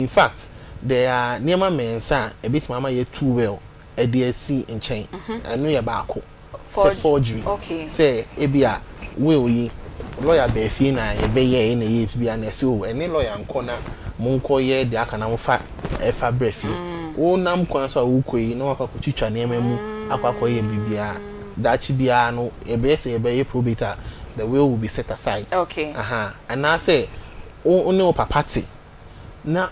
In fact, there are nneɛma mmiɛnsa a ebitumi ama yɛ tu will ɛde asi nkyɛn. Ɛno yɛ baako sɛ forgery, sɛ ebi a will yi, lawyer bɛɛ fie na yɛbɛyɛ ɛna yɛ bi a na ɛsɛ o, ɛne lawyer nkɔ na mo nkɔ yɛ deɛ aka na mo fa ɛfa brɛ fie. Wonam kwan so a wokɔ yi na wakɔ akɔtwitwa nneɛma mu akɔ akɔyɛ biribiara, daakye biara no yɛbɛyɛ sɛ yɛbɛyɛ probate a, the will will be set aside. Aha, anaasɛ wo ne wo papa te na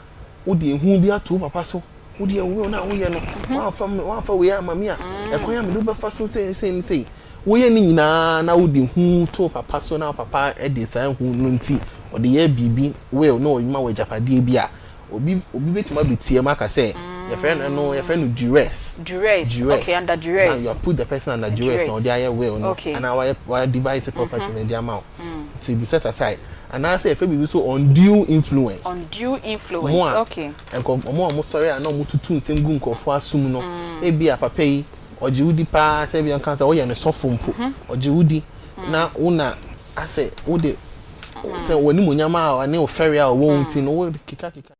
wode ehu bi ato wo papa so, wode will na woyɛ no, wamfa me, wamfa wei ama me a, ɛkwan a mede wobɛfa so sɛ sɛ ne sɛ woyɛ ne nyinaa na wode hu to wo papa so na wo papa de saa hu no nti ɔde yɛ biribi will na ɔma wɔ agyapadeɛ bi a, obi bɛtumi abɛtie mu aka sɛ yɛfrɛ no yɛfrɛ no duress. Duress. Duress. Okay, under duress. Now you have put the person under duress na Duress. ɔde ayɛ will no anaa wayɛ devise property na ɛde ama wo to be set aside. Anaasɛ yɛfrɛ biribi so undue influence. Undue influence. Mo a nkɔ ɔmo a ɔmo sɔre a na ɔmo tutu nsɛm gu nkurɔfoɔ asom no, ebi a papa yi ɔgye wodi paa, sɛ ebi nka sɛ ɔyɛ ne sɔfo mpo, ɔgye wodi na wona asɛ wode sɛ wɔn onyam a ɔne ofɛre a ɔwɔ wɔn ti no, wode keka keka.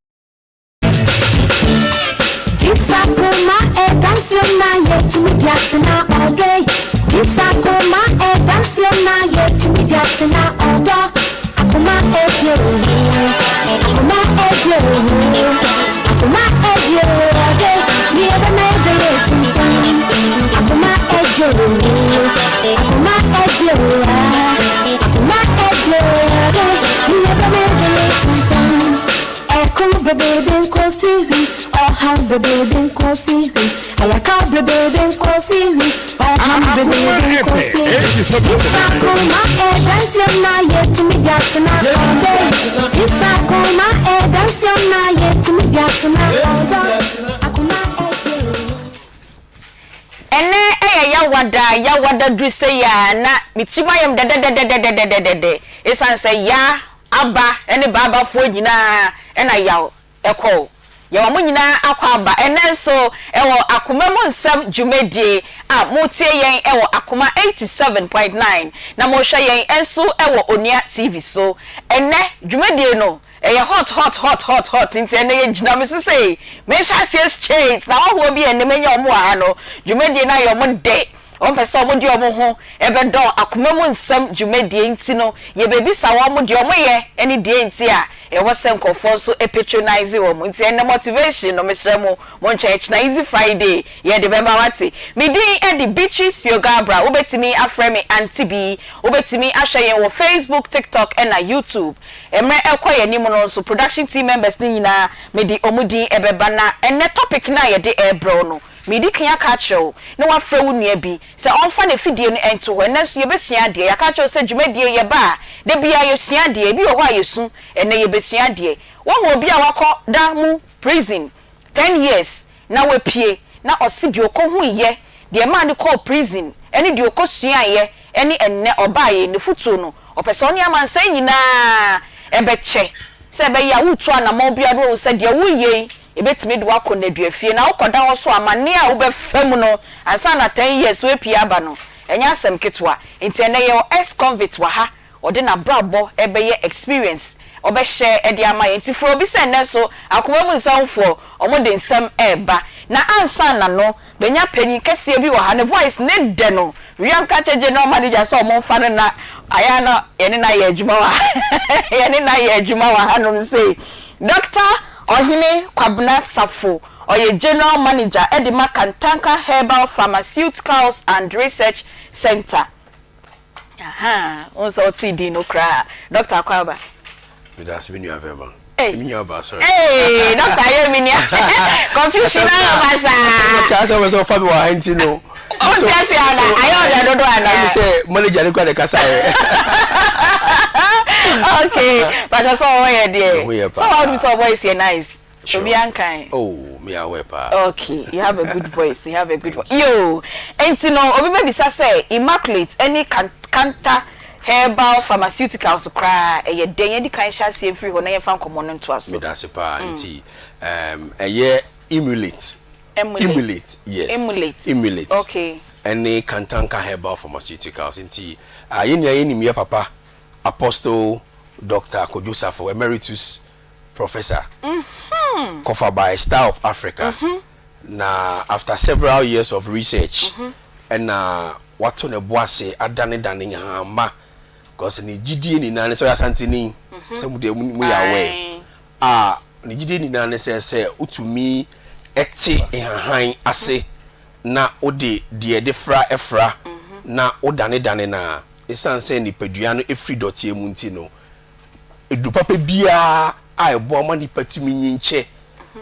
Jisakoma edansiona yetumi di atena ɔdɔ. Jisakoma edansiona yetumi di atena ɔdɔ. Akoma edi owu, akoma edi owu, akoma edi ɔdɔ. Ni ebe na ebe yetuntum. Akoma edi owu, akoma edi owu, akoma edi ɔdɔ. Ni ebe na ebe yetuntum. Ɛkún bebebe nkosi wi, ɔhaw bebebe nkosi wi, ayaka bebebe nkosi wi, ɔhaw bebebe nkosi wi. Jisakoma ɛdansiona yɛtumi di atena ɔdɔ. Jisakoma ɛdansiona yɛtumi di atena ɔdɔ. Akoma ɛdi owu. Ɛnɛ ɛyɛ Yawada. Yawada duru sɛ yɛ a na me tirim ayɛ m dɛdɛdɛdɛdɛdɛdɛdɛ, ɛsiane sɛ ya aba ɛne baabafoɔ nyinaa ɛna yaw ɛkɔ yɛwɔ mo nyinaa akɔ aba. Ɛnɛ nso ɛwɔ Akoma mu Nsɛm dwumadie a motie yɛn ɛwɔ Akoma 87.9 na mohwɛ yɛn nso ɛwɔ Onua TV so. Ɛnɛ dwumadie no ɛyɛ hot, hot, hot, hot, hot, nti ɛnɛ yɛgyina me so sei, menhyɛ aseɛ straight na ahohoɔ bi ɛnɛ manya ɔmo wɔ ha no, dwumadie no ayɛ ɔmo dɛ, wɔn pɛ sɛ ɔmo de ɔmo ho ɛbɛdɔn Akoma mu Nsɛm dwumadie, nti no yɛbɛbisa wɔn deɛ ɔmo yɛ ɛne deɛ nti a ɛwɔ sɛ nkɔfoɔ nso patronise wɔn. Nti ɛnɛ motivation no, mesrɛ mo, mo ntwɛn kyena Easy Friday yɛde bɛba wate. Me din ɛde Beatrice Piogabra, wobɛtumi afrɛ me Aunty B. Wobɛtumi ahwɛ yɛn wɔ Facebook, TikTok ɛna YouTube. Mmerɛ ɛkɔ yɛn anim no nso, production team members ne nyinaa mede ɔmo din ɛbɛba. Na ɛnɛ topic na yɛde ɛɛbrɛw no, medi kan aka akyerɛ wo na wafrɛ wo nua bi sɛ ɔmfa ne fidie no ɛnto hɔ. Ɛnɛ nso yɛbɛsua adeɛ. Yɛaka akyerɛ wo sɛ dwumadie yɛba a, da bia yɛsua adeɛ. Ebi wɔ hɔ a yɛsu, ɛnɛ yɛbɛsua adeɛ. Wɔn obi a wakɔ da mu prison 10 years na wapue na ɔsi deɛ ɔkɔ yɛ deɛ maa ne kɔɔ prison ɛne deɛ ɔkɔ suaeɛ ɛne ɛnɛ ɔbaayɛ ne futuo no, ɔpɛ sɛ ɔne amansan nyinaa ɛbɛkyɛ sɛ ɛbɛyɛ a wotu anammɔn biara no sɛ deɛ woyɛ yi ebɛtumi de wakɔ nnaduafie na wokɔda hɔ so amanneɛ a wobɛfa mu no ansa na 10 years woapue aba no, ɛnyɛ asɛm ketewa. Nti ɛnɛ yɛwɔ ex convict wɔ ha, ɔde n'abrabɔ ɛbɛyɛ experience ɔbɛhyɛ ɛde ama yɛn. Nti furo obi sɛ nnɛ so Akoma mu Nsɛmfoɔ ɔmo de nsɛm ɛɛba. Na ansa na no bɛnya panyin kɛseɛ bi wɔ ha, ne voice ne dɛ no wiam ka kyerɛ general manager sɛ ɔmo nfa no na ayɛ na yɛne na yɛ adwuma wɔ ha, yɛne na yɛ adwuma wɔ hanom sei. Dr. Ɔhene Kwabena Safo, ɔyɛ general manager ɛde ma Kantanka Herbal Pharmaceuticals and Research Center. Aha, wọn sɛ ɔte din no koraa. Dr. Akwaba. Medase, me nua bɛma. Hey. Me nua ba, sorry. Hey, doctor ayɛ mi nia confusion na ɔba saa. Kaa sɛ wɔsɛ ɔfa mi wɔ ha nti no. O ti ase ana ayɛ ɔdɛ dodo ana? Ɛmi sɛ manager ne kura de kasa yɛ. Okay, but sɛ ɔwɔ yɛ deɛ. Ɛho yɛ paa. Sɛ wɔn sɛ voice yɛ nice. Sure. Obi ankan. Oh, me awɛ paa. Okay, you have a good voice, you have a good voice. Yo, nti no obi bɛbisa sɛ Immaculate ɛne Kanta Herbal Pharmaceuticals koraa ɛyɛ dɛn? Yɛde kan hyɛ aseɛ mfiri hɔ na yɛmfa nkɔmmɔ no ntoa so. Medase paa. Nti ɛyɛ Emulate. Emulate. Emulate, yes. Emulate. Emulate. Ɛne Kantanka Herbal Pharmaceuticals. Nti yɛn nyinaa yɛnim yɛ papa Apostle Dr. Kojo Safo, emeritus professor. Kɔfa by Star of Africa. Na after several years of research ɛna wato ne bo ase adanedane nhahamma because ne gyidie nyinaa ne sɛ ɔyɛ Asanteni, sɛ mo deɛ mo yɛ aware a, ne gyidie nyinaa ne sɛ wotumi te nhahan ase na wode deɛ de fra ɛfra na wodanedane na ɛsiane sɛ nipadua no ɛfiri dɔteɛ mu nti no, edu papa biara a ɛboa ma nipa tumi nyinkyɛ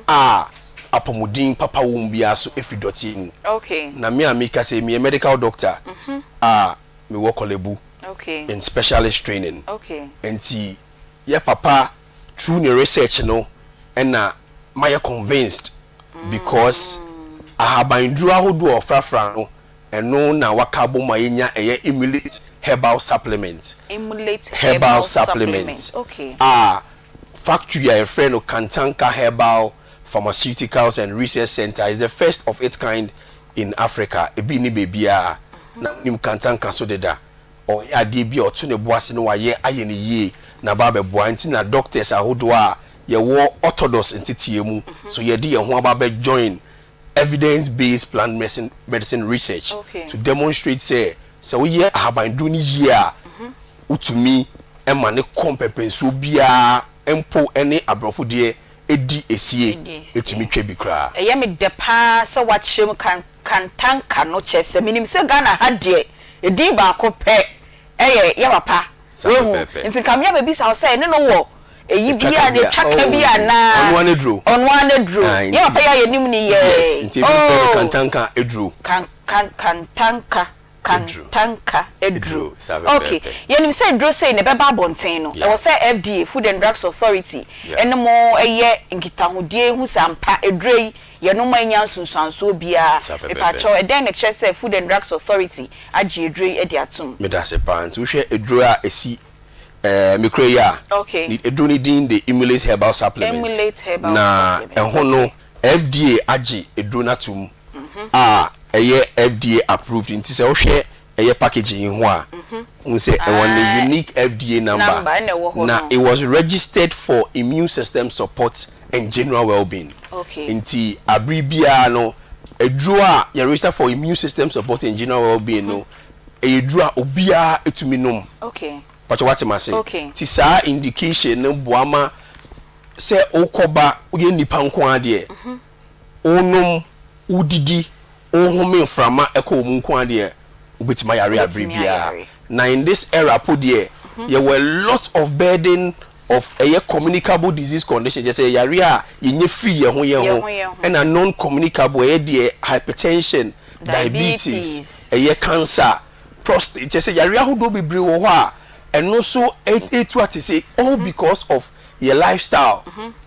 a apɔmuden papa wɔ mu biara so ɛfiri dɔteɛ mu. Na me a meka sɛ meyɛ medical doctor a mewɔ Korle Bu in specialist training, nti yɛ papa through ne research no ɛna mayɛ convinced because ahabanduro ahodoɔ a ɔfrafra no, ɛno na waka bɔ mu a yɛnya ɛyɛ Emulate Herbal Supplement. Emulate Herbal Supplement a factory a yɛfrɛ no Kantanka Herbal Pharmaceuticals and Research Center is the first of its kind in Africa. Ebi ni beebiara na nim Kantanka so deda. Ɔyɛ adeɛ bi a ɔto ne bo ase na wayɛ ayɛ ne yie na ba abɛboa, nti na doctors ahodoɔ a yɛwɔ orthodox nteteɛ mu so yɛde yɛn ho aba abɛ join evidence based plant medicine research to demonstrate sɛ woyɛ ahabanduro no yie a, wotumi ɛma ne kɔ mpɛmpɛnsuo biara mpo ɛne aborɔfo deɛ edi esie. Edi esie. Etumi twa bi koraa. Ɛyɛ me dɛ paa sɛ wakyerɛ mu kan Kantanka no, kyerɛ sɛ menim sɛ Ghana ha deɛ, edin baako pɛ ɛyɛ yɛ papa. Saa wehu pɛpɛɛpɛ. Nti nka mmea bɛbisa wo sɛ ɛne no wɔ eyi Etwa bi ka a bi a etwa ka bi oh, anaa. Ɔno ara n'aduro. Ɔno ara n'aduro. Ah, yɛ nti papa yɛ a yɛnim ne yɛ. Yes, nti ebi pɛ no Kantanka aduro. Kan kan Kantanka. Aduro. Kantanka aduro. Aduro, saa okay pɛpɛɛpɛ. Yɛnim sɛ aduro sei na ɛbɛba abɔnten no, ɛwɔ sɛ FDA, Food and Drugs Authority, ɛne mo ɛyɛ nkitahodie hu sɛ ampa aduro yi yɛnom a ɛnya nsunsuansoɔ biara. Saa pɛpɛɛpɛ. Mepakyɛw, ɛdɛn na ɛkyerɛ sɛ Food and Drugs Authority agye aduro yi de atom? Meda ase paa. Nti wohwɛ aduro a ɛsi mekura yi a, aduro no din de Emulate Herbal Supplement. Emulate Herbal na Supplement. Ɛho no FDA agye aduro no atom a ɛyɛ FDA approved, nti sɛ wohwɛ ɛyɛ packaging yi ho a, wohu sɛ ɛwɔ ne unique FDA number. Number ɛna ɛwɔ hɔ na no. It was registered for immune system support and general well-being. Nti abere biara no, aduro a yɛ register for immune system support and general well-being no, ɛyɛ aduro a obiara etumi nom. Pàtó wate ma se? Okay. Ti saa indication no boa ma sɛ wokɔba woyɛ nipa nko adeɛ, wonom, wodidi, wohome mframa ɛkɔ wɔn mu nko adeɛ, wobɛtumi ayare abere Wobɛtumi biara. ayare. Na in this era po deɛ, yɛwɔ a lot of burden of ɛyɛ communicable disease condition, kyerɛ sɛ yare a yɛnyɛ firi yɛn ho yɛn Yɛn ho, ho yɛn ho. Ɛna non communicable ɛyɛ deɛ hypertension, diabetes, diabetes, ɛyɛ cancer, prostate, kyerɛ sɛ yare ahodoɔ bebree wɔ hɔ a ɛno nso etu ate sɛ all because of yɛ lifestyle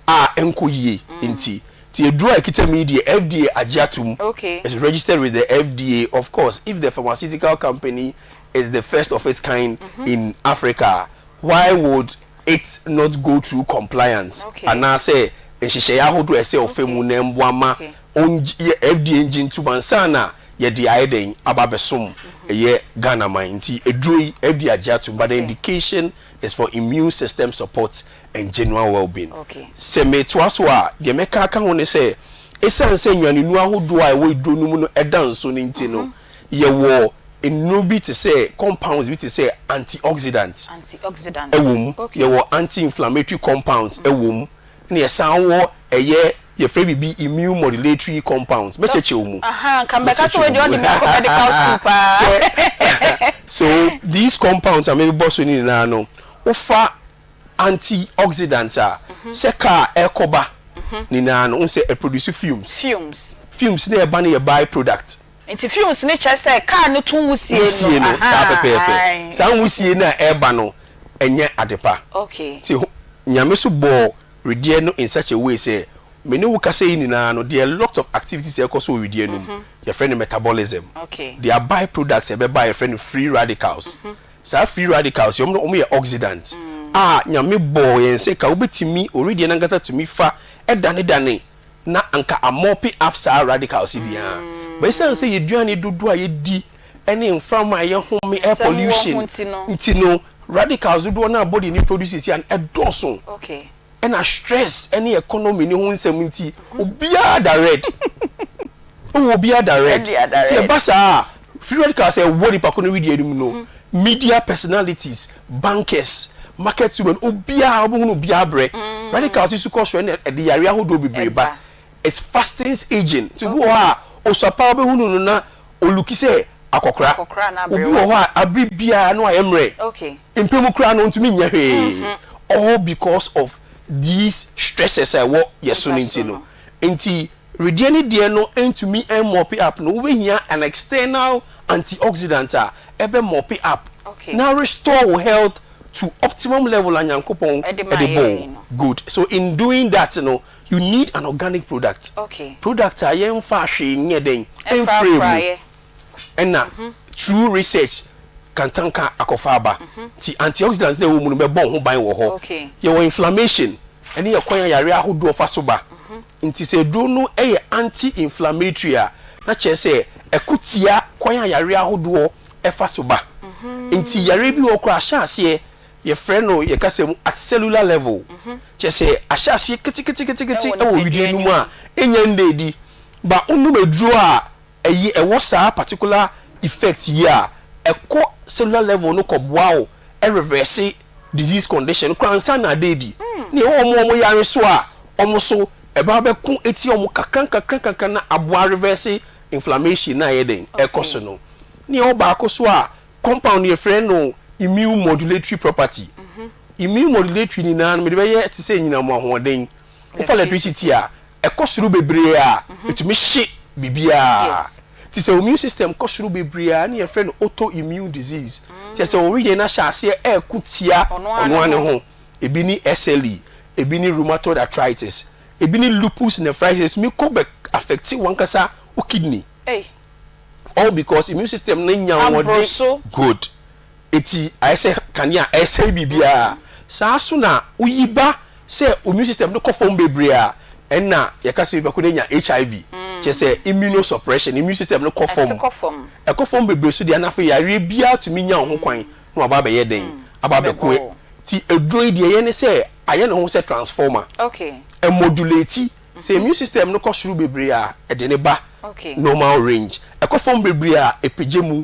a ɛnkɔ yie. Nti ti eduro a ekita mi yi deɛ, FDA agye atum. It's registered with the FDA. Of course, if the pharmaceutical company is the first of its kind in Africa, why would it not go through compliance anaasɛ nhyehyɛeɛ ahodoɔ a ɛsɛ ɔfɛ mu na mboa ma FDA ngye ntum ansa na yɛde ayɛ dɛn aba abɛsom ɛyɛ Ghana man? Nti eduro yi FDA agye atum, but the indication is for immune system support and general well-being. Sɛ metoa so a, deɛ mɛka aka ho ne sɛ ɛsiane sɛ nnuanenu ahodoɔ a ɛwɔ eduro no mu no ɛda nso no nti no, yɛwɔ nnuro bi te sɛ compounds bi te sɛ antioxidants antioxidants ɛwɔ mu. Yɛwɔ anti-inflammatory compounds ɛwɔ mu, na yɛsan wɔ ɛyɛ yɛfrɛ biribi immune modulatory compounds. Mɛkyerɛkyerɛ wo mu. Aha, nka mbɛka sɛ wei deɛ ɔde me akɔ medical school paa. Sɛ so these compounds a mebɔ so no nyinaa no, wofa antioxidants a, sɛ car ɛrekɔba nyinaa no, wohu sɛ ɛproduce fumes. Fumes. Fumes ne ɛba no yɛ by product. Nti fumes ne kyerɛ sɛ car no to nwusie no. Nwusie no, saa pɛpɛɛpɛ. Saa nwusie no a ɛreba no, ɛnyɛ ade pa. Nti Nyame so bɔɔ wedeɛ no in such a way sɛ me ne wo kasa yi nyinaa no, there are lots of activities a ɛkɔ so wɔ wedeɛ no mu. Yɛfrɛ no metabolism. There are by products a ɛbɛba a yɛfrɛ no free radicals. Saa free radicals yi, wɔn yɛ oxidants a Nyame bɔɔ yɛn sɛ ka wobɛtumi owedeɛ no ankasa tumi fa ɛdanedane na anka amɔpe up saa radicals yi deɛ, but ɛsiane sɛ yɛduane dodoɔ a yɛdi ɛne mframa a yɛhome, air Nsɛm wɔ ho pollution nti no. Nti no, radicals dodoɔ no a body no produces yi a ɛdɔɔso. Ɛna stress ɛne economy ne ho nsɛm nti obiara da red. Wowɔ obiara da red. Nti ɛba saa a, free radicals a ɛwɔ nipa ko no wedeɛ no mu no, media personalities, bankers, market women, obiara wobɛhunu obiara brɛ. Radicals yi so kɔ soro ɛna ɛde yareɛ ahodoɔ bebree ba. It fastens aging. Nti obi wɔ hɔ a, osua paa wobɛhunu no na oluki sɛ akɔkora. Obi wɔ hɔ a, abere biara na wayɛ mmerɛ. Mpɛ mu koraa no ontumi nyɛ hwee. All because of these stresses a ɛwɔ yɛ so no nti no. Nti wedeɛ ne deɛ no ntumi mmɔpe up no, wobɛhia an external antioxidant a ɛbɛ mɔpe up na restore wo health to optimum level a Nyankopɔn de bɔɔ wo. Good. So in doing that no, you need an organic product. Product a yɛmfaa hwee nyɛ dɛn mfrɛɛ mu. Ɛna through research kantanka akɔfa aba. Nti antioxidants na ɛwɔ mu no bɛbɔ wo ho ban wɔ hɔ. Yɛwɔ inflammation, ɛne yɛ kwan a yareɛ ahodoɔ fa so ba. Nti sɛ aduro no yɛ anti-inflammatory a, na kyerɛ sɛ ɛko tia kwan a yareɛ ahodoɔ fa so ba. Nti yareɛ bi wɔ hɔ koraa ahyɛ aseɛ, yɛfrɛ no yɛ kasa mu at cellular level. Kyerɛ sɛ ahyɛ aseɛ keteketekete wɔ wedeɛ no mu a ɛnnya nna adi. But wonom aduro a ɛyi ɛwɔ saa particular effect yi a, ɛkɔ cellular level no kɔ boa wo reverse disease condition no koraa ansa na ada adi. Na ɛwɔ wɔn a wɔn yare so a, wɔn nso ɛba bɛko tia wɔn kakra nkakra nkakra na aboa reverse inflammation no a ɛyɛ dɛn ɛkɔ so no. Na ɛwɔ baako so a compound no yɛfrɛ no immune modulatory property. Immune modulatory nyinaa no mede bɛyɛ te sɛ anyinam ahoɔden. Wofa electricity a, ɛkɔ soro bebree a, ɛtumi hye biribiara. Nti sɛ wo immune system kɔ soro bebree a, ɛna yɛfrɛ no autoimmune disease. Kyerɛ sɛ wo wedeɛ no ahyɛ aseɛ ɛreko tia ɔno ara ne ho. Ebi ne SLE, ebi ne rheumatoid arthritis, ebi ne lupus nephritis, ɛtumi kɔ bɛ affect w'ankasa wo kidney. All because immune system no anya ahoɔden. Good. Eti ayɛ sɛ kanea a ɛresɛe biribiara. Saa ara nso na woyi ba sɛ immune system no kɔ fam bebree a, ɛnna yɛka sɛ nipa ko no anya HIV. Kyerɛ sɛ immunosuppression, immune system no kɔ fam. Ɛkɔ fam bebree nso deɛ a, na afei yareɛ biara tumi nya wo ho kwan na waba abɛyɛ dɛn? Aba abɛko. Nti aduro yi deɛ ɛyɛ ne sɛ ayɛ ne ho sɛ transformer. Ɛmodulate. Sɛ immune system no kɔ soro bebree a, ɛde no ba normal range. Ɛkɔ fam bebree a, ɛpagya mu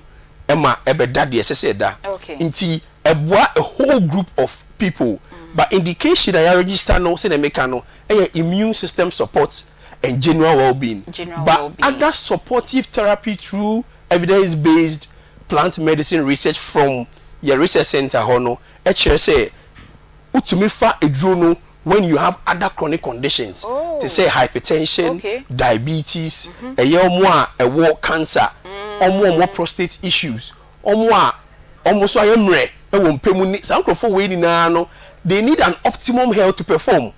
ma ɛbɛda deɛ ɛsɛ sɛ ɛda. Nti ɛboa a whole group of people. But indication a yɛaregister no sɛdeɛ meka no yɛ immune system support and general well-being. But other supportive therapy through evidence based plant medicine research from yɛn research centre hɔ no kyerɛ sɛ wotumi fa aduro no when you have other chronic conditions te sɛ hypertension, diabetes, ɛyɛ wɔn a ɛwɔ cancer, wɔn a wɔwɔ prostate issues, wɔn a wɔn nso ayɛ mmerɛ wɔ mpɛ mu ne saa nkurɔfoɔ wei nyinaa no they need an optimum health to perform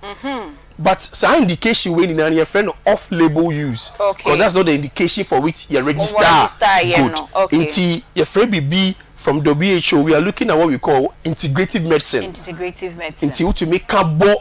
but saa indication wei nyinaa no yɛfrɛ no off label use because that's not the indication for which yɛ register good nti yɛfrɛ biribi From WHO we are looking at what we call integrative medicine. Integrative medicine. Nti wotumi ka bɔ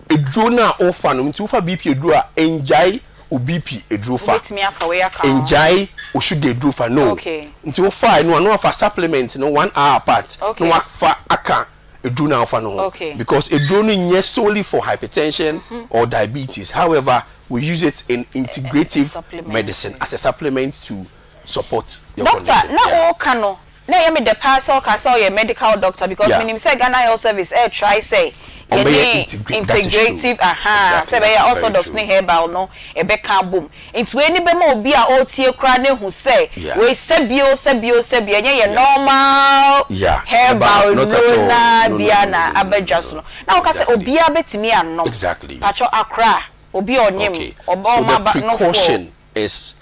eduro no a wofa no nti wofa BP eduro a ngyae wo BP eduro fa. Wobɛtumi afa wei aka ho. Ngyae wo sugar eduro fa no. Okay. Nti wofa ɛno a na wafa supplement no one hour apart. Okay. Na wafa aka eduro no a wofa no ho. Okay. Because eduro no nyɛ solely for hypertension or diabetes however we use it in integrative medicine as a supplement to support your Doctor, condition. na Yeah. woka no na ɛyɛ me dɛ paa sɛ woka sɛ woyɛ medical doctor because Yeah. menim sɛ Ghana Health Service ɛɛ try sɛ Wɔbɛyɛ yɛne integrate, that is true. integrative ahaa Exactly, sɛ that ɛbɛyɛ is very orthodox true. ne herbal no ɛbɛka abom. Nti wei ni bɛma obi a ɔretie koraa no ahu sɛ Yeah. wei sɛbio sɛbio sɛbio ɛnyɛ yɛ Yeah. normal Yeah, herbal herbal, not at nnuro all. no ara No, no, biara no, na no, no, aba no, dwa no, so no. no. Na woka sɛ Exactly. obiara bɛtumi anom. Exactly. Pakyɛ akora obi a ɔnyem Okay. ɔba So ɔma the aba nofoɔ. precaution is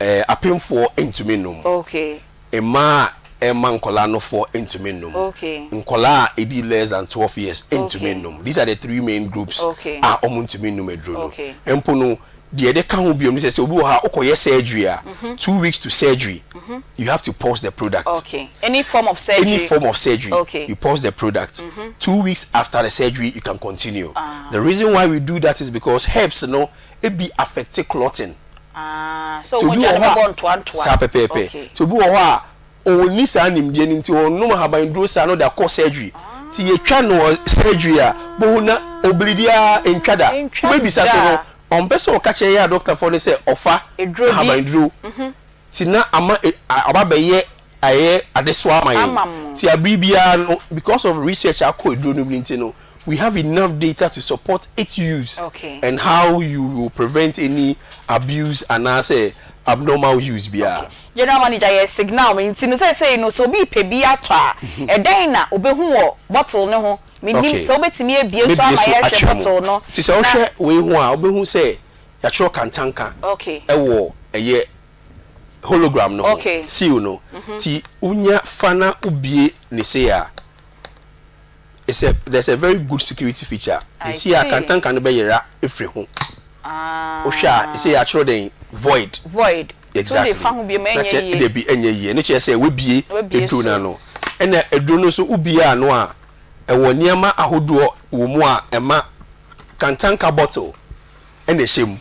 eh, apemfoɔ ntumi nnom. Okay. Mmaa a ɛma nkwadaa nofoɔ ntumi nnom. Okay. Nkwadaa a ɛdi less than 12 years ntumi Okay. nnom. These are the three main groups Okay. a wɔntumi nnom aduro no. Okay. Mpo no, deɛ yɛde ka ho bio ne sɛ, sɛ obi wɔ hɔ a wokɔyɛ surgery a, 2 weeks to surgery, you have to pause the product. Okay. Any form of surgery. Any form of surgery, Okay. you pause the product. 2 weeks after the surgery, you can continue. The reason why we do that is because herbs no, ebi affect clotting. Ah, sɛ Nti obi mogya wɔ no hɔ bɛbɔ a ntoantoa. saa pɛpɛɛpɛ. Okay. Nti obi wɔ hɔ a ɔnni saa nimdeɛ no nti ɔnom ahabanduro saa na ɔde akɔ surgery. Nti yɛtwa no wɔ surgery a, bohu na ɔbleedi ara, ɛntwa da. Wobɛbisa so no, ɔmpɛ sɛ ɔka kyerɛ yɛn adɔkotafoɔ no sɛ ɔfa ahabanduro. Nti na ama aba abɛyɛ ayɛ adesoa ama yɛn. Nti abere biara no, because of research a akɔ aduro no mu no nti no, we have enough data to support its use and how you will prevent any abuse anaasɛ abnormal use biara. General manager yɛ signal me nti no seesei no sɛ obi repɛ bi atɔ a, ɛdɛn na obehu wɔ bottle no ho? Mennim sɛ wobɛtumi abue so Mɛbue ama so yɛahwɛ akyerɛ mo. bottle no Nti sɛ na. wohwɛ wei ho a, wobɛhu sɛ yɛatwerɛ Kantanka wɔ ɛyɛ hologram no ho, seal no. Nti wonya fa na wobue ne sei a, it's a, there's a very good security feature. Ɛsi a Kantanka no bɛyera afiri ho. Wohwɛ a, ɛsɛ yɛatwerɛ dɛn? Void. Void. Exactly. Wode fa ho biom Na ɛnyɛ kyerɛ yie. dabi ɛnyɛ yie. Ɛno kyerɛ sɛ wabue Wabue aduro no so. ano. Ɛna aduro no nso wobue ano a, ɛwɔ nneɛma ahodoɔ wɔ mu a ɛma Kantanka bottle ɛna ɛhyɛ mu.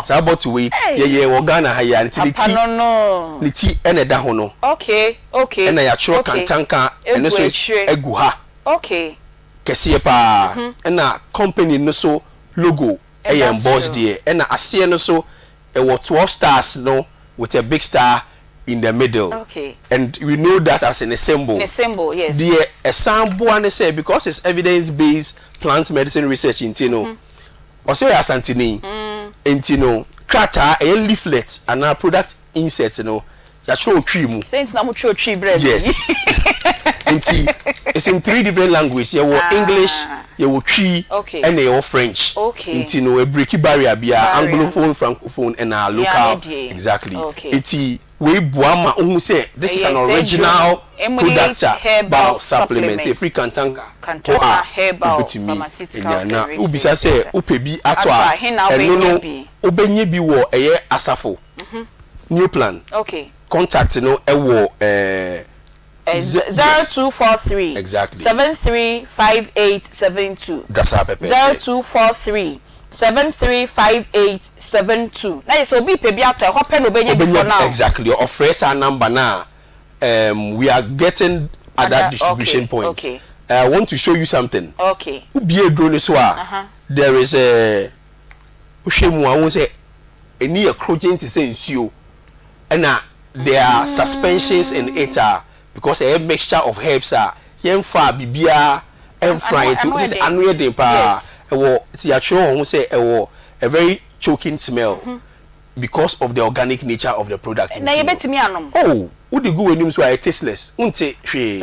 Saa bottle wei Ei! yɛyɛɛ wɔ Ghana ha yi ara nti ne Papa ti no no. ne ti ɛna ɛda ho no. Okay, okay, Ɛna yɛatwerɛ okay. Kantanka ɛno Egu nso akyire. agu ha Okay. kɛseɛ paa. Ɛna company no nso logo ɛyɛ Ɛda embossed soro. deɛ. Ɛna aseɛ no nso ɛwɔ 12 stars no with a big star in the middle. And we know that as ne symbol. Ne symbol, yes. Deɛ ɛsan boa ne sɛ because it's evidence based plant medicine research nti no, ɔsɛ ɔyɛ Asanteni nti no krataa ɛyɛ leaflet anaa product insert no yɛatwerɛ wɔ Twi mu. Sɛ nti na motwerɛ Twi brɛ me yi. Yes. Nti it's in three different language. Yɛwɔ English, yɛwɔ Twi, ɛna yɛwɔ French. Nti no ɛbreki barrier biara, Anglophone, Francophone ɛna local. Exactly. Nti wei boa ma wohu sɛ this is an original product a herbal supplement ɛfiri Kantanka hɔ a wobɛtumi anya. Na wobisa sɛ wopɛ bi atɔ a, ɛno no wobɛnya bi wɔ ɛyɛ Asafo New Plan contact no ɛwɔ ɛɛ. 0243 Exactly. 735872. Da saa pɛpɛɛpɛ. 0243 735872. Na yɛ sɛ obi pɛ bi atɔ ɛhɔ pɛ na obɛnya bi for Obɛnya now. exactly ɔfrɛ saa number no a um, we are getting other distribution points. I want to show you something. Wobie aduro no so a, there is a wohwɛ mu a wohu sɛ ani yɛ korogyen te sɛ nsuo ɛna there are suspensions in it a because ɛyɛ mixture of herbs a yɛmfaa biribiara ɛmfra yɛ nti wote sɛ ano yɛ den paa ɛwɔ nti yɛatwerɛ wɔ ho sɛ ɛwɔ a very choking smell because of the organic nature of the product nti Na no. yɛbɛtumi anom? Oh, wode gu w'anim so a ɛyɛ tasteless, wonte hwee.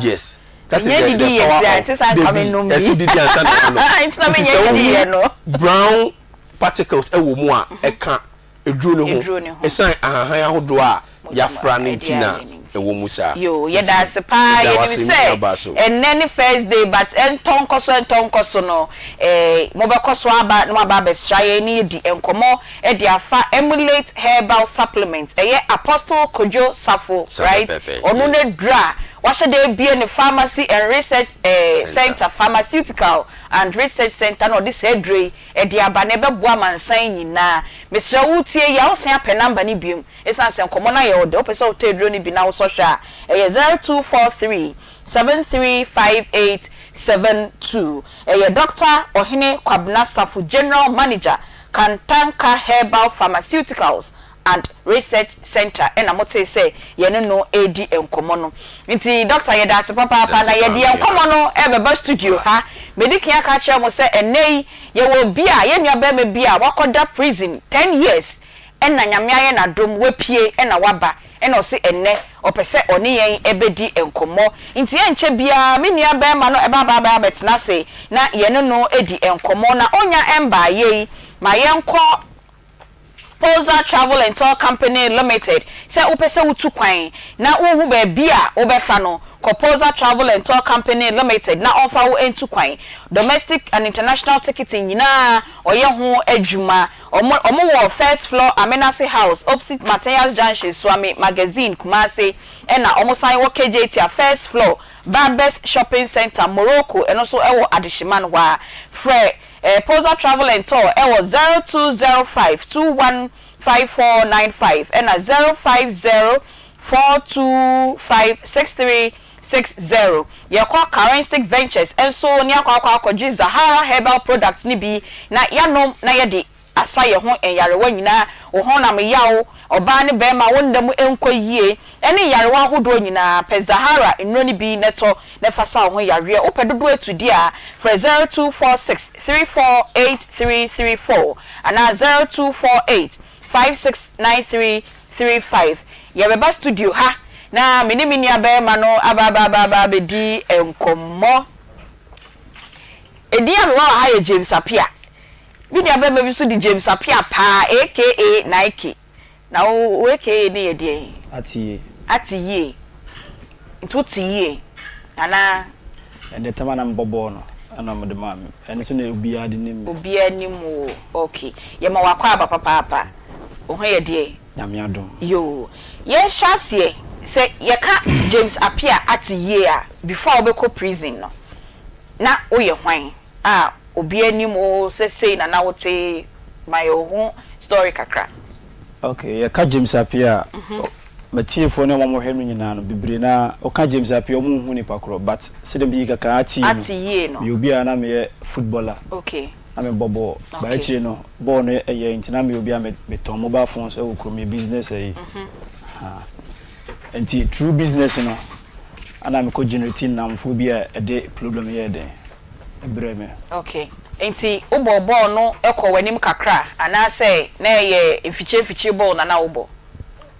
Yes, that is Menyɛ the the didii yɛ power nti a of ɛnte saa nka dabi mennom ɛsɛ bi. wodidi ansa na woanom. Nti na Nti menyɛ sɛ didii yɛ wohu no. brown particles wɔ mu a ɛka aduro no ho Aduro no ho. ɛsiane ahahan ahodoɔ a Motum yɛafra no de nti na ayɛ no nti. ɛwɔ mu saa. Yoo Nti yɛda ase paa meda wo yɛnim ase me sɛ nua baa so. ɛnnɛ ne first day but ɛntɔ nkɔ so ɛntɔ nkɔ so no eh mobɛkɔ so aba na moaba abɛsra yɛn ne yɛdi nkɔmmɔ de afa Emulate Herbal Supplement ɛyɛ Apostle Kojo Safo Saa right pɛpɛɛpɛ, ɔno yeah. n'aduru a wahyɛ da abue ne Pharmacy and Research eh Center. Center Pharmaceutical and Research Center na ɔde saa aduro yi de aba na ɛbɛboa amansan nyinaa. Mesrɛ wo wotie yi a wosan apɛ number no biom ɛsiane sɛ nkɔmmɔ no ayɛ wo dɛ wopɛ sɛ wotɔ aduro no bi na wosɔ hwɛ a ɛyɛ 0243 735872 ɛyɛ Doctor Ɔhene Kwabena Safo General Manager Kantanka Herbal Pharmaceuticals and Research Centre na motee sɛ yɛne no redi nkɔmmɔ no. Nti Dɔkta yɛda ase papaapa na yɛde yɛn nkɔmmɔ no rebɛba studio ha. Medi kan aka akyerɛ mo sɛ ɛnnɛ yi yɛwɔ obi a, yɛn nua barima bi a wakɔda prison ten years ɛna Nyame ayɛ no adom wapue ɛna waba ɛna ɔse ɛnnɛ ɔpɛ sɛ ɔne yɛn bɛdi nkɔmmɔ. Nti ɛnkyɛ biara me nua barima no bɛba abɛtena ase na yɛne no adi nkɔmmɔ na ɔnnya mbaeɛ yi ma yɛnkɔ Poza Travel and Tour Company Limited, Sɛ wopɛ sɛ wutu kwan na wunhu baabi a wobɛfa no, kɔ Poza Travel and Tour Company Limited na ɔmfa wo ntu kwan. Domestic and international ticketing nyinaa ɔyɛ ho adwuma. Wɔn wɔn wɔ First Floor Amenase House, opposite Matthias Junction, Suame Magazine, Kumasi, ɛna wɔsan wɔ Kejetia First Floor, Barbers Shopping Centre, Morocco, ɛno nso wɔ Adehyeman hɔ ara. Frɛ Poza Travel and Tour wɔ 0205 215495 ɛna 050 425 63. 60. Yɛkɔ Karensic Ventures nso ne akɔ akɔ akɔgye Zahara Herbal Products no bi na yɛanom na yɛde asa yɛn ho nyarewa nyinaa, wo honam yaw, ɔbaa ne barima wo nna mu nkɔ yie, ne nyarewa ahodoɔ nyinaa. Pɛ Zahara nnuro no bi na tɔ na fa sa wo ho yareɛ. Wopɛ dodoɔ atu di a, frɛ 0246 348334 anaa 0248 569335. Yɛbɛba studio ha na me ne me nua barima no aba aba aba aba abɛdi nkɔmmɔ. Edin a mewɔ wɔ ha yɛ James Appiah. Me nua barima bi nso de James Appiah paa aka Nike. Na wo wo aka no yɛ deɛn? Ate yie. Ate yie. Nti wote yie anaa? Ɛnde tam a na mebɔ bɔɔl no ɛna wɔde maa me. Ɛno nso na obiara de nim me. Obiara nim wo. Ok. Yɛma wo akwaaba papaapa. Wo ho yɛ deɛn? Nyame adom. Yoo. Yɛnhyɛ aseɛ. Sɛ yɛka James Appiah ate yie a, before a wobɛkɔ prison no, na woyɛ hwan a obiara nim wo sɛ sei na na wote? Ma yɛn wo ho story kakra. Ok, yɛka James Appiah a, m'atiefoɔ ne wɔn a wɔhwɛ me nyinaa no, bebree no ara, woka James Appiah a, wɔnhu nipa korɔ, but sɛdeɛ medii kan kaa ate yie no, Ate yie no. meyɛ obi a na meyɛ footballer. Ok. Na mebɔ bɔɔl. But akyire no, bɔɔl no yɛɛ nti na meyɛ obi a metɔn mobile phones wɔ kurom, meyɛ business ayi. Ahaa. Nti through business no, ɛna mekɔ generate nnamfoɔ bi a ɛde problem yɛɛ dɛn, ɛbrɛɛ me. Ok. Nti wobɔɔ bɔɔl no kɔɔ w'anim kakra anaasɛ na ɛyɛ mfikyire mfikyire bɔɔl na na wobɔ?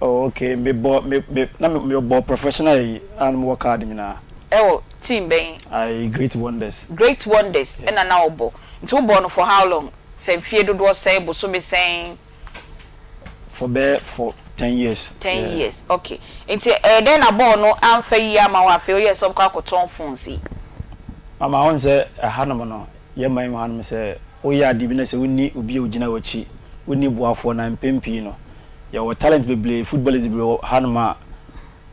Oh ok, mebɔ, me, me, na mebɔ professional ayi a na mewɔ card nyinaa. Ɛwɔ team bɛn? Ayi, Great Wonders. Great Wonders ɛna na wobɔ. Nti wobɔɔ no for how long? Sɛ mfie dodoɔ sɛn, bosome sɛn? For bɛyɛ for ten years. Ten years, ok. Nti ɛyɛ dɛn na bɔɔl no amfa yie amma wo afei woyɛɛ sɛ wobɛkɔ akɔtɔn phones yi? Mama wohu sɛ ɛhanom no, yɛn man mu hanom sɛ woyɛ adeɛ bi na sɛ wonni obi a ogyina w'akyi, wonni boafoɔ na mpɛn pii no yɛwɔ talent bebree, footballers bebree wɔ hanom a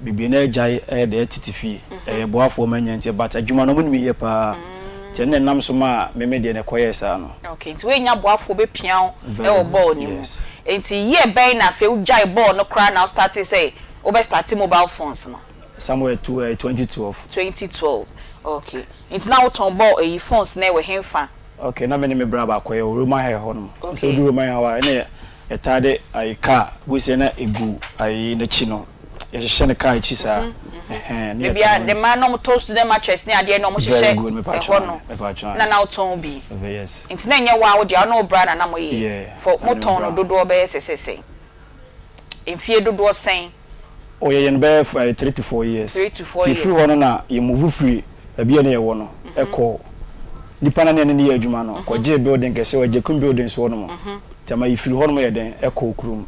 bebree no agyae ɛyɛ dɛ tete fie, ɛyɛ boafoɔ ma nya nti but adwuma no wɔnim yɛ paa nti ɛno na ɛnam so maa me me deɛ no ɛkɔyɛɛ saa no. Okay, nti woannya boafoɔ bɛpia wo Very wɔ good, bɔɔl no mu. yes. Nti year bɛn na afei wogyae bɔɔl no koraa na wo startee sɛ wobɛ starte mobile phones no? Somewhere to eh, 2012. 2012, okay. Nti na wotɔn bɔɔl ɛyi phones no wɔ henfa? Okay, na me ne me bra baako yɛwɔ Roman Hill hɔ nom. Sɛ Okay. wodu Roman Hill hɔ a, ɛna yɛtaa de ayi car wei sɛ na egu ayi n'akyi no, yɛhyehyɛ no car akyi saa. Ɛhɛn, ne Baabi a yɛtɔn de ma na wɔtɔ student mattress ne adeɛ na Very wɔhyehyɛ good, mepa ɛhɔ kyɛw no mepa kyɛw na na wotɔn bi. Yes. Nti na ɛnyɛ wo ara wo dea, wo ne wo bra na na moyɛ. Yeah, For na me ne me motɔn no bra. dodoɔ bɛyɛ sɛ sɛ sɛn? Mfie dodoɔ sɛn? Oh yɛyɛ no bɛyɛ 3 to 4 years. 3 to 4 Nti years. ɛfiri hɔ no na yɛ move firi baabi a na yɛwɔ no kɔɔ nipa no a na yɛne no yɛ adwuma no kɔgyee building kɛseɛ wɔ Agyekum buildings hɔ nom. Nti ama yɛfiri hɔ nom yɛ dɛn ɛkɔɔ kurom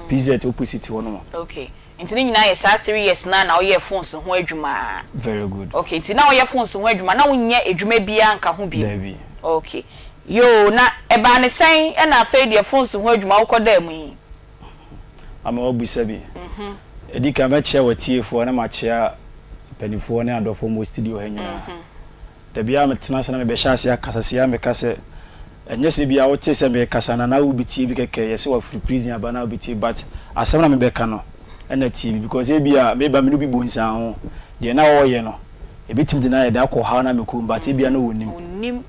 PZ opposite hɔ nom. Okay. Nti ne nyinaa yɛ saa 3 years no ara na woyɛɛ phones ho adwuma? Very good. Okay, nti na woyɛ phones ho adwuma na wonyɛ adwuma biara nka ho bio? Daabi. Okay. Yoo, na ɛbaa ne sɛn na afei deɛ phones ho adwuma wokɔdaa mu yi? Ama woabisa bi. Ɛdi kan mɛkyea w'atiefoɔ na makyea mpanimfoɔ ne adɔfoɔ mu wɔ studio ha nyinaa. Da biara metena ase na mebɛhyɛ aseɛ akasa sei a meka sɛ ɛnyɛ sɛ ebia wotee sɛ merekasa no anaa wobɛtie bi kɛkɛ yɛse wafiri prison aba na wobɛtie but asɛm na mebɛka no ɛna tie bi because ebia meba me ne obi bɔ nsianho deɛ na ɔreyɛ no ɛbɛtumi de no ayɛ dɛ akɔ ɔhaw no a mekɔ mu but ebia na ɔnnim. Ɔnnim.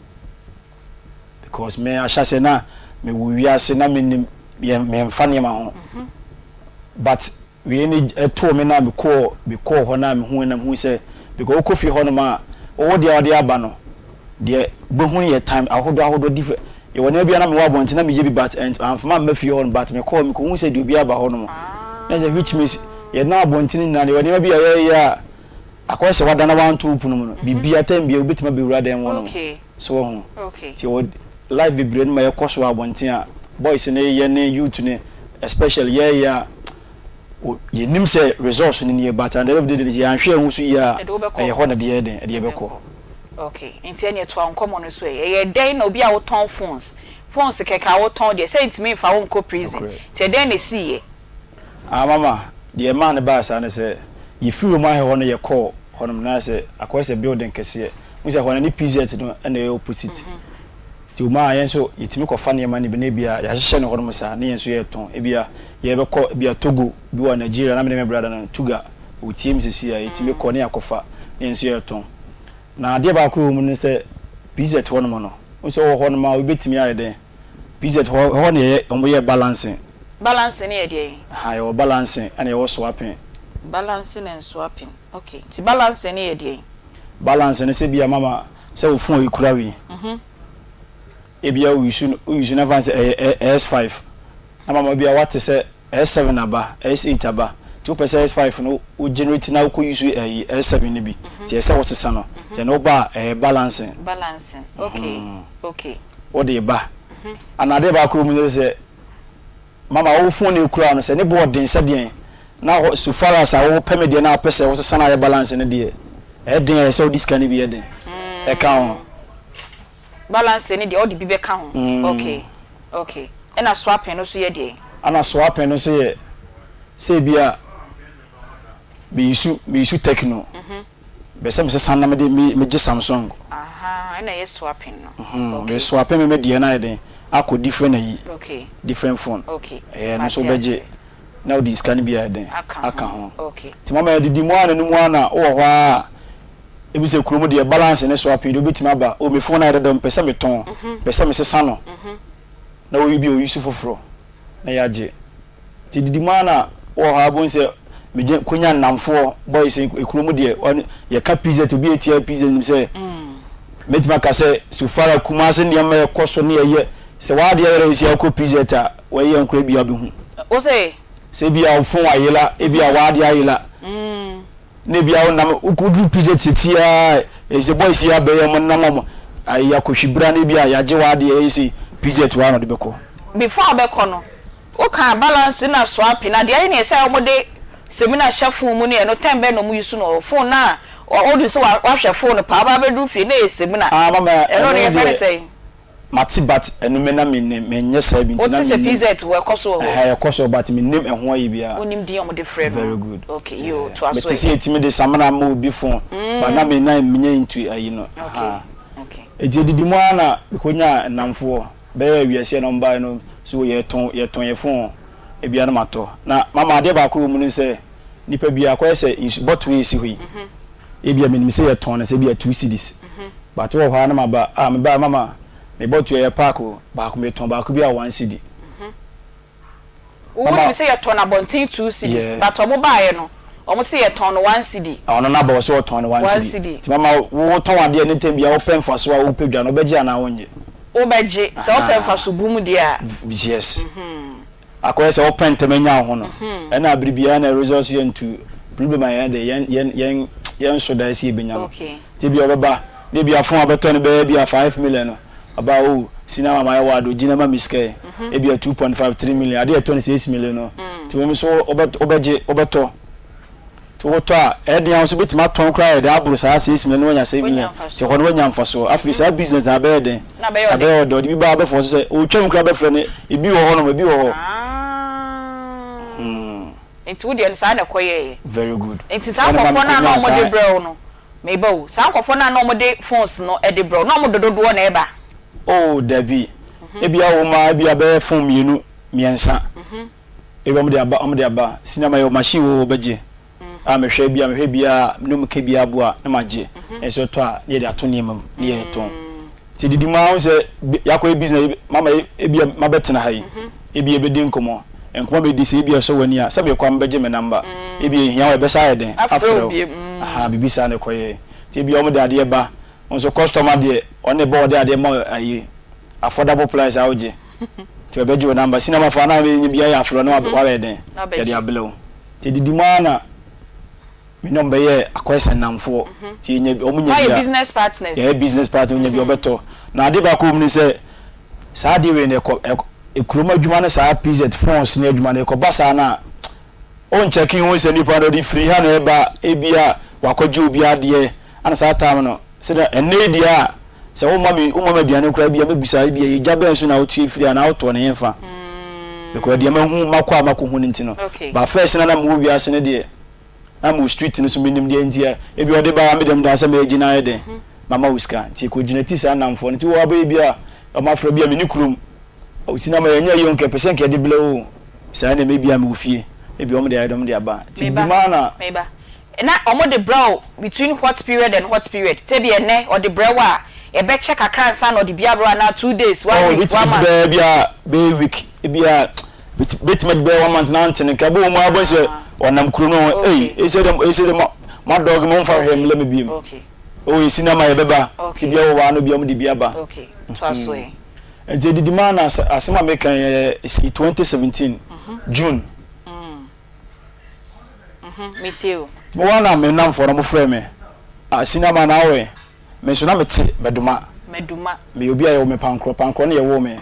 Because me ahyɛaseɛ na mewɔ wiase na mennim yɛ memfa nneɛma ho but wei ne ɛtoo me na mekɔɔ mekɔɔ hɔ na mehu na mehu sɛ because wokɔ fie hɔnom a wowɔ deɛ wɔde aba no deɛ wobɛhu yɛ time ahodoɔ ahodoɔ different yɛwɔ nneɛma bi a na mewɔ abɔnten na meyɛ bi but amfa ma mma fie hɔ no but mekɔɔ mekɔhu sɛ deɛ obi aba hɔnom na sɛ which means yɛnam abɔnten nyinaa yɛwɔ nneɛma bi a yɛyɛ a akɔyɛ sɛ wada na wanto wo pono mu no biribi time biara wobɛtumi abɛwura dan mu hɔnom. So wahu? Nti yɛwɔ life bebree no ma yɛkɔ so wɔ abɔnten a boys no yɛ ne youth no especially yɛyɛ a yɛnim sɛ results no nie but at the end of the day yɛanhwɛ yɛn ho so yie a ɛyɛ hɔ na ɛde yɛ dɛn ɛde yɛbɛkɔ. Okay, nti ɛneɛ toa nkɔmmɔ no so ɛ. Ɛyɛ dɛn na obi a wotɔn phones, phones kɛkɛ a wotɔn deɛ sɛ ntumi mfa wo nkɔ prison, nti ɛdɛn na ɛsiiɛ? Ah mama, deɛ ɛmaa no baa saa ne sɛ, yɛfiri Rome ahɛ hɔ no yɛkɔɔ hɔnom na ayɛ sɛ akɔyɛ sɛ building kɛseɛ. Wohu sɛ ɛhɔ no ne PZ no na ɛyɛ opposite. Nti wɔn a yɛn nso yɛtumi kɔfa nneɛma no bi na ebia yɛahyehyɛ no hɔnom saa na yɛn nso yɛretɔn. Ebia yɛbɛkɔ ebia Togo, bi wɔ Nigeria na me ne me brada no Tuga, ɔtie me seesei a, yɛtumi kɔ na yɛakɔfa. Na yɛn nso yɛretɔn. Na adeɛ baako a ɛwɔ mu ne sɛ PZ hɔ nom no, wohu sɛ wowɔ hɔ nom a wobɛtumi ayɛ dɛn? PZ hɔ, ɛhɔ na yɛyɛ, wɔyɛ balancing. Balancing no yɛ deɛn? Aha, yɛwɔ balancing ɛna yɛwɔ swapping. Balancing and swapping, okay. Nti balancing no yɛ deɛn? Balancing no sɛ ebia mama sɛ wo phone yi kura wei, ebia wo use no, wo use no ɛmfa no sɛ ɛyɛ S5, na mama ebia woate sɛ S7 aba, S8 aba, nti wopɛ sɛ S5 no wo generate na wokɔ use ɛyi S7 no bi, nti ɛsɛ sɛ wosesa no, nti ɛno woba a ɛyɛ balancing. Balancing, okay, okay. Wode ba. Ana adeɛ baako wɔ mu ne sɛ, mama wo phone no ekura no sɛ ne bo ɔden sɛ deɛn, na hɔ so far as a wopɛ me deɛ na wopɛ sɛ wosesa no ayɛ balance no deɛ, ɛyɛ den a ɛyɛ sɛ wode sika no bi yɛ den ɛka ho. Balance no deɛ wode bi bɛka ho, okay. Ok, ɛna swapping no nso yɛ deɛn? Ɛna swapping no nso yɛ sɛ ebi a me use me use Tecno, bɛ sɛ me sesa na mede me me gye Samsung. Ahaa, ɛna ɛyɛ swapping no. Ok. Me swapping me me deɛ no ayɛ den akɔ different ayi, Ok. different phone. Ok, Ɛyɛ ɛno nso mate wobɛgye aseɛ. na wode sika no bi ayɛ den Aka ho. Ok. Nti mama yɛdidi mu ara na ɛno mu ara na wowɔ hɔ ara a, ebi sɛ kurom deɛ balance ne swapping deɛ wobɛtumi aba, oh me phone ayɛ dada mepɛ sɛ metɔn, mepɛ sɛ mesesa no na woyi bi a oyi so foforɔ na yɛagye. Nti didi mu ara na wowɔ hɔ ara wobɛhu sɛ megye kɔnya nnamfoɔ boys kurom deɛ ɔne yɛka PZ obi a ɛtia PZ nim sɛ mɛtumi aka sɛ so far a Kumasi nneɛma ɛkɔ so ne ɛyɛ sɛ w'adeɛ yɛrɛ nsi a wokɔ PZ a wɔyɛ nkora bi a wobɛhu. Wo se? Sɛ ebi a wo phone ayela ebi a w'adeɛ ayela. Na ebia wo nam wo duru PZ sɛsi aa ɛsɛ boys yi abɛyɛ ɔmo nam ɔmo ayi akɔhwi bra na ebia yagye w'adeɛ ɛyɛ sei PZ hɔ ara na ɔde bɛkɔ. Before ɔbɛkɔ no wo kaa balance na swapping na deɛ ɛyɛ ne sɛ ɔmo de semina hyɛ phone mu no yɛ no time bɛn na ɔmo use no wɔ phone no a wo de sɛ wahwɛ phone no paa ɔba abɛduru fie na ɛyɛ semina Ah mama ɛno no ɛno yɛfrɛ no deɛ sɛn? Mate but ɛno me na mennim menyɛ saa bi nti Wote na sɛ mennim PZ wɔ ɛkɔ so wɔ hɔ? Ɛhɛn ɛkɔ so but mennim ɛho ayi biara. Wonim din a wɔde frɛ no? Very good Okay yoo yeah toa so mete ɛ. sɛ yɛtumi de samina ma obi phone but na me na menyɛ into ayi no Okay ahaa okay. Nti edidi mu ara na mekɔnyaa nnamfoɔ bɛyɛ awiaseɛ na wɔbaeɛ no so yɛtɔn yɛtɔn yɛn phone ebia na matɔ na mama adeɛ baako wɔ mu ne sɛ nipa biara akɔyɛ sɛ nsu bottle yi esi hɔ yi Ebia menim sɛ yɛtɔn no sɛ ebia 2 cedis but wɔ hɔ ara na maba ah mebaa mama me bottle ɛyɛ pack o baako metɔn baako bi a 1 cedi. Wo Mama nim sɛ yɛtɔn no abɔnten 2 cedis yeah. but ɔmo baeɛ no ɔmo se yɛtɔn no 1 cedi. Ɔno n'aba ɔse ɔtɔn no one One cedi cedi. nti mama wo tɔn adeɛ ne tɛm biara wopɛ mfasoɔ a wopɛ dwa no wobɛgye anaa wonnye? Wobɛgye sɛ wopɛ Ahaa mfaso bu mu deɛ a. Yes. Akɔyɛ sɛ wopɛ ntɛm anya wo ho no, ɛna bere biara na results yɛ ntu problem a yɛn de yɛn yɛn yɛn yɛn nso da sɛ yɛbɛnya no. Nti ebia ɔbɛba na ebia phone a ɔbɛtɔ no bɛyɛ ebia 5 million no, ɔba oh si na ama mayɛ wado gye na ma me sika yi, ebia 2.5, 3 million, adeɛ a ɛtɔ no 6 million no, nti wo nso wobɛ wobɛgye wobɛtɔ. Nti wotɔ a, ɛyɛ den a wo nso wobɛtumi atɔn koraa ayɛ dɛn aboro saa 6 million na woanya 7 million. Nti ɛhɔ no woanya mfasoɔ. Afei saa business no abɛyɛ dɛn? Abɛyɛ ɔdɛ. Ɔde bi ba a wobɛfɔ so sɛ ɔretwam koraa bɛfrɛ no ebi wɔ hɔnom, ebi wɔ hɔ. Hmm. Nti wo deɛ no saa na ɛkɔyɛeɛ? Very good. Nti saa Saa na ɛma nkurɔfoɔ no a na mekɔnyaa wɔde saa. brɛ wo no, meba o, saa nkurɔfoɔ no a na wɔde phones no de brɛ wo, na wɔde dodoɔ na ɛba? Oh dabi. Ebia wɔ mu ara ebia bɛyɛ phone mmienu, mmiɛnsa. Ebi wɔn de aba wɔn de aba sinima yɛ machine wɔ hɔ bɛgye a mehwɛ bi a mehwɛ bi a ne mu ka bi aboa na ma gye nso tɔ a ne yɛde ato nneɛma mu ne yɛ tɔn ti didi mu ahun sɛ yakɔ yɛ business mama ebi a ma bɛtena ha yi ebi ebedi nkɔmɔ nkɔmɔ bɛ di sɛ ebi ɛsɔ w'ani a sɛ mekɔ a mebɛgye me namba ebi ehia wɔ ɛbɛsa ayɛ den afrɛ wo aha bibi saa na ɛkɔ yɛ ti ebi a wɔn de adeɛ ba nso customer deɛ ɔne bɔ ɔde adeɛ ma ayi affordable price a wogye nti ɔbɛgye wo number sinama fa na wobɛnya bi ayɛ afrɛ na wabɛyɛ dɛn yɛde abrɛ wo nti didi mu ara na me ne ɔmo bɛyɛ akɔyɛ sɛ nnamfoɔ nti yɛnya ɔmo nya bi a business partners yɛyɛ business partner ɔnya bi ɔbɛtɔ na ade baako wɔ mu ne sɛ saa adeɛ wei no ɛkɔ ɛkɔ ekurom adwuma ne saa PZ phones ne adwuma no ɛkɔba saa na ɔnkyɛke ho sɛ nipa no ɔde firi ha na ɛba ebi a wakɔgye obi adeɛ ana saa time no Sɛdeɛ ɛnnɛ yi deɛ a, sɛ womma me womma me aduane koraa bi a, mɛbisa ebia yɛ gya bɛn so na wotua firi anaa wotɔɔ no hefa? Because deɛ mahu makɔ a makɔhu no nti no. But first na na mewɔ wiase no deɛ, na mewɔ street no so menim deɛ nti a ebia ɔde baeɛ a me deɛ meda sɛ mɛgye na ayɛ dɛn mama wo sika. Nti ɛkɔgyina ti saa nnamfoɔ no. Nti wɔ abɛyɛ bi a wɔafrɛ bi a menni kurom. Ɔsi na ma yɛnyɛ yie o nka ɛpɛ sɛ nka yɛde blɛ wo o. Saa nneɛma ebia mewɔ fie ebia wɔde ayɛ dɛn wɔde aba. Nti Meba, dima na. meba. Na ɔmo de brɛ wo between what period and what period? Sɛ ebia ɛnnɛ ɔde brɛ wo a, ɛbɛkyɛ kakra ansa na ɔde bi abrɛ wo anaa 2 days, one Oh, week, ebetumi one di month? bɛyɛ bi a bɛyɛ week, ebi a betumi adi bɛyɛ one month na ante ne nka. Ebi wɔ mu a wobɛhu sɛ ɔnam kuro no ho, ei, ese dɛ ese dɛ mo mo adɔge mo mfa hwee mmrɛ me bio. Oh, esi na ma yɛbɛba. Nti bi a wɔ hɔ a na obi a wɔde bi aba. Okay, toa so ɛ. Nti edidi maa na asɛm a meka yi ɛyɛ esi 2017 June. Metie o. Mewɔ hɔ na me nnamfoɔ no wɔfrɛɛ me, ah, senior man na wowɛ? Me nso na mete Meduma. Meduma. Meyɛ obi a yɛwoo me Pankorɔ, Pankorɔ no yɛwoo me.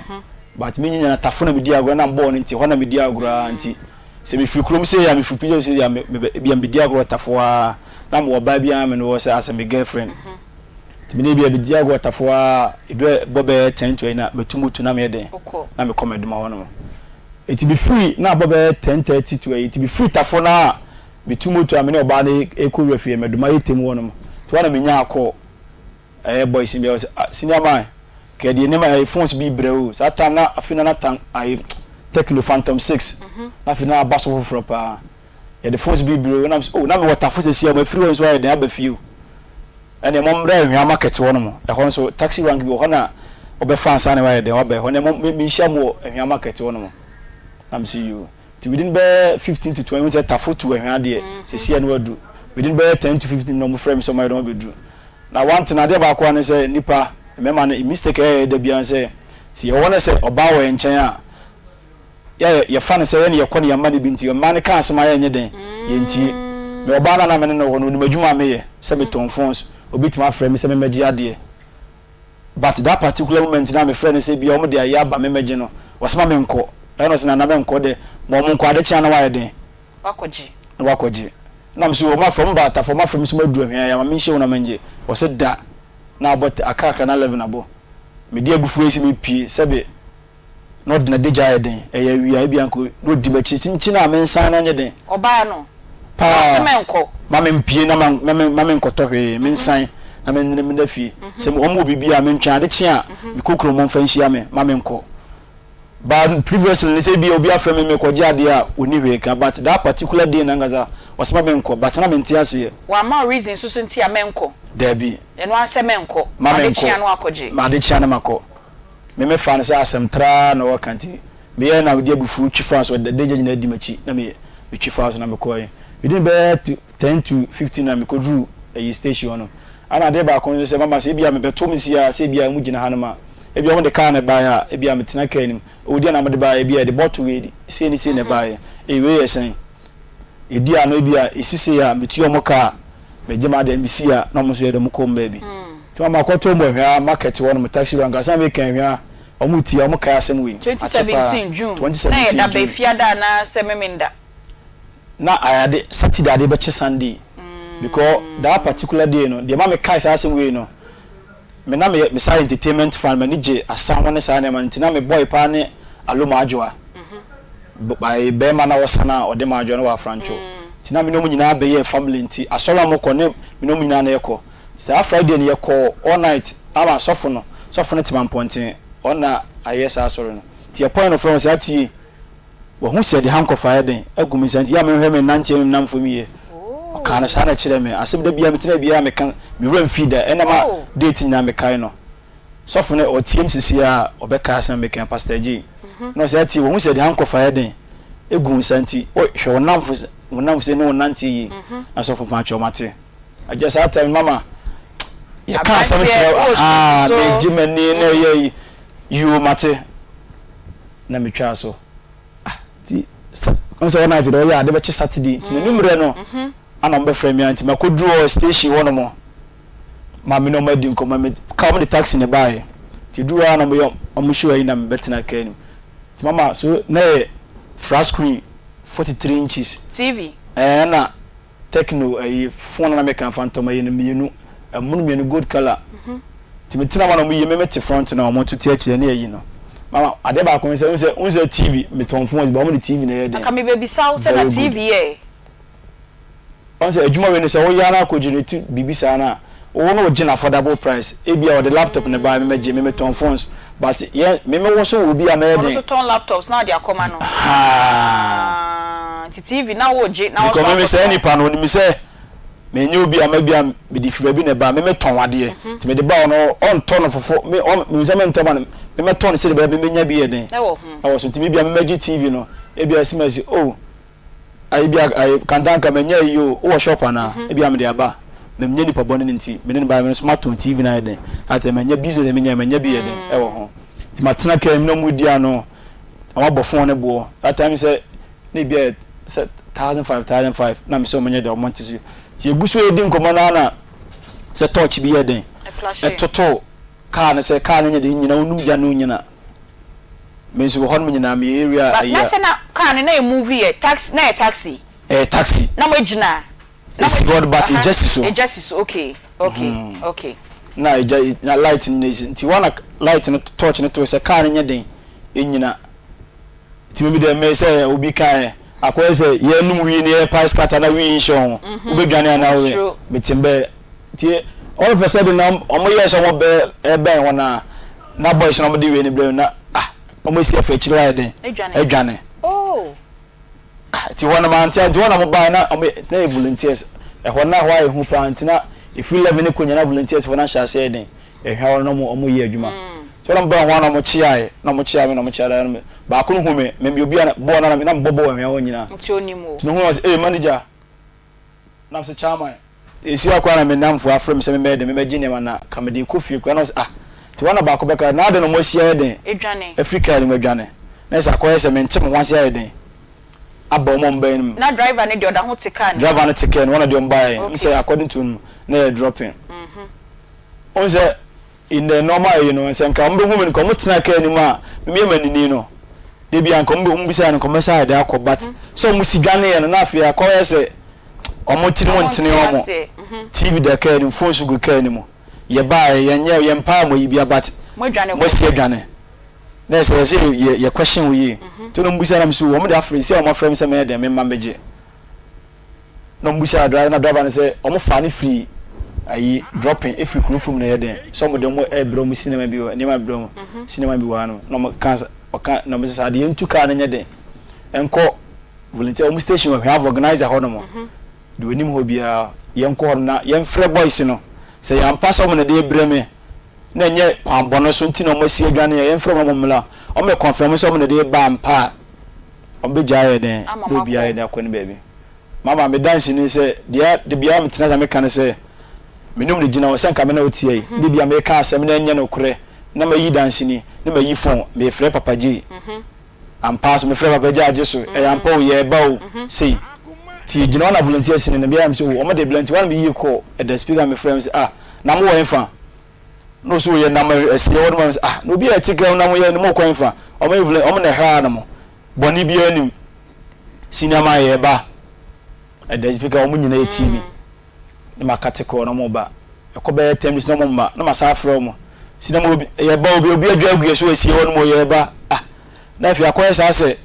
But me nyina Tafo na medi agorɔ ɛnam bɔɔl no nti, ɛhɔ na medi agorɔ ara nti sɛ mefiri kurom sei a, mefiri Pizza sei a, me, me, ebia mebɛdi agorɔ wɔ Tafo ara. Na mewɔ ɔbaa bi ara me ne wɔ sɛ asɛ me girlfriend. Nti me ne ebia bɛdi agorɔ wɔ Tafo ara, ɛduru ɛbɔ bɛyɛ 10 to ayi na matu moto na meyɛ dɛn? Na mekɔ Meduma hɔ nom. Nti mefiri, na abɔ bɛyɛ 10:30 to ayi, nti mefiri Tafo no a, metu moto a me ne ɔbaa no rekɔ wura fie, Meduma yɛ tɛm hɔ nom. Nti hɔ na menyaa call. Ɛyɛ boys no bi a ɔsɛ ah senior man kɛ deɛ nneɛma ɛyɛ phones bi brɛ o saa time na afei na na tan ayi Tecno Phantom 6 na afei na aba so foforɔ paa yɛde phones bi brɛ o na oh na mewɔ tafo sɛsi a mafiri hɔ nso ayɛ den aba fie o ɛnna mo mmerɛ Ahwea market hɔ nom ɛhɔ nso taxi rank bi wɔ hɔ na wɔbɛfa ansa na wayɛ den waba ɛhɔ na mo menhyia mo wɔ Ahwea market hɔ nom na mesi yoo Nti within bɛyɛ 15 to 20 wohu sɛ tafo tu ahwea deɛ seesei a na wadu within bɛyɛ 10 to 15 na wɔfrɛ me sɛ wɔayɛ dɛn wɔabɛduru. Na one thing adeɛ baako a ne sɛ nnipa mmarima no mistake a yɛyɛ da biara ne sɛ sɛ yɛwɔ hɔ na sɛ ɔbaa wɔ yɛn nkyɛn a yɛ yɛfa no sɛ yɛne yɛkɔ no yɛmma no bi nti mmaa no ka asɛm a yɛnyɛ dɛn yɛntie. Me ɔbaa no a na me ne no wɔ hɔ no ɔnim adwuma a meyɛ sɛ metɔn phones obi tumi afrɛ me sɛ memmɛgye adeɛ But that particular moment no a me frɛ no sɛ bia ɔmo de ayɛ aba me mɛgye no, ɔse ma me nkɔ, ɛna ɔse nana mɛnkɔ dɛ, ma ɔmo nkɔ ade kye a na wayɛ dɛn? Wakɔgye. Na wakɔgye. Na me so ɔmo afrɛ, ɔmo ba Atafo, ɔmo afrɛ me sɛ maduru Ahwea yi a ma menhyia wo na mengye, ɔse da, na abɔ akrakra na 11 abɔ, mede abufuo yi sɛ mepie, sɛbe. na ɔde n'adagya ayɛ den, ɛyɛ awia, ebia anka na odi m'akyi, kyinkyin a mensan no nyɛ den. Ɔbaa no, Paa, ɔse mɛnkɔ. Ma mempue na ma, ma, ma menkɔtɔ hwee, mensan na mennene menna fie. Sɛ wɔn wɔ biribi a, mentwɛn ade kye a, mekɔ kurom wɔmfa nhyia me, ma menkɔ. But previously no, sɛ ebia obi afrɛ me mekɔgye adeɛ a, ɔnni hwee ka, but that particular day no ankasa, ɔse ma menkɔ, but na mente aseɛ. Wamma wo reason nso so nti a mɛnkɔ? Daabi. Ɛno ara sɛ mɛnkɔ, Ma ade kye a menkɔ, na wakɔgye. ma ade kye a na makɔ. Me me faa no sɛ asɛm traa na ɔreka nti meyɛɛ na mede abufuo twi faa so adagya nyinaa di m'akyi na me metwi faa so na mekɔɛ within bɛyɛ to 10 to 15 na mekɔduru ɛyi station hɔ no ana adeɛ baako nso sɛ mama sɛ ebia mebɛto me si a sɛ ebia wɔn gyina hanom a ebia wɔn de kaa na ɛbaeɛ a ebia metena kaa anim o deɛ na wɔde baeɛ ebia yɛde bɔtol wei sei ne sei na ɛbaeɛ ee wei yɛ sɛn Edi ano ebia esi sei a metua wɔn ka a megye m'adeɛ mesi a na wɔn nso yɛ dɛ wɔn kɔ wɔn baabi. Nti ma makɔtɔ mu Ahwea market hɔ nom taxi rank ansa na meka Ahwea wɔn retie a wɔn kae asɛm wei akyɛ paa 2017 June 2017 na yɛ da bɛn June. Fiada anaa sɛ Memenda? Na ayɛ ade Saturday ade bɛkye Sunday because that particular day no deɛ ɛma mekae saa asɛm wei no me na meyɛ me saa entertainment fan m'ani gye asa ho ne saa nneɛma no nti na me boy paa ne Aloma Adwoa ayi bɛrima na ɔsa na ɔde ma Adwoa na wɔ Afrantwo nti na me ne wɔn nyinaa bɛyɛ family nti asɔre a wɔkɔ ne me ne wɔn nyinaa na yɛkɔ saa Friday no yɛkɔ all night ama sɔfo no sɔfo no te Mampɔnten ɔna ayɛ saa asɔre no nti yɛkɔɛ no frɛ wɔn sɛ atie Wahu sɛ ɛde handcuff ayɛ den agu me nsa nti, yɛ a menhwɛ me nnanteɛ me nnamfo mu yie. Ɔkaa no saa na ɛkyerɛɛ me. Asɛm da biara metena biara meka, me werɛ mfii da. Ɛna ma date nyinaa mekae no. Sɔfo no ɔteam sisi a ɔbɛkae asɛm a meka, Pastor Agyei. Na ɔsɛ atie, wahu sɛ ɛde handcuff ayɛ den agu wo nsa nti, hwɛ wo nnamfo wo nnamfo sɛ ne wo nnanteɛ yie. Na sɔfo mpakyɛw mate. Agya saa time no mama yɛka asɛm kyerɛ wo, ahaa, megye m'ani na ɛyɛ yi, yoo mate. Na metwaa so. Ah, nti sa wohu sɛ all night deɛ ɔyɛ a ade bɛkye Saturday nti n'anwummerɛ no ana wɔbɛfrɛ me a nti makɔduru hɔ station hɔ nom ma me ne wɔn adi nkɔmmɔ me kaa wɔn de taxi na ɛbaeɛ nti ɛduru hɔ a na wɔyɛ wɔn show ayi na mebɛtena kaa no mu nti mama so na yɛ flat screen 43 inches TV. Ɛɛ na Tecno ɛyi phone na meka fa ntɔm ɛyi no mienu ɛmono mienu gold colour nti me tena ma na ɔmo yi me me te front na ɔmo nso te akyire ne ɛyi no mama adeɛ baako ne sɛ n sɛ n sɛ TV me tɔn phones ba ɔmo de TV na ɛyɛ den. Anka me bɛ bisa wo sɛ na Very good. TV yɛ. Ɔn sɛ adwuma wei no sɛ woyɛ ara na akɔ generate biribi saa no a wo na wogye no affordable price ebia ɔde laptop na ɛbaeɛ me mɛgye me metɔn phones but yɛ me me wo so wɔ obi a mɛyɛ Ɔno den. nso tɔn laptops na ɔde akɔma no. Haa. Ah, nti TV na wogye na Because wɔso me me saa akɔtɔn. nipa no onim sɛ. Menyɛ obi a ma bi a mede firi baabi na ɛba, me metɔn adeɛ, nti mede ba ɔno ɔntɔ no fofo, me ɔn mehu sɛ mentɔ ma no, me mɛtɔ no sɛdeɛ ɛbɛyɛ a me mɛnya bi yɛ den ɛwɔ so, nti me bia me mɛgye TV no, ebia ɛsi ma ɛsi oh ayi bia ayi kantanka manya ayi o, wowɔ shop anaa, ebia mede aba, na menyɛ nipa bɔne no nti, me ne no baeɛ me nso matɔn TV no ayɛ den, ate manya business a menya manya bi yɛ den ɛwɔ ho, nti matena kaa mu na wɔredi ano, na wɔabɔ phone no boɔ, that time sɛ. na ebi ayɛ sɛ 1005 1005 na mesɛ ɔmo nyɛ dɛ ɔmo nte so nti egu so edi nkɔmɔ no ara na sɛ torch bi yɛ den ɛtoto kaa no sɛ kaa no nyɛ den nyina onum gya no nyina me nso wɔ hɔ nom nyinaa meyɛ area But ayi na a. sɛ na kaa no na yɛ move yɛ taxi na yɛ taxi. Ɛyɛ taxi. Na mo egyina na mo Esi hɔ but egya si so. Egya si so okay okay okay. Na egya na light no na esi nti hɔ na light no torch no too sɛ kaa no nyɛ den enyina. Nti me deɛ me sɛ obi ka ɛ akɔyɛ sɛ yɛnum wii ne yɛpae scatter na wii nhyɛ ho mhm. wobɛdwane anaa woyɛ metem bɛ nti all of a sudden na ɔmo yɛ sɛ ɔmo bɛ ɛbɛn hɔ na na boys na ɔmo de wei ne brɛ na ah ɔmo esi afa akyire hɔ ayɛ den adwane oh. ah nti hɔ no mante nti hɔ na ɔmo bae na ɔmo na yɛ volunteers ɛhɔ na hɔ ayɛ hu paa nti na efiri 11 ne kɔ nyina volunteers fo na hyɛ aseɛ den Ehwɛ hɔ no na ɔmo yɛ adwuma. Nti ɔmo bɛn hɔ a na ɔmo kyeae, na ɔmo kyea me na ɔmo kyea daa no baako no hu me, me meyɛ obi a bɔɔl na na mebɔ bɔɔl wɔ hɔ nyinaa. Nti onim wo. Nti no hu me ɔse ee manager, na mese chairman. Esi a koraa na me nnamfo afrɛ me sɛ memmɛyɛ dɛn memmɛgye nneɛma na ka mede rekɔ fie koraa na ɔse ah nti hɔ na baako bɛka na adɛn na ɔmo asi ayɛ dɛn Adwane. afiri kaa no mu adwane na ɛsɛ akɔyɛ sɛ mente me ho ase ayɛ dɛn aba ɔmo a ɔmo baeɛ no mu. Na driver no deɛ ɔda ho te kaa no mu. Driver no te kaa no mu ɔno deɛ ɔmo baeɛ Okay. sɛ according to no na ɛyɛ dropping. Wohu sɛ in the normal ayi no sɛ nka wɔbɛhu me no nka wɔtena kaa no mu a meyɛ manini no da bi a nka wɔbɛ wɔbisa no nka wɔbɛsa ayɛ de akɔ but sɛ wɔn si dwaneeɛ no na afei akɔyɛ sɛ wɔn tiri mu ntene wɔn TV da kaa no mu phone so gu kaa no mu yɛbaeɛ yɛnyɛ yɛmpaa mo ayi bia but Mo adwane mo asi adwane na ɛsɛ yɛsɛ yɛ yɛ question wo yie nti na wɔn bisa na mo so wɔn de afrɛ sɛ wɔn afrɛ me sɛ mɛyɛ dɛn mema mbɛgye. Na ɔmo bisaa driver na driver no sɛ ɔmo faa no firi ayi dropping efiri kuro fam na ɛyɛ dɛn sɛ ɔmo de ɔmo ɛɛbrɛ ɔmo cinema bi wɔ nneɛma brɛ ɔmo cinema bi wɔ ha no na ɔmo ka ɔka na ɔmo sɛ saa de yɛn tu kaa no nyɛ dɛn ɛnkɔ volunteer ɔmo station wɔ hwɛ organizer hɔ nom deɛ onim hɔ biara yɛn kɔ hɔ nom na yɛn frɛ boys no sɛ yɛn ampa sɛ ɔmo na de brɛ me na ɛnyɛ kwan bɔne so nti na ɔmo asi adwane yɛ yɛn frɛ ɔmo mmla ɔmo yɛ confirm sɛ ɔmo na de ba ampa a Ɔmo bɛ gyaa yɛ dɛn na obiara yɛ dɛn akɔ ne baabi. Mama me dansi ne sɛ deɛ da biara me tena ase a me ka ne sɛ me nom ne gyina hɔ sɛ nka me na wo tia yi da biara me ka asɛm na ɛnyɛ nokorɛ na ma yi dansini na ma yi phone me frɛ papa J ampa so me frɛ papa J agye so ɛyɛ ampa o yɛ ba o sei ti gyina hɔ na volunteer sini no biara me sɛ o ɔmo de bla nti wɔn me yi kɔ ɛda speaker me frɛ me sɛ ah na mo wɔ ɛnfa na ɔsɛ oyɛ nam ɛsɛ hɔ nom sɛ ah na obi a ɛte kɛm nam yɛ no mo kwan fa ɔmo yɛ vlɛ ɔmo na ɛhra ha nom bɔne biara nim sinima yɛ ba ɛda speaker ɔmo nyina yɛ TV na ma kate kɔɔ na ɔmo ba ɛkɔ bɛyɛ 10 minutes na ɔmo mma na ma san afrɛ ɔmo sinima obi yɛ ba obi obi adwa agu yɛ so ɛsie hɔ nom yɛ ba ah na afei akɔyɛ saa sɛ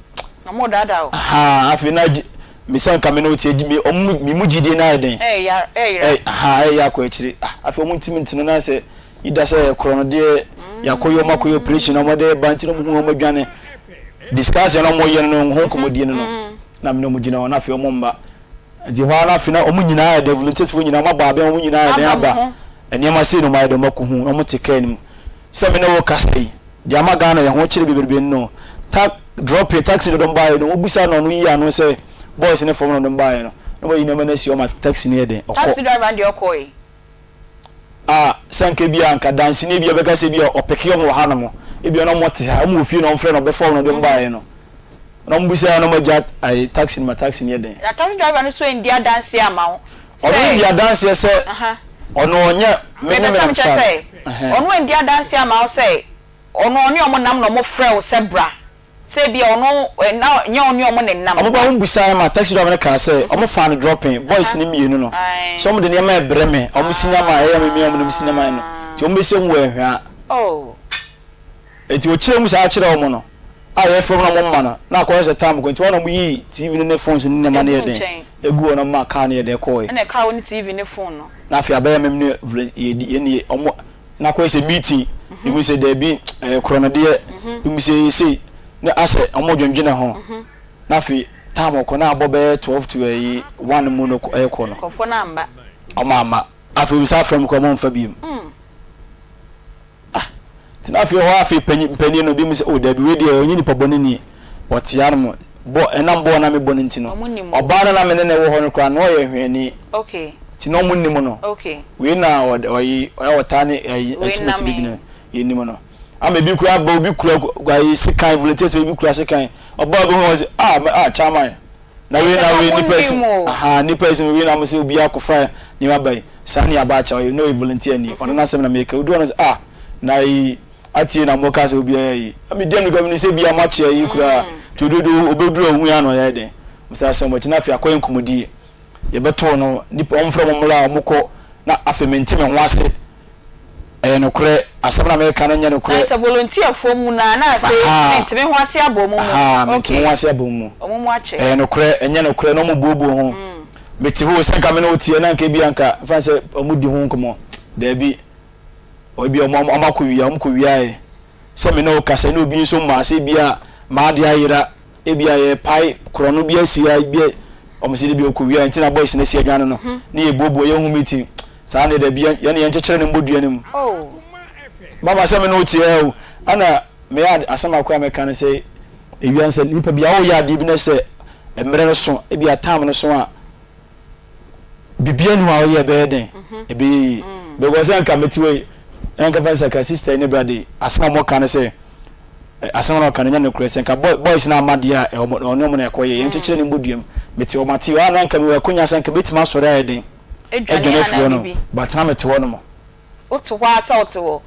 Ɔmo daadaa o. Ahaa afei na gye me sɛ nka me ne wo te me ɔmo me mu gyidie no ayɛ den. Ɛɛya ɛɛyera. Ɛɛ ahaa ɛɛyɛ akɔ akyire ah afei ɔmo ntumi ntena na sɛ ida sɛ ɛyɛ korɔ no deɛ yakɔyɛ ɔmo akɔyɛ operation na ɔmo de ba nti na ɔmo hu ɔmo adwane discussion na ɔmo yɛ no no ho nkɔmɔdie no no na me ne ɔmo gyina hɔ na afei ɔmo mba nti hɔ ara na afei na ɔmo nyinaa yɛ dɛ volunteers foɔ nyinaa ɔmo abɔ abɛn ɔmo nyinaa yɛ dɛn aba nneɛma sei na ɔmo ayɛ dɛ ɔmo akɔ hu ɔmo te kaa no mu sɛ me ne wo kasa yi. Deɛ ama Ghana yɛn ho kyere bebrebe no ta dropping taxi no dɔm baeɛ no wobisa no ɔno yi ano sɛ boys ne fam na ɔdɔm baeɛ no na wayi nneɛma no asi hɔ ma taxi no yɛ den ɔkɔ. Taxi driver no deɛ ɔkɔe. A sɛ anka ebia anka danseni ebia bɛka sɛ ebia ɔpeke wɔn wɔ hanom ebia na wɔn te ha wɔn wɔ fie na wɔn frɛ no ɔbɛfa wɔn na ɔde wɔn baeɛ no na wɔn bisa na wɔn agya ayi taxi no ma taxi no yɛ den. Na taxi driver no nso ndi adanseɛ ama wo sɛ. Ɔno ndi adanseɛ sɛ ɔno ɔnyɛ me ne me na mefa no. Ɔno andi adanseɛ ama wo sɛ ɔno ɔne ɔmo nam na ɔmo frɛ wo sɛ bra sɛ ebia ɔno na nyɛ ɔne ɔmo na ɛnam. Ɔmo ba ho bisaeɛ ma taxi driver no kaa sɛ ɔmo faa no dropping boys no mmienu no sɛ ɔmo de nneɛma ɛbrɛ me ɔmo si nneɛma a ɛyɛ me me ɔmo na ɔmo si nneɛma no nti ɔmo bɛsi ɔmo wɔ Ahwea. Enti ɔkyerɛɛ mu saa kyerɛɛ wɔn no, a yɛfrɛ wɔn na wɔmma no, na akɔyɛ sɛ tam kɔ, nti hɔ na wɔyii TV no ne phones no ne nneɛma no yɛ den egu hɔ na wɔmaa car no yɛ den kɔɔe. Ɛna car ne TV ne phone no. Na afei abɛyɛ mem ne vle yɛdi yɛn ne wɔn na akɔyɛ sɛ meeting, ebi sɛ daabi ɛyɛ korɔ no deɛ, ebi sɛ ɛyɛ sei, na asɛ wɔn dwendwene ho, na afei tam kɔ na abɔ bɛyɛ 12 to ɛyi one mu no ɛkɔ no. Nkurɔfoɔ no amba. Ɔmo amma. Afei obi san frɛ me koraa ɔmo mfa biom. Ah! Nti na afei hɔ afei panyin mpanin no bi mu sɛ oh dabi wei deɛ ɔnyɛ nipa bɔne ni. Ɔte anom bɔ ɛnam bɔɔl na mebɔ no nti no. Ɔbaa no na me ne no wɔ hɔ no koraa na ɔyɛ hwɛni. Nti na ɔmo nim no. Wei na ɔyi ɔyɛ ɔtaa ne ayi asimesi bi gyina yɛnim no. Ama ebi koraa ba obi kura ayi sekan volunteers bi kura sekan. Ɔbaa bi hu ɔsɛ ah ah chairman. Na wei na wei nipa esi ahaa nipa esi wei na mo sɛ obi akɔfa nneɛma ba yi saa ne aba akyɛ ɔyɛ na ɔyɛ volunteer ni ɔno n'asɛm na meka odu ɔno sɛ ah na yi atie na mo ka sɛ obi ayɛ yi mi di ɛnu mi sɛ bi a mo akyɛ yi koraa tí odu odu obeduru ohun ya na ɔyɛ den mo sɛ asɛm ɔkyi na afei akɔyɛ nkɔmɔdie yɛbɛtoo no nipa wɔn fɛ wɔn mmola a wɔn kɔ na afei mi nti mi ho ase. Ɛyɛ nokorɛ, asɛm na mereka no nyɛ nokorɛ. Na sɛ volunteerfoɔ mu no a, na afei mente me ho ase abɔ wɔn mu. Ahaa, mente me ho ase abɔ wɔn mu. Wɔn mu akyɛ. Ɛyɛ nokorɛ, ɛnyɛ nokorɛ, na wɔn buobuo ho. Mete hɔ o, sɛ nka me ne wo teɛ na nka ebia nka, mfa no sɛ wɔn di ho nkɔmmɔ. Daabi, ebia wɔn, wɔn akɔ wia, wɔn kɔ wiaɛ. Sɛ me ne wo kasa, ne obi nso mmaa, sɛ ebia m'adeɛ ayera. Ebia yɛrepae korɔno bi asi ha bi a wɔn si de bi okowia nti na boys no asi adwane no ne yɛ buobuo yɛn ho meeting saa ne dabi yɛn ne yɛn kyekyere no mbɔ dua no mu. Mama sɛ me ne wo te ha o ɛna me yɛ asɛm akɔ a mɛka no sɛ ewia sɛ nipa bi a ɔyɛ adeɛ bi na sɛ mmerɛ no so ebi a time no so a biribiara ni hɔ a ɔyɛ ɛbɛyɛ dɛn ɛbɛyɛ yie because sɛ nka mete wei nka fa sɛ ka sister ne brother yi asɛm a wɔka no sɛ asɛm a wɔka no nyɛ nokorɛ sɛ nka boys no ama deɛ a ɔne ɔmo na ɛkɔyɛ yɛn kyekyere ne mbɔduam mete wɔn ate hɔ a na nka mewɔ akonya sɛ nka mɛtumi asɔre ayɛ den adwane afiri hɔ nom but na mete hɔ nom. Wote hɔ ara sɛ wote hɔ.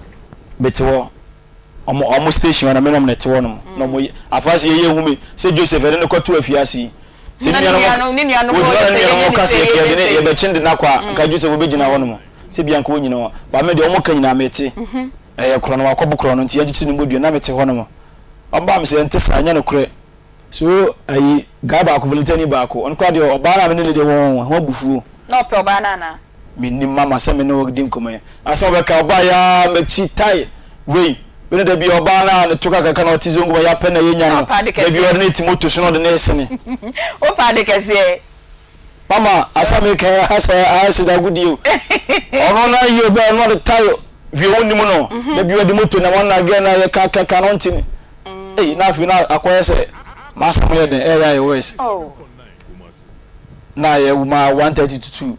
Mete hɔ. Ɔmo ɔmo station hɔ na me ne ɔmo na ɛte hɔ nom. Na ɔmo yɛ afa sɛ yɛyɛ hu me sɛ Joseph yɛde no kɔto afiase yi. Sɛ ne nuanom ne nuanom ogyina na ne nuanom ka sɛ yɛde ne yɛbɛkye de no akɔ a nka Joseph obɛgyina hɔ nom. Sɛ bia nka ɔnyina hɔ. Ba me deɛ ɔmo ka nyinaa mete. Ɛyɛ korɔ no wakɔbo korɔ no nti yɛnkyekyere no mmɔdua na mete hɔ nom. Ɔmo baa me sɛ ɛnte saa ɛnyɛ nokorɛ. So ayi guy baako volunteer ni baako ɔno koraa deɛ ɔbaa no a me ne no deɛ wɔn ho abufuo. Na ɔpɛ ɔbaa no anaa? Mennim mama sɛ me ne wo di nkɔmmɔ yi asɛm a ɔbɛka ɔbaa yi ara m'akyi tae wei wei na dabi ɔbaa no a ne to kakraka na ɔte zongo ma yɛapɛ na yɛnya no dabi ɔde ne ti moto so na ɔde ne resene. Wopɛ ade kɛseɛ? Mama asɛm meka yi asɛ ayɛ sɛ dagodie o ɔno na yi ɔbaa no ɔde tae wie wo nim no dabi ɔde moto na wɔn na gɛ na yɛ ka ka ka na ɔnte Ei na afei na akɔyɛ sɛ m'asɛm yɛ den ɛyɛ ayɛ worse. Na ayɛ ma 1:30 to 2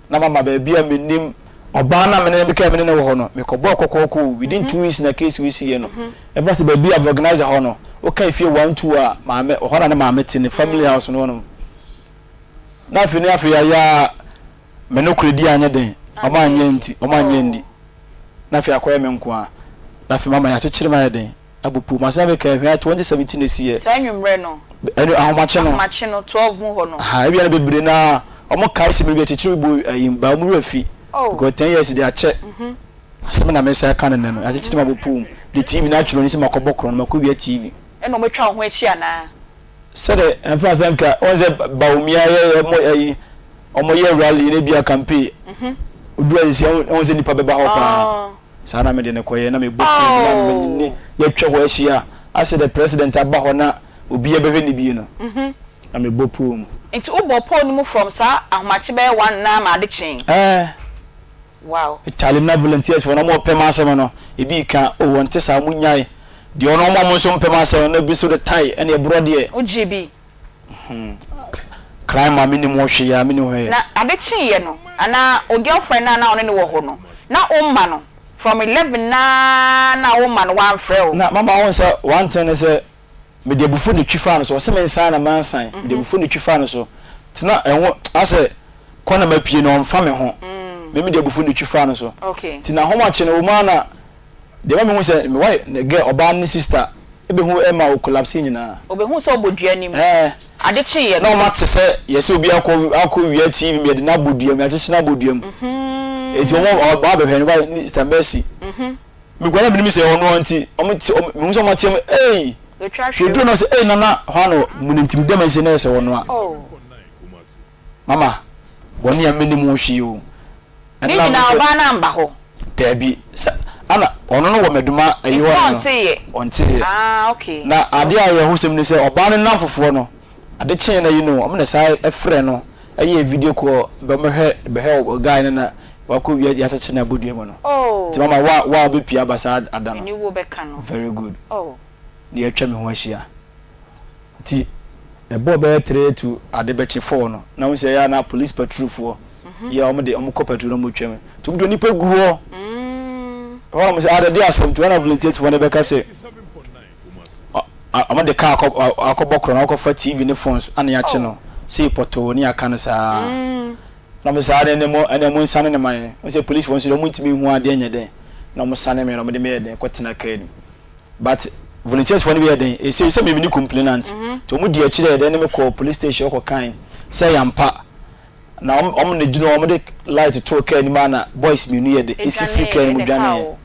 na mama baabi a menim ɔbaa na mene meka mene ne wɔ hɔ no mekɔbɔɔ kɔkɔɔkɔ o within 2 weeks na case wei siiɛ no ɛfa sɛ baabi a vulcanizer hɔ no woka efie 1 2 a maame hɔ na ne maame te ne family house no hɔ nom na afei ne afei ayɛ a me nokorɛdi anyɛ den ɔmo anyɛ nti ɔmo anyɛ ndi na afei akɔyɛ me nko a na afei mama yɛakyekyere me ayɛ den abupu masan bɛka ahwia 2017 na ɛsiiɛ. Saa anwummerɛ no. Ɛno ahomakye no. Ahomakye no 12 mu hɔ no. Aha ebia no bebree no ara ɔmo kae sɛ biribi akyekyere bu ayi ba ɔmo werɛ fi. Oh. Because 10 years de akyɛ. Asɛm na mesan ka no nnɛ no akyekyere me abupu mu de TV no atwere no sɛ makɔbɔ korɔn no makɔwia TV. Ɛna ɔmo atwa wo ho ahyia anaa? Sɛdeɛ ɛmfa sɛ nka wɔn sɛ Bawumia yɛ yɛ mo ɛyi wɔn yɛ rally na ebia campaign odu ayɛ si wɔn sɛ nipa bɛba hɔ paa saa na mede ne kɔyɛ na mebɔ pii na me ne yɛtwa hɔ ahyia asɛ the president aba hɔ na obi ɛbɛhwɛ ne bie no na mebɔ pole mu. Nti wobɔ pole no mu from saa ahomakye bɛyɛ one naa ma ade kyee? Ɛɛ. Wow. Charlie na volunteers foɔ no ɔmo ɔpɛ m'asɛm no ebi ka oh ɔnte saa ɔmo nyae deɛ ɔno ɔmo a ɔmo nso mpɛ m'asɛm no na ebi nso de tae ɛne ɛborɔ deɛ. Wo gyee bi? Hmm crime a mennim ho hwee a mennim ho hwee. Na ade kyeeɛ no anaa wo girlfriend no a na wo ne no wɔ hɔ no na wo mma no from 11 no ara na wo mma no wamfrɛ wo? Na mama wohu sɛ one thing ne sɛ mede abufuo na etwi faa no so ɔse mensan na mansan mede abufuo na etwi faa no so nti na ɛho asɛ kɔ na mapue no ɔmfa me ho me mede abufuo na etwi faa no so nti na ahomakye no wɔn na deɛ ma mehu sɛ me wife ne girl ɔbaa ne sister ebehu ɛma o collapse nyinaa. Obehu sɛ ɔbɔ dua nim. Ɛɛ. Ade kyeeɛ no. Na wɔn ate sɛ yɛsɛ obi akɔ akɔ wia TV mu yɛde no abɔ dua mu yɛakyekye no abɔ dua mu eti wɔn wɔn abɛhwɛ no ba ne sister Mercy. Me kura na menim sɛ ɔno ara nti ɔmo te ɔmo mehu sɛ ɔmo ateɛ mu ei Otwa hwɛ hwɛ oduro na ɔsɛ ei nana hɔ ano mu nim nti dɛm nse na yɛ sɛ ɔno a Oh. mama wɔne a menim ho hwee o Ne ɛnna nyinaa sɛ ɔbaa no amba hɔ. daabi sɛ ana ɔno no wɔ mɛduma ayi Nti hɔ na no ɔnteeɛ. ɔnteeɛ Ah okay. na adeɛ a awerɛhosɛm ne sɛ ɔbaa no nnamfofoɔ no ade kyee na yi no ɔmo na saa ɛfrɛ no. Ɛyɛ video call bɛhwɛ bɛhwɛ guy no na wakɔ wia yɛakyekye no abɔ dua mu no. Oh. Nti mama wa wa wobɛpie aba saa ada no. Aniwuo bɛka no. Very good. Oh. Na yɛatwa me ho ahyia. Nti ɛbɔɔ bɛyɛ 3 to ade bɛkye 4 no na wohu sɛ ɛyɛ a na police patrol foɔ yɛ wɔn de wɔn kɔ patrol na wɔn twam. Nti wɔn de onipa gu hɔ. Ɛhɔ na wɔn sɛ ah dɛde asɛm nti wɔn na volunteers foɔ no bɛka sɛ Ɔ wɔde kaa akɔ akɔbɔ korɔ no akɔfa TV ne phones ana yɛakye no sei pɔtoo ne yɛaka no saa na wɔn saa ne mo ɛne mo nsane ne ma yɛn wɔn sɛ polisifoɔ nso deɛ wɔn ntumi nhu adeɛ nyɛ dɛn na wɔn sane me na wɔn de me yɛ dɛn kɔtena kaa mu but volunteers foɔ no bi yɛ dɛn ɛsɛ sɛ mimi ne complainant nti wɔn di akyire yɛ dɛn ne me kɔɔ police station kɔ kan sɛ yampa na wɔn wɔn na gyina wɔn de light too kaa no mu ana boys mmienu yɛ de esi firi kaa no mu dwane yɛ.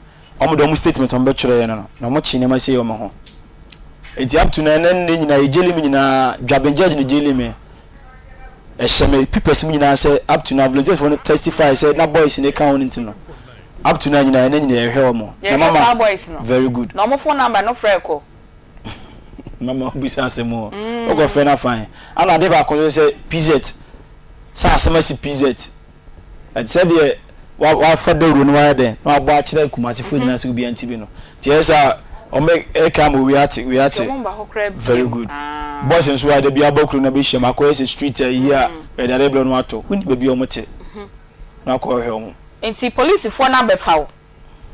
Wɔn de wɔn statement wɔn bɛtwerɛ yɛ no no na wɔn kye nneɛma sei wɔn ho nti up to na ɛnɛ nnɛ nyinaa yɛ jaili me nyinaa dwaben judge na jaili me ɛhyɛ me papers mu nyinaa sɛ up to now volunteers fo no testify sɛ na boys ne ka ho no nti no up to now nyinaa ɛnɛ nyinaa yɛhwɛ wɔn na mama saa boys no very good na wɔn phone number no frɛ kɔ mama obisa asɛm o wokɔ frɛ no afan ana ade baako nso sɛ pz sɛ asɛm asi pz Ɛte sɛ deɛ wafa dawuro no wayɛ dɛn na wabɔ akyerɛ Kumasefoɔ nyinaa sɛ obiara nti bi no. Nti ɛyɛ sɛ a wɔbɛka ama owi ate wei ate. Very good. Boys nso a da bi abɔ kuro no abɛhyia mu akɔyɛ sɛ street ayi a yɛde adeɛ brɛ no atɔ. Wonim baabi a wɔte na wakɔhwehwɛ wɔn. Nti polisifoɔ no abɛfa wo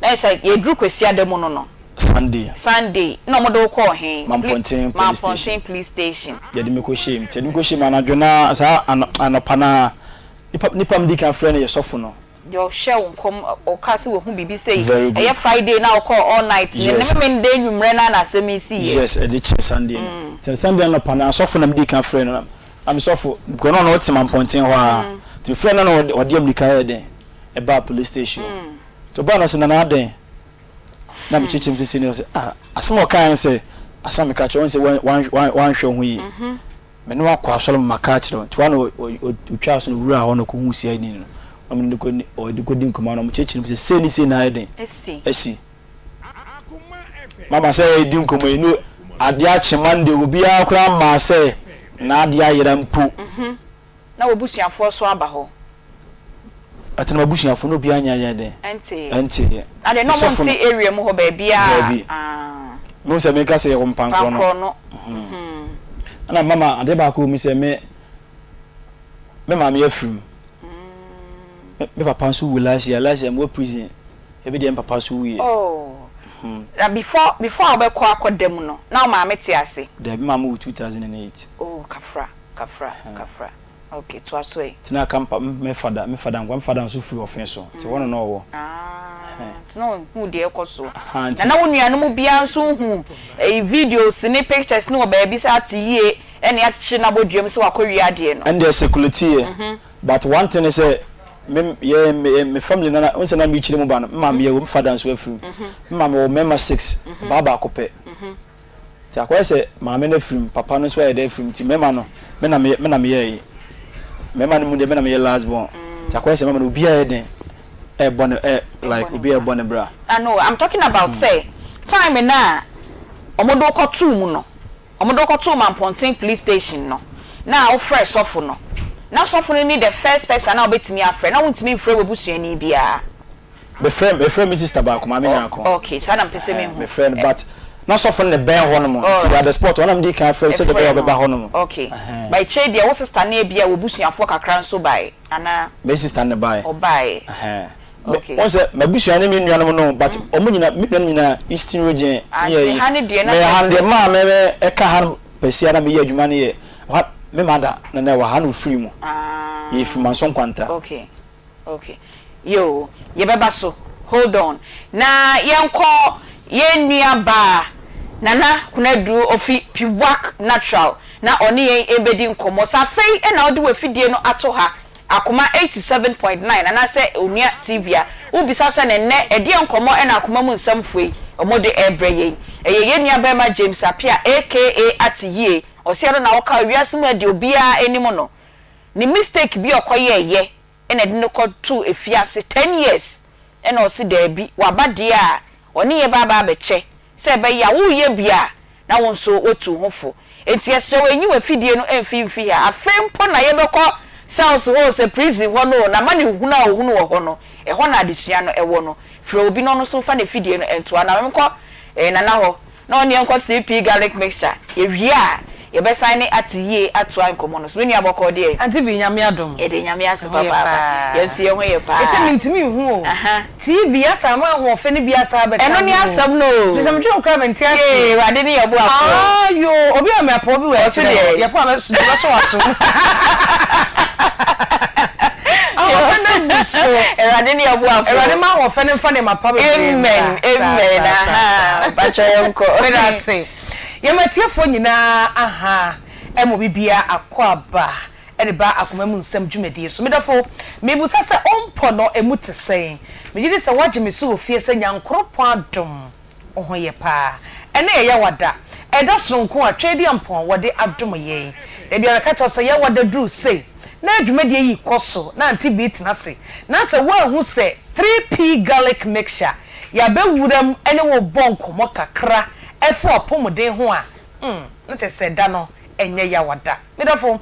na ayɛ sɛ yɛduru Kwasiada mu no no. Sunday. Sunday na wɔde wo kɔɔ he? Mampɔnten police station. Mampɔnten police station. Yɛde me kɔhyɛɛ mu. Nti yɛde me kɔhyɛɛ mu anadwo no ara saa anɔpa no ara Nipa nipa a medi kan frɛ no yɛ sɔfo no. Deɛ ɔhyɛɛ wo nkɔm, ɔkaa sɛ wahu biribi sei. Very good. Ɛyɛ Friday na wokɔɔ all night no, ne Yes. Memenda anwummerɛ no ara na asɛm yi siiɛ. Yes, ɛde kyee Sunday no. Nti Sunday anɔpa no, asɔfo na medi kan frɛ no. Na me sɔfo, because na ɔno ɔte Mampɔnten hɔ ara. Nti mefrɛ no na ɔde ɔde ammirika yɛɛ dɛn? Ɛbaa police station hɔ. Nti ɔbaa no ɔse, Nana adɛn? Na mekyerɛkyerɛ mu sɛ sei ne ɔse, ah, asɛm a ɔkaeɛ ne sɛ, asɛm a meka kyerɛ wo, woahu sɛ wan wan wanhwɛ wo ho yie. Me ne wo akɔ asɔre ma maka akyerɛ wo. Nti hɔ ara na ɔtwaa so na ɔwuraa hɔ na ɔkɔhuu CID no. Na ɔne no kɔ ɔde kɔdi nkɔmmɔ na wɔkyerɛkyerɛ mu sɛ sei ne sei na ayɛ dɛn asi. Mama sɛ yɛredi nkɔmmɔ yi no adeɛ akye Monday obiara koraa mmaa sɛ n'adeɛ ayera mpo. Na w'abusuafoɔ nso aba hɔ. Ate na m'abusuafoɔ na obiara nyɛ yɛn dɛn? Ɛnteeɛ. Ɛnteeɛ. Na deɛ na Nti ɔmo sɔfo no. nte area mu hɔ baabiara. Daabi. Ah. Mehu sɛ meka sɛ yɛwɔ Mpankorɔ no. Mpankorɔ no. Ɛna mama adeɛ baako wɔ mu sɛ me me maame afiri mu. Me me papa nso wu last year. Last year mewɔ prison. Ebi deɛ me papa nso wuiɛ. Oh. Na before before a wobɛkɔ akɔda mu no, na wo maame te ase? Daabi, me maame wu 2008. Oh, kafra. Kafra, kafra. Ok, toa so ɛ. Nti na aka me fada, me fada nkoa, me fada nso firi ɔfe so, nti hɔ na na ɔwɔ. Ah, nti na ɔnhuu deɛ ɛkɔ soɔ. Ahaa, nti. Na na wo nuanom biara nso nhu ɛyi videos ne pictures no wɔ baabi sɛ ate yie ɛne akyekyere no abɔ dua mu sɛ wakɔwia adeɛ no? Ɛndeɛ circulate yɛ, but one thing ne sɛ, me, yɛ, me, me family no na, wohu sɛ na mekyire mu ba no, me maame awu, me fada nso afiri mu. Me maame wɔ mmarima six, ɔbaa baako pɛ. Nti akɔyɛ sɛ maame no afiri mu, papa no nso ayɛ dɛ afiri mu, nti mmarima no, me na me na meyɛ ayi. Mmarima no mu deɛ me na meyɛ last born. Nti akɔyɛ sɛ mmarima no obiara yɛ den ɛrebɔ ne ɛ like obiara ɛrebɔ ne bra. Ah no, I'm talking about sɛ time no a wɔde wo kɔtoo mu no, wɔde wo kɔtoo Mampɔnten police station no, na wofrɛɛ sɔfo no, na sɔfo no ne the first person a na wobɛtumi afrɛ, na wontumi mfrɛ w'abusuani biara. Mefrɛ mefrɛ me sister baako maame Nyarko. Okay, saa na mpɛ sɛ mehu. Mefrɛ no but na sɔfo no na ɛbɛn hɔ nom nti at the spot ɔno na mede kan frɛ no sɛdeɛ ɛbɛyɛ a ɔbɛba hɔ nom. Okay, but akyire deɛ wo sister no ebia w'abusuafoɔ kakra nso baeɛ anaa? Me sister no na ɛbaeɛ. Ɔbaeɛ. Okay. Wɔn sɛ m'abusua ne me nuanom no but wɔn nyinaa me nuanom nyinaa Eastern region ne Ante ha ne deɛ na me ha no kyerɛ deɛ sɛ. maa me me ɛka ha no pɛsia na meyɛ adwuma no yɛ ha me mother na na ɛwɔ ha na ofiri mu. Ah. Yɛfiri Manso Nkwanta. Okay. Ok yoo yɛbɛba so hold on na yɛnkɔ yɛn nua baa Nana Konadu ofi Piwak Natural na ɔne yɛn ɛbɛdi nkɔmmɔ. Sɛ afei na wode w'afidie no ato ha Akoma 87.9 anaasɛ Onua TV a, wobisa sɛ ne nnɛ ɛdeɛn nkɔmmɔ na Akoma mu nsɛm foɔ yi wɔde ɛrebrɛ yɛn. Ɛyɛ yɛn nua barima James Appiah aka Ate Yie, ɔse ɛno na woka wiase mu a deɛ obiara anim no. Ne mistake bi a ɔkɔyɛɛyɛ na ɛde no kɔtoo afiase ten years ɛna ɔse daabi waba deɛ a ɔne yɛ bɛaba abɛkyɛ sɛ ɛbɛyɛ a woreyɛ bi a na wo nso woatu wo ho fo. Enti yɛsrɛ wo nyi w'afidie no mfi mfi ha. Afei mpo na yɛbɛkɔ Cells hɔ o, sɛ prison hɔ no o, n'amanehunu a ɔhunu wɔ hɔ no, ɛhɔ na adesua no wɔ no. Frɛ obi na ɔno nso mfa n'afidie no ntoa na menkɔ Nana hɔ na ɔne yɛn nkɔ 3P garlic mixture. Yɛwie a, yɛbɛsan ne ate yie atoa nkɔmmɔ no so. Me nua bɔkɔɔ deɛ? Auntie Bee, Nyame adom. Yɛda Nyame ase Ɛho yɛ papaapa. paa. Yɛn nso yɛn ho yɛ paa. Ɛsɛ mentumi nhu o. Aha. TV asa ama ahoɔfɛ no bi asa abɛka Ɛno ne ho o. asɛm no o. Nti sɛ medwene ho koraa mente aseɛ. Yee, Awurade ne yɛn boafoɔ. Ah yoo, obi a mapɔw bi wɔ Ɔse akyire hɔ. deɛn? Yɛpɔw a mɛsɔ w'aso. Ahoɔfɛ no abu so. Awurade ne yɛn boafoɔ. Awurade ma ahoɔfɛ no mfa nneɛma pa bebree mmra. Amen, amen, ahaa, mpakyɛ yɛnkɔ. Meda ase. Yɛma atiefoɔ nyinaa aha ma obi biara akwaaba de ba akoma mu nsɛm dwumadie so. Me dɔfo, mebusa sɛ ompɔ no emu te sɛn? Megye di sɛ woagye me so wɔ fie sɛ Nyankoropɔn adom wo ho yɛ paa. Ɛnnɛ yɛ Yawada, ɛda sononko a Tweaduampɔn wɔde adom yɛn. Da biara meka kyerɛ wo sɛ Yawada duru sei na dwumadie yi kɔ so na Auntie Bee tena ase na sɛ woanhu sɛ 3P Garlic Mixture yɛabɛwura mu ne wo rebɔ nkɔmmɔ kakra ɛfa w'apɔmuden ho a, hmm, na kyerɛ sɛ da no ɛnyɛ Yawada. Me dɔfo,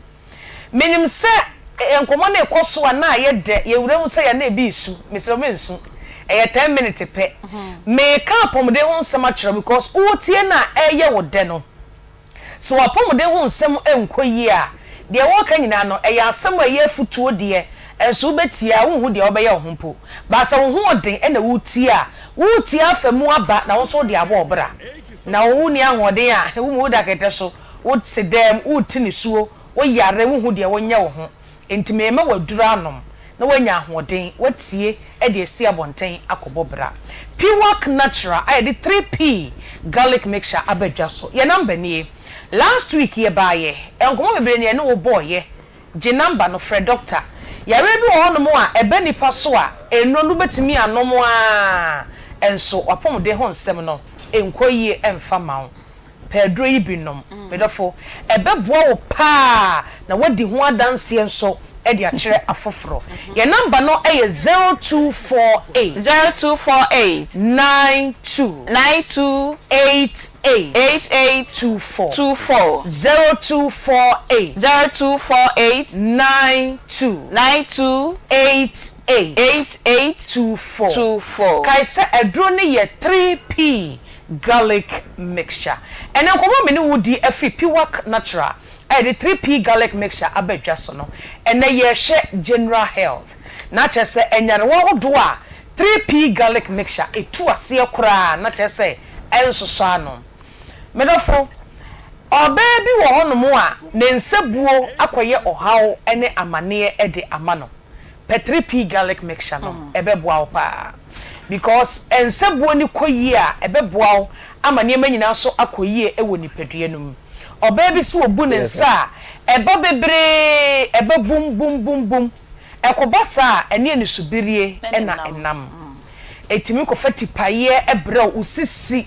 Menim sɛ nkɔmmɔ no rekɔ so a na ayɛ dɛ, yɛwura mu sɛ yɛn a na ebi resu. Mesrɛ wo mensu. Ɛyɛ ten minutes pɛ. Mereka apɔmuden ho nsɛm akyerɛ wo because woretie no a ɛreyɛ wo dɛ no, sɛ w'apɔmuden ho nsɛm nkɔ yie a, deɛ wɔreka nyinaa no, ɛyɛ asɛm a ɛyɛ afutuo deɛ, nso wobɛtie a wonhu deɛ wobɛyɛ wo ho mpo. But sɛ wo ho ɔden na woretie a, woretie afa mu aba na wo nso wode abɔ wo bra. Na wo wonni ahoɔden a, wo mu woda kɛtɛ so. Wo te dɛm, worete nisuo, wo yare, wonhu deɛ wonyɛ wo ho. Enti merema wo aduro anom na woanya ahoɔden, woatie de asi abɔnten akɔbɔ bra. Piwak Natural a yɛde 3P garlic mixture aba dwa so. Yɛn number nie. Last week yɛbaeɛ, nkɔmmɔ bebree na yɛne wo bɔeɛ. Gye number no, frɛ doctor. Yareɛ bi wɔ hɔnom a ɛba nipa so a, nnuro no wobɛtumi anom ara nso w'apɔmuden ho nsɛm no nkɔ yie mfa mma wo. Pɛ aduro yi bi nom, me dɔfo. Ɛbɛboa wo paa na woadi ho adanseɛ nso de akyerɛ afoforɔ. Yɛn namba no yɛ 0248. 0248. 92. 92. 88. 88. 24. 24. 0248. 0248. 92. 92. 88. 88. 24. 24. Kae sɛ aduro no yɛ 3P. Garlic mixture. Ɛnnɛ nkɔmmɔ a me ne wo redi afiri Piwak Natural a yɛde 3P Garlic Mixture aba dwa so no, ɛnnɛ yɛrehwɛ general health. Na kyerɛ sɛ nyarewa ahodoɔ a 3P Garlic Mixture ɛtu aseɛ koraa na kyerɛ sɛ ɛnsosɔ ano. Me dɔfo, ɔbaa bi wɔ hɔnom a ne nsabuo akɔyɛ ɔhaw ne amaneɛ de ama no. Pɛ 3P Garlic Mixture nom, ɛbɛboa wo paa. Because nsabuo no kɔ yie a, ɛbɛboa wo ama nneɛma nyinaa nso akɔ yie wɔ nipadua no mu. Ɔbaa bi nso ɔbu ne nsa a, ɛba bebree, ɛba bum bum bum bum. Ɛkɔba saa a, ɛne anisobirie na ɛnam. Ɛtumi kɔfa tipaeɛ brɛ wo, wo sisi,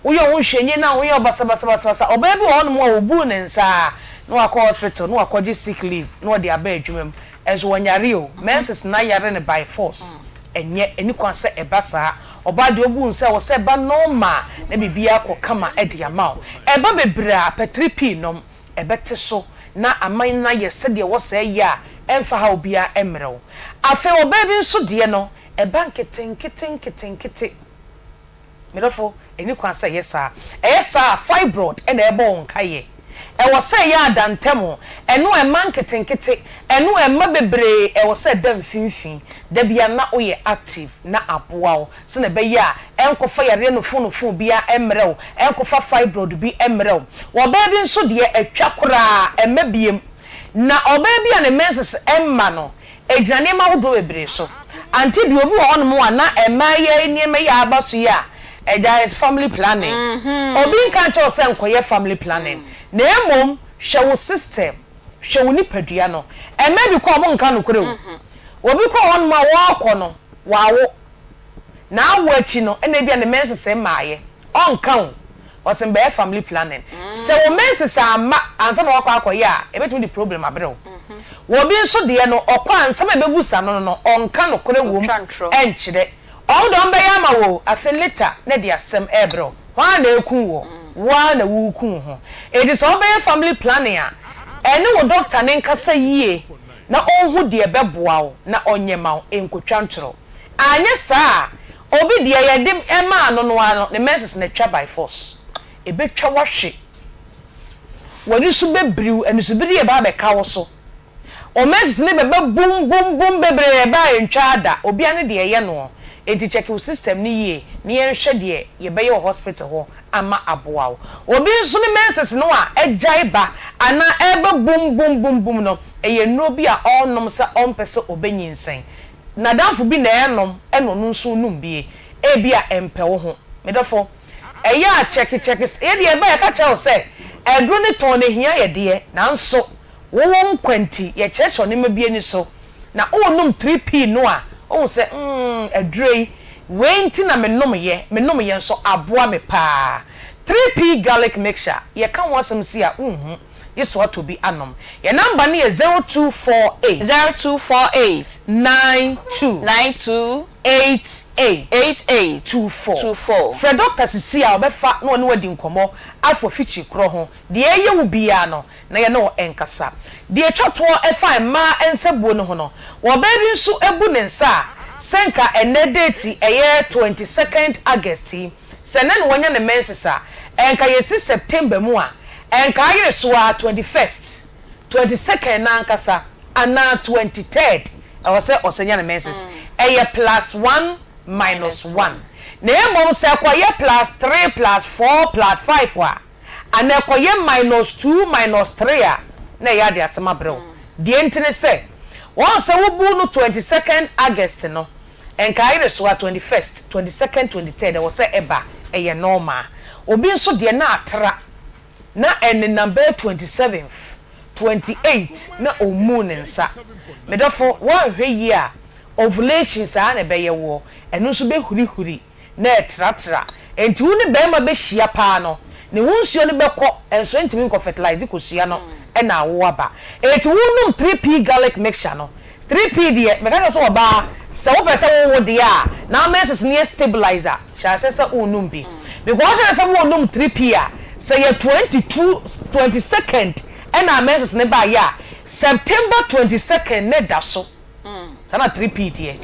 woyɛ wo ho nhwɛnie na wo ho yɛ wo basabasabasa. Ɔbaa bi wɔ hɔnom a, ɔbuu ne nsa a, na wakɔ hospital, na wakɔgye sick leave, na ɔde aba adwuma mu. Nso wɔnyare o, menses no ayare no by force, ɛnyɛ, ɛni kwan sɛ ɛba saa. Ɔbaa deɛ ɔbu nsa ɛwɔ sɛ ɛba normal na biribiara kɔ kama de ama wo. Ɛba bebree a, pɛ 3P nom, ɛbɛte so na ama no ayɛ sɛdeɛ ɛwɔ sɛ ɛyɛ a ɛmfa haw biara mmrɛ wo. Afei ɔbaa bi nso deɛ no, ɛba nketenkete nketenkete. Me dɔfo, enni kwan sɛ ɛyɛ saa. Ɛyɛ saa a, fibroid na ɛrebɔ wo nkaeɛ. Ɛwɔ sɛ ɛyɛ adantam, ɛno a ɛma nketenkete, ɛno a ɛma bebree, ɛwɔ sɛ ɛda mfimfini. Da biara na woyɛ active na aboa wo sɛnea ɛbɛyɛ a ɛnkɔfa yareɛ nofonofo biara mmrɛ wo, ɛnkɔfa fibroid bi mmrɛ wo. Ɔbaa bi nso deɛ, atwa koraa, ɛmma biom. Na ɔbaa bi a ne menses mma no, Egyina nneɛma ahodoɔ bebree so. Ante bi, obi wɔ hɔnom a na mmaa yi nneɛma yi a aba so yi a, ɛgya family planning. Obi nka nkyerɛ wo sɛ nkɔyɛ family planning. Na mmom hwɛ wo system, hwɛ wo nipadua no. Mmaa bi kɔ a wɔnka nokorɛ o. Obi kɔ hɔnom a ɔrekɔ no, wawo. N'awo akyi no ɛna ebia ne menses mmaeɛ. Ɔnka o. Ɔse mbɛyɛ family planning. Sɛ wo menses amma ansa na wakɔ akɔyɛ a, ɛbɛtumi de problem abrɛ wo. Wɔ bi nso deɛ no, ɔkɔ a nsɛm a ɛbɛbusa no no, ɔnka nokorɛ wom nkyerɛ. Ɔno deɛ ɔmbɛyɛ ama wo o, afei later na ɛde asɛm ɛrebrɛ wo. Hwan na ɛreku woɔ? Wo ara na woreku wo ho. Enti sɛ wobɛyɛ family planning a, ɛne wo doctor no nkasa yie. na ɔnhu deɛ ɛbɛboa wo na ɔnyɛ ma wo, nkotwa ntorɔ. Anyɛ saa a, obi deɛ yɛde maa no no ara no, ne menses no atwa by force. Ɛbɛtwa wo ahwe. W'ani so bɛbiriw, anisobiri reba abɛka wo so. Wo menses no bɛba bum bum bum bebree ɛba a ɛntwa da. Obia ne deɛ ɛyɛ noɔ. Enti check wo system no yie na yɛnhwɛ deɛ yɛbɛyɛ wɔ hospital hɔ ama aboa wo. Obi nso ne menses no a agyae ba anaa ɛreba bum bum bum bum no, ɛyɛ nnuro bi a ɔrenom sɛ ɔmpɛ sɛ ɔbɛnyinsɛn. N'adamfo bi na ɛrenom ɛna ɔno nso renom bie. Ebia ɛmpɛ wo ho. Me dɔfo, ɛyɛ a kyɛke kyɛke sɛ, yɛdeɛ ɛba a yɛka kyerɛ wo sɛ aduro no tɔn no ɛhia yɛ deɛ, nanso wo wo nkwa nti yɛkyerɛkyerɛ nneɛma bi ani so. Na worenom 3P no a, wohu sɛ mm aduro yi, wei nti na menomyɛ, menomyɛ nso aboa me paa. 3P garlic mixture, yɛka ho asɛm sei a wonhu. Gye sɛ woatɔ bi anom. Yɛn namba no yɛ 0248. 0248. 92. 92. 88. 88. 24. 24. Frɛ dɔkta sisi a ɔbɛfa na ɔne wo adi nkɔmmɔ afa ofikyiri korɔ ho. Deɛ ɛyɛ wo biara no, na yɛne wo nkasa. Deɛ ɛtwa toɔ ɛfa mmaa nsabuo no ho no, ɔbaa bi nso bu ne nsa a, sɛ nka ɛnnɛ date ɛyɛ 22nd August yi, Sɛ nnɛ na wanya ne menses a, ɛnka yɛsi September mu a, ɛnka ayere so ara 21st, 22nd no ankasa anaa 23rd ɛwɔ sɛ ɔsan nya ne menses. Ɛyɛ plus one minus one. Na mmom sɛ ɛkɔyɛ plus three plus four plus five a, anaa ɛkɔyɛ minus two minus three a, na ɛyɛ ade asɛm abrɛ wo. Deɛ nti ne sɛ, wɔn sɛ wobuu no 22nd August no, Nkae resoa 21st, 22nd, 23rd ɛwɔ sɛ ɛba, ɛyɛ normal. Obi nso deɛ na atra na ɛnenam bɛyɛ 27th, 28th na ɔmmuu ne nsa. Me dɔfo woanhwɛ yie a ovulation saa na ɛbɛyɛ woɔ, ɛno nso bɛhurihuri na ɛtratra. Enti wo ne barima bɛhyia paa no, ne ho nsuo no bɛkɔ nso ɛntumi nkɔ fertilize kosua no na awo aba. Enti wonom 3P garlic mixture no, 3P deɛ meka kyerɛ wo sɛ ɔbaa sɛ wopɛ sɛ wowo deɛ a na wo menses no yɛ stabilize a, hyɛ aseɛ sɛ wonom bi. Because wohyɛ aseɛ sɛ wonom 3P a, sɛ yɛ 22, 22nd ɛna menses no baeɛ a, September 22nd na ɛda so. Saa na 3P teɛ.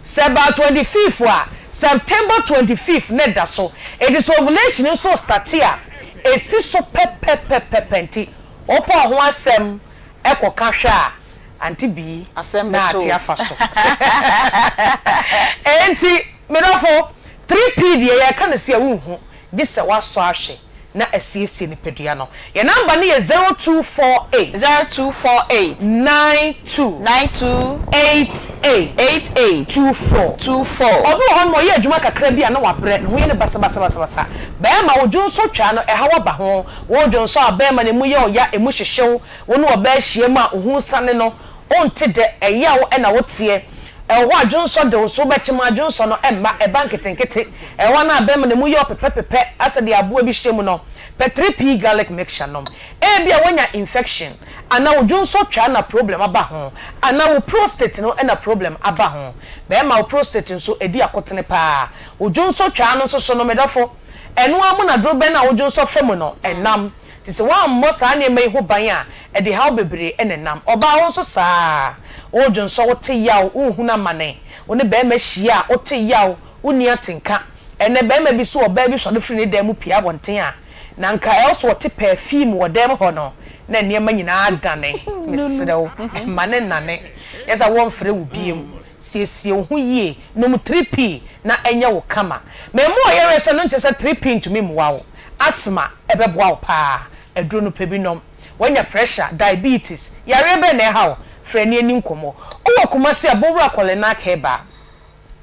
Sɛ ɛbaa 25th a, September 25th na ɛda so. Enti sɛ ovulation nso starte a, ɛsi so pɛpɛpɛpɛpɛ. Nti wopɛ wo ho asɛm kɔka hwɛ a, Auntie Bee na ate afa so. Enti me dɔfo, 3P deɛ yɛka no sei a wonhu, gye sɛ woasɔ ahwɛ. na asiesie nipadua no. Yɛn namba no yɛ 0248. 0248. 92. 92. 88. 88. 24. 24. Obi wɔ hɔnom a ɔyɛ adwuma kakra bi a na wabrɛ, ne ho yɛ no basabasabasabasa. Bɛrima, wo dwonsɔ twaa no, ɛhaw aba ho. Wo dwonsɔ a bɛrima no, emu yɛ ɔya, emu hyehye wo. Wo ne ɔbaa hyiam a, wo ho sane no, wonte dɛ, ɛyaw na woteɛ. Ɛwɔ hɔ a dwonsɔ de wo so, wobɛkyem a dwonsɔ no mma, ɛba nketenkete. Ɛwɔ hɔ a na abɛn mu na emu yɛ ɔpepɛpepɛ asɛ deɛ aboa bi hyɛ mu no. Pɛ 3P garlic mixture nom. Ebia woanya infection, anaa wo dwonsɔ twaa na problem aba ho, anaa wo prostate no na problem aba ho. Bɛɛma wo prostate nso ɛdi akotene paa. Wo dwonsɔ twaa no nso so no, me dɔfo, ɛno ara mu na dorobɛn a wo dwonsɔ fa mu no nam. Nti sɛ woammɔ saa nneɛma yi ho ban a, ɛde haw bebree na ɛnam. Ɔbaa, wo nso saa ara. Woredwonsɔ, wote yaw, worehunu amane. Wo ne barima hyia a, wote yaw, wonni atenka. Ɛnnɛ, barima bi so ɔbaa bi sɔre firi ne dan mu pue abɔnten a, na anka ɛwɔ sɛ ɔte pɛɛfiim wɔ dan mu hɔ no, na nneɛma nyinaa adane. Mesrɛ wo, mma no nnane. Nyɛ sɛ wɔmfrɛ wo bio. Siesie wo ho yie, nom 3P na ɛnyɛ wo kama. Mmamu a ɔyare sɛ no nkyerɛ sɛ 3P ntumi mmoa wo. Asthma, ɛbɛboa wo paa. Aduro no, pɛ bi nom. Woanya pressure, diabetes, yareɛ bɛn na ɛha wo? Frɛ ne yɛnni nkɔmmɔ. Wowɔ Kumasi a, Bowura Kɔlenak Herbal,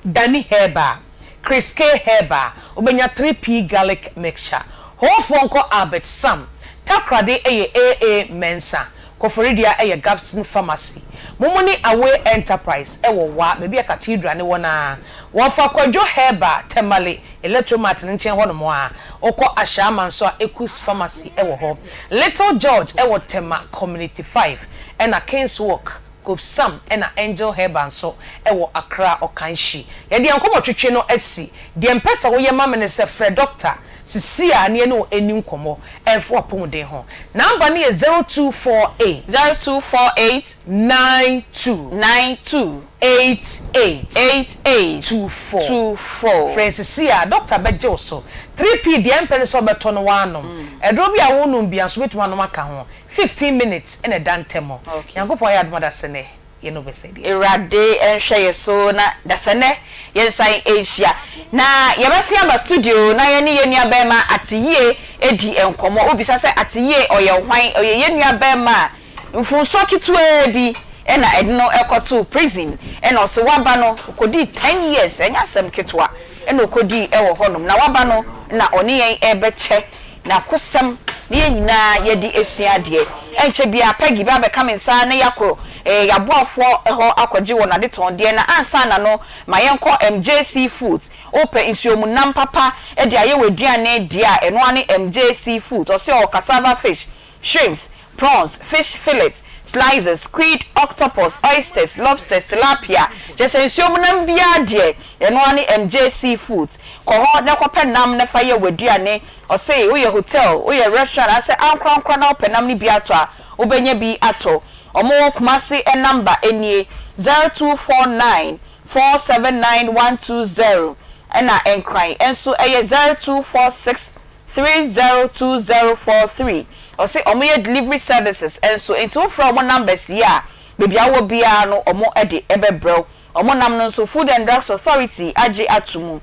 Dani Herbal, Chris K Herbal, wobɛnya 3P Garlic Mixture. Hoofoɔ nkɔ Albert Sam. Takoradi yɛ AA Mensah. Koforidua yɛ Gabson Pharmacy. Momone Away Enterprise wɔ Wa, baabi a Cathedral no wɔ no ara. Wɔfa Kwadwo Herbal, Tamale, Electromart no nkyɛn hɔnom ara. Wokɔ Ashaiman nso a, Ekus Pharmacy wɔ hɔ. Little George wɔ Tema Community 5, ɛna Kings Walk, Kofsam ɛna Angel Herbal nso wɔ Accra Ɔkanhyi. Yɛde yɛn nkɔmmɔtwetwe no asi. Deɛ mpɛ sɛ woyɛ ma me ne sɛ frɛ dɔkta. Sisi a ne yɛne wo ɛni nkɔmmɔ ɛmfa w'apɔmuden ho. Number no yɛ 0248. 0248. 92. 92. 88. 88. 24. 24. Frɛ sisi a doctor bɛgye wo so. 3P deɛ ɛmpɛ ne sɛ wobɛtɔ no woanom. Aduro bi a wonom bia nso wobɛtumi anom aka ho. 15 minutes ɛna ɛda ntɛm. Nyankopɔn ayɛ adom adasɛnɛ yɛne wo bɛsɛ deɛ. Awurade nhwɛ yɛ so na dasɛnɛ yɛnsan nhyia. Na yɛbɛsen aba studio na yɛne yɛn nua bɛrima Ateyie adi nkɔmmɔ. Wobisa sɛ Ateyie ɔyɛ hwan? Ɔyɛ yɛn nua bɛrima a mfomsoɔ ketewaa bi ɛna ɛde no ɛkɔtoo prison, ɛna ɔsɛ waba no ɔkɔdii 10 years, ɛnyɛ asɛm ketewa ɛna ɔkɔdii ɛwɔ hɔnom, na waba no na ɔne yɛn ɛbɛkyɛ n'akosɛm na yɛn nyinaa yɛde esua adeɛ. Ɛnkyɛ bia Peggy bɛ abɛka me nsa na yɛakɔ yɛaboafoɔ hɔ akɔgye wɔn adetɔndeɛ. Na ansa na no, ma yɛnkɔ MJC Foods. Wopɛ nsuomu nam papa de ayɛ w'aduane deɛ a, ɛno ara ne MJC Foods. Ɔsɛ ɔwɔ cassava fish, shrimps, prawns, fish fillet, slices, squid, octopus, oysters, lobsters, tilapia, kyerɛ sɛ nsuomu nam biara deɛ, ɛno ara ne MJC Foods. Kɔ hɔ na kɔpɛ nam na fa yɛ w'aduane. Ɔse woyɛ hotel, woyɛ restaurant anaasɛ ankorankora na wopɛ nam no bi atɔ a, wobɛnya bi atɔ. Ɔmo wɔ Kumase. Number nie: 0249 479 120, ɛna Nkran nso ɛyɛ 0246 302043. Ɔse ɔmo yɛ delivery services nso, nti wofrɛ ɔmo numbers yi a, baabi a wowɔ biara no ɔmo de ɛbɛbrɛw. Ɔmo nam no nso, Food and Drugs Authority agye ato mu.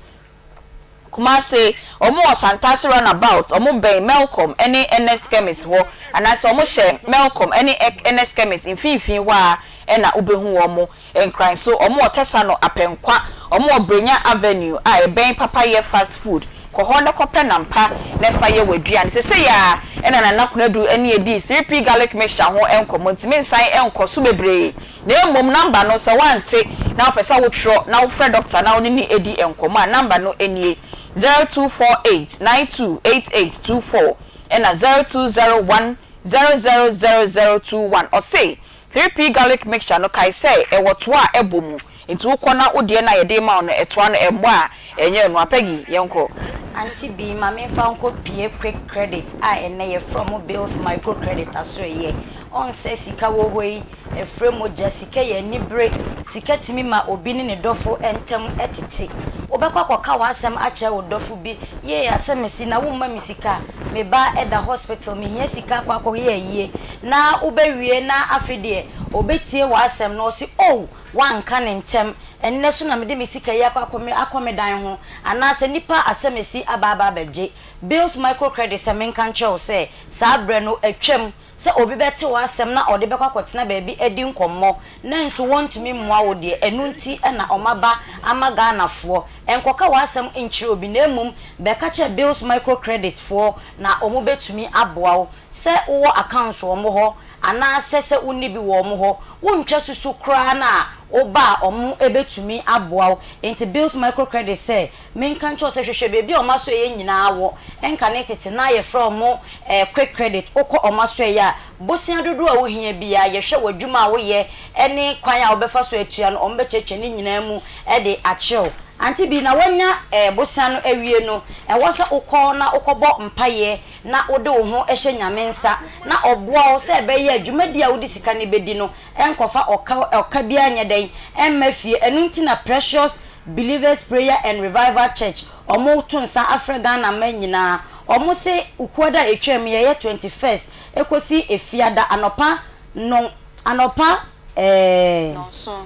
Kumase, ɔmo wɔ Santase Roundabout, ɔmo bɛn Melcom ne Ernest Chemist hɔ, anaasɛ ɔmo hyɛ Melcom ne Ernest Chemist mfimfini hɔ a ɛna wobɛhu wɔn. Nkran so, ɔmo wɔ Tesano Apɛnkwa, ɔmo wɔ Brenya Avenue a ɛbɛn Papayɛ Fast Food. Kɔ hɔ na kɔpɛ nampa na fa yɛ w'aduane. Sesei a ɛna Nana Konadu ne yɛdii 3P Garlic Mixture ho nkɔmmɔ, ntumi nsan nkɔ so bebree. Na mmom number no, sɛ woante na wopɛ sɛ wotwerɛ na wofrɛ doctor na wo ne no di nkɔmmɔ a, number no nie: 0248 92 8824 ɛna 0201 000021. Ɔse 3P Garlic Mixture no, kae sɛ ɛwɔ toa a ɛbɔ mu, nti wokɔ na wo deɛ no a yɛde rema wo no ɛtoa no ɛmmɔ a, ɛnyɛ ɛno a. Peggy, yɛnkɔ. Auntie B, ma memfa nkɔ pie Quick Credit a ɛnnɛ yɛfrɛ ɔmo Bills Micro Credit asoɛeɛ. Ɔnsɛ sika wɔ hɔ yi, ɛfrɛ mogya, sika yɛ anibere, sika tumi ma obi ne ne dɔfo ntam tete. Wobɛkɔ akɔka w'asɛm akyerɛ wo dɔfo bi, yee asɛm asi na womma me sika, me ba da hospital, mehia sika akɔ akɔyɛ ayie, na wobɛwie na afei deɛ ɔbɛtie w'asɛm na ɔse oh woanka no ntɛm, ɛnnɛ so na mede me sika yi akɔ akɔ akɔ me dan ho, anaasɛ nnipa asɛm asi aba aba abɛgye. Bills Microcredit sɛ menka nkyerɛ wo sɛ saa berɛ no atwam. Sɛ obi bɛte w'asɛm na ɔde bɛkɔ akɔtena baabi adi nkɔmmɔ nanso wɔntumi mmoa wo deɛ, ɛno nti na wɔaba ama Ghanafoɔ. Nkɔka w'asɛm nkyerɛ obi na mmom bɛka kyerɛ Bills Micro Credit foɔ na wɔbɛtumi aboa wo. Sɛ wowɔ accounts wɔ wɔn hɔ anaasɛ sɛ wonni bi wɔ wɔn hɔ, wontwa susu koraa no a, woba a wɔbɛtumi aboa wo. Enti Bills Micro Credit sɛ Menka nkyerɛ wo sɛ hwehwɛ baabi a wɔn asoɛeɛ nyinaa wɔ. Ɛnkane tete na yɛfrɛ wɔn eh, quick credit. Wokɔ wɔn asoɛeɛ a, bosea dodoɔ a wohia biara, yɛhwɛ w'adwuma a woyɛ ne kwan a wobɛfa so atua no, wɔbɛkyerɛkyerɛ ne nyinaa mu de akyerɛ wo. Ante bi na woanya eh, bosea no awie no, ɛwɔ sɛ wokɔ na wokɔbɔ mpaeɛ na wode wo ho hyɛ Nyame nsa na ɔboa wo sɛ ɛbɛyɛ a dwumadie a wode sika no bɛdi no nkɔfa ɔka ɔka biara nyɛ dɛn mma fie. Ɛno nti na Precious Believers Prayer and Revival Church ɔmo to nsa afrɛ Ghana man nyinaa. Ɔmo se Ukuada a etwaam yi ɛyɛ 21st ekosi Efiada anɔpa nɔn anɔpa ɛɛ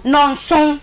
nɔnson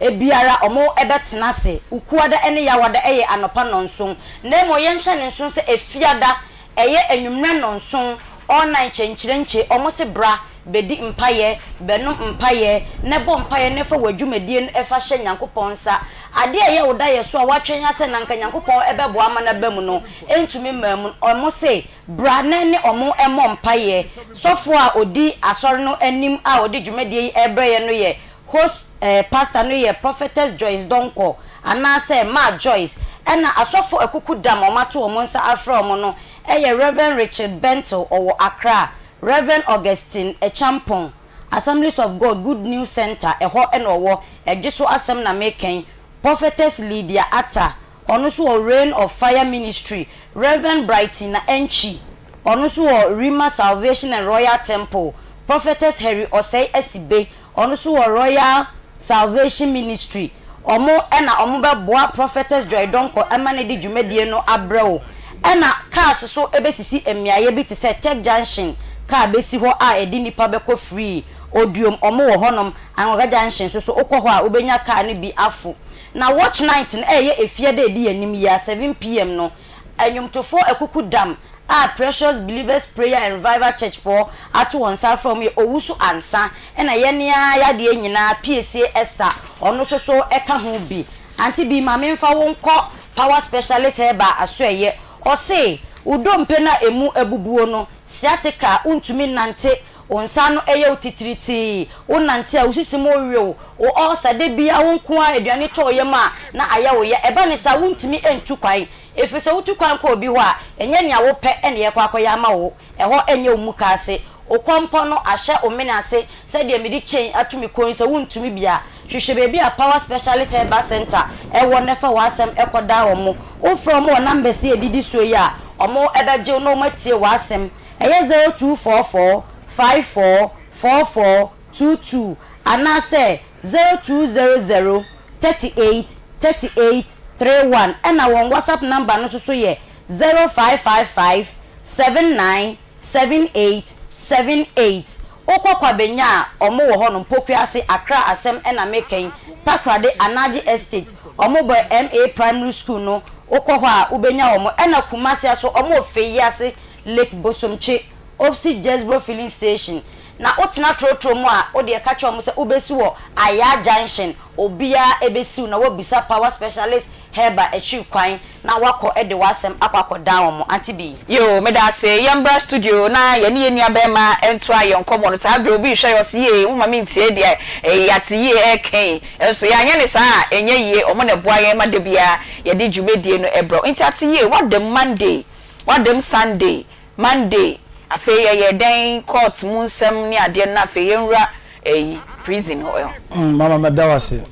biara ɔmo bɛtena ase. Ukuada ɛne Yawada ɛyɛ anɔpa nɔnson. Na mmom yɛnhyɛ no nson sɛ Efiada Ɛyɛ anwummerɛ nnɔnson, all night kyɛnkyerɛnkye, ɔmo se bra bɛdi mpaeɛ, bɛnom mpaeɛ, na bɔ mpaeɛ na fa w'adwumadie no fa hyɛ Nyankopɔn nsa. Adeɛ a ɛyɛ wo daeɛ so a woatwɛn ara sɛ nanka Nyankopɔn bɛboa ama no aba mu no, ɛntumi mmaa mu no, ɔmo se bra na ne ɔmo mmɔ mpaeɛ. Sɔfoɔ a ɔdi asɔre no anim a ɔde dwumadie yi rebrɛ yɛn no yɛ Host pastor no yɛ Prophetess Joyce Donkor anaasɛ Ma Joyce, ɛna asɔfo akuku dam a wɔato wɔn nsa afrɛ wɔn no yɛ Rev. Richard Bentil ɔwɔ Accra, Rev. Augustine Acheampong, Assemblies of God Good News Centre ɛhɔ na ɔwɔ, Ɛdwe so asɛm na meka yi, Prophetess Lydia Atta, ɔno nso wɔ Rain of Fire Ministry, Rev. Brighton Antwi, ɔno nso wɔ Rhema Salvation and Royal Temple, Prophetess Harry Osei Asibe, ɔno nso wɔ Royal Salvation Ministry. Wɔn na wɔbɛboa Prophetess Joy Donkor ma no de dwumadie no abrɛ wo. Ɛna cars nso bɛsisi mmeaeɛ bi te sɛ Tech Junction, car bɛsi hɔ a ɛde nnipa bɛkɔ free. Oduom, wɔn wɔ hɔnom. Angoga Junction nso so, wokɔ hɔ a wobɛnya car no bi afo. Na Watch Night no ɛreyɛ efie da a ɛdi yɛn anim yi ara, 7 PM no. Nnwomtofoɔ akuku dam a Precious Believers Prayer and Revival Church foɔ ato wɔn nsa afrɛ wɔn yɛ Owusu Ansah ɛna yɛn ara y'adeɛ nyinaa Piesie Esther ɔno nso so ka ho bi. Auntie Bee ma menfa wo nkɔ Power Specialist Herbal asoɛeɛ. Ɔse wo dompe no a ɛmu abubuo no, sciatica, wontumi nnante, wo nsa ano yɛ wo titiritii, wonante a wo sisi mu wew, wo ulcer, da biara wo nko ara aduane tɔ wo yam a na ayɛ wo ya, ɛba no saa wontumi ntu kwan, ɛfiri sɛ wotu kwan kɔ obi hɔ a, ɛnyɛ nea wopɛ na yɛkɔ akɔyɛ ama wo, ɛhɔ nyɛ wo mukaase, wo kɔmpɔ no ahyɛ wo mene ase sɛdeɛ mede chain ato me kɔn yi, sɛ wontumi bi a, hwehwɛ baabi a Power Specialist Herbal Centre wɔ na fa w'asɛm kɔdan wɔn. Wofrɛ wɔn wɔ numbers yi a ɛdidi soɔ yi a, wɔbɛgye wo na wɔatie w'asɛm. Ɛyɛ 0244 54 44 22 anaasɛ 0200 38 38 31 ɛna wɔn WhatsApp number no nso so yɛ 0555 79 78 78. Wokɔ Kwabenya a, wɔn wɔ hɔnom, Pokuase, Accra asɛm ɛna meka yi, Takoradi, Anagye Estate, wɔn bɔ MA Primary School no, wokɔ hɔ a wobɛnya wɔn, ɛna Kumasi nso wɔn wɔ Feyiase, Lake Bosomtwe, opposite Jesbro filling station. Na wotena trotro mu a, wo deɛ ka kyerɛ wɔn sɛ wobɛsi wɔ Ayaa junction, obiara bɛsi wo na woabisa Power Specialist Herbal akyiri kwan na woakɔ de w'asɛm akɔ akɔdan wɔn. Auntie Bee. Yoo medase yɛmbra studio na yɛne yɛn nua bɛɛma ntoa yɛn nkɔmɔ no saa berɛ obi rehwɛ yɛn ɔse yee moma me ntie deɛ yate yie ɛreka yi nso yɛanyɛ ne saa a ɛnyɛ yie ɔmo na ɛboa yɛn ma da biara yɛde dwumadie no ɛbrɛ wo nti ate yie woada mu Monday W'adam Sunday, Monday, afei yɛyɛ dɛn court mu nsɛm ne adeɛ no na afei yɛnwura ɛyi prison hɔ. Mama mɛda wo ase.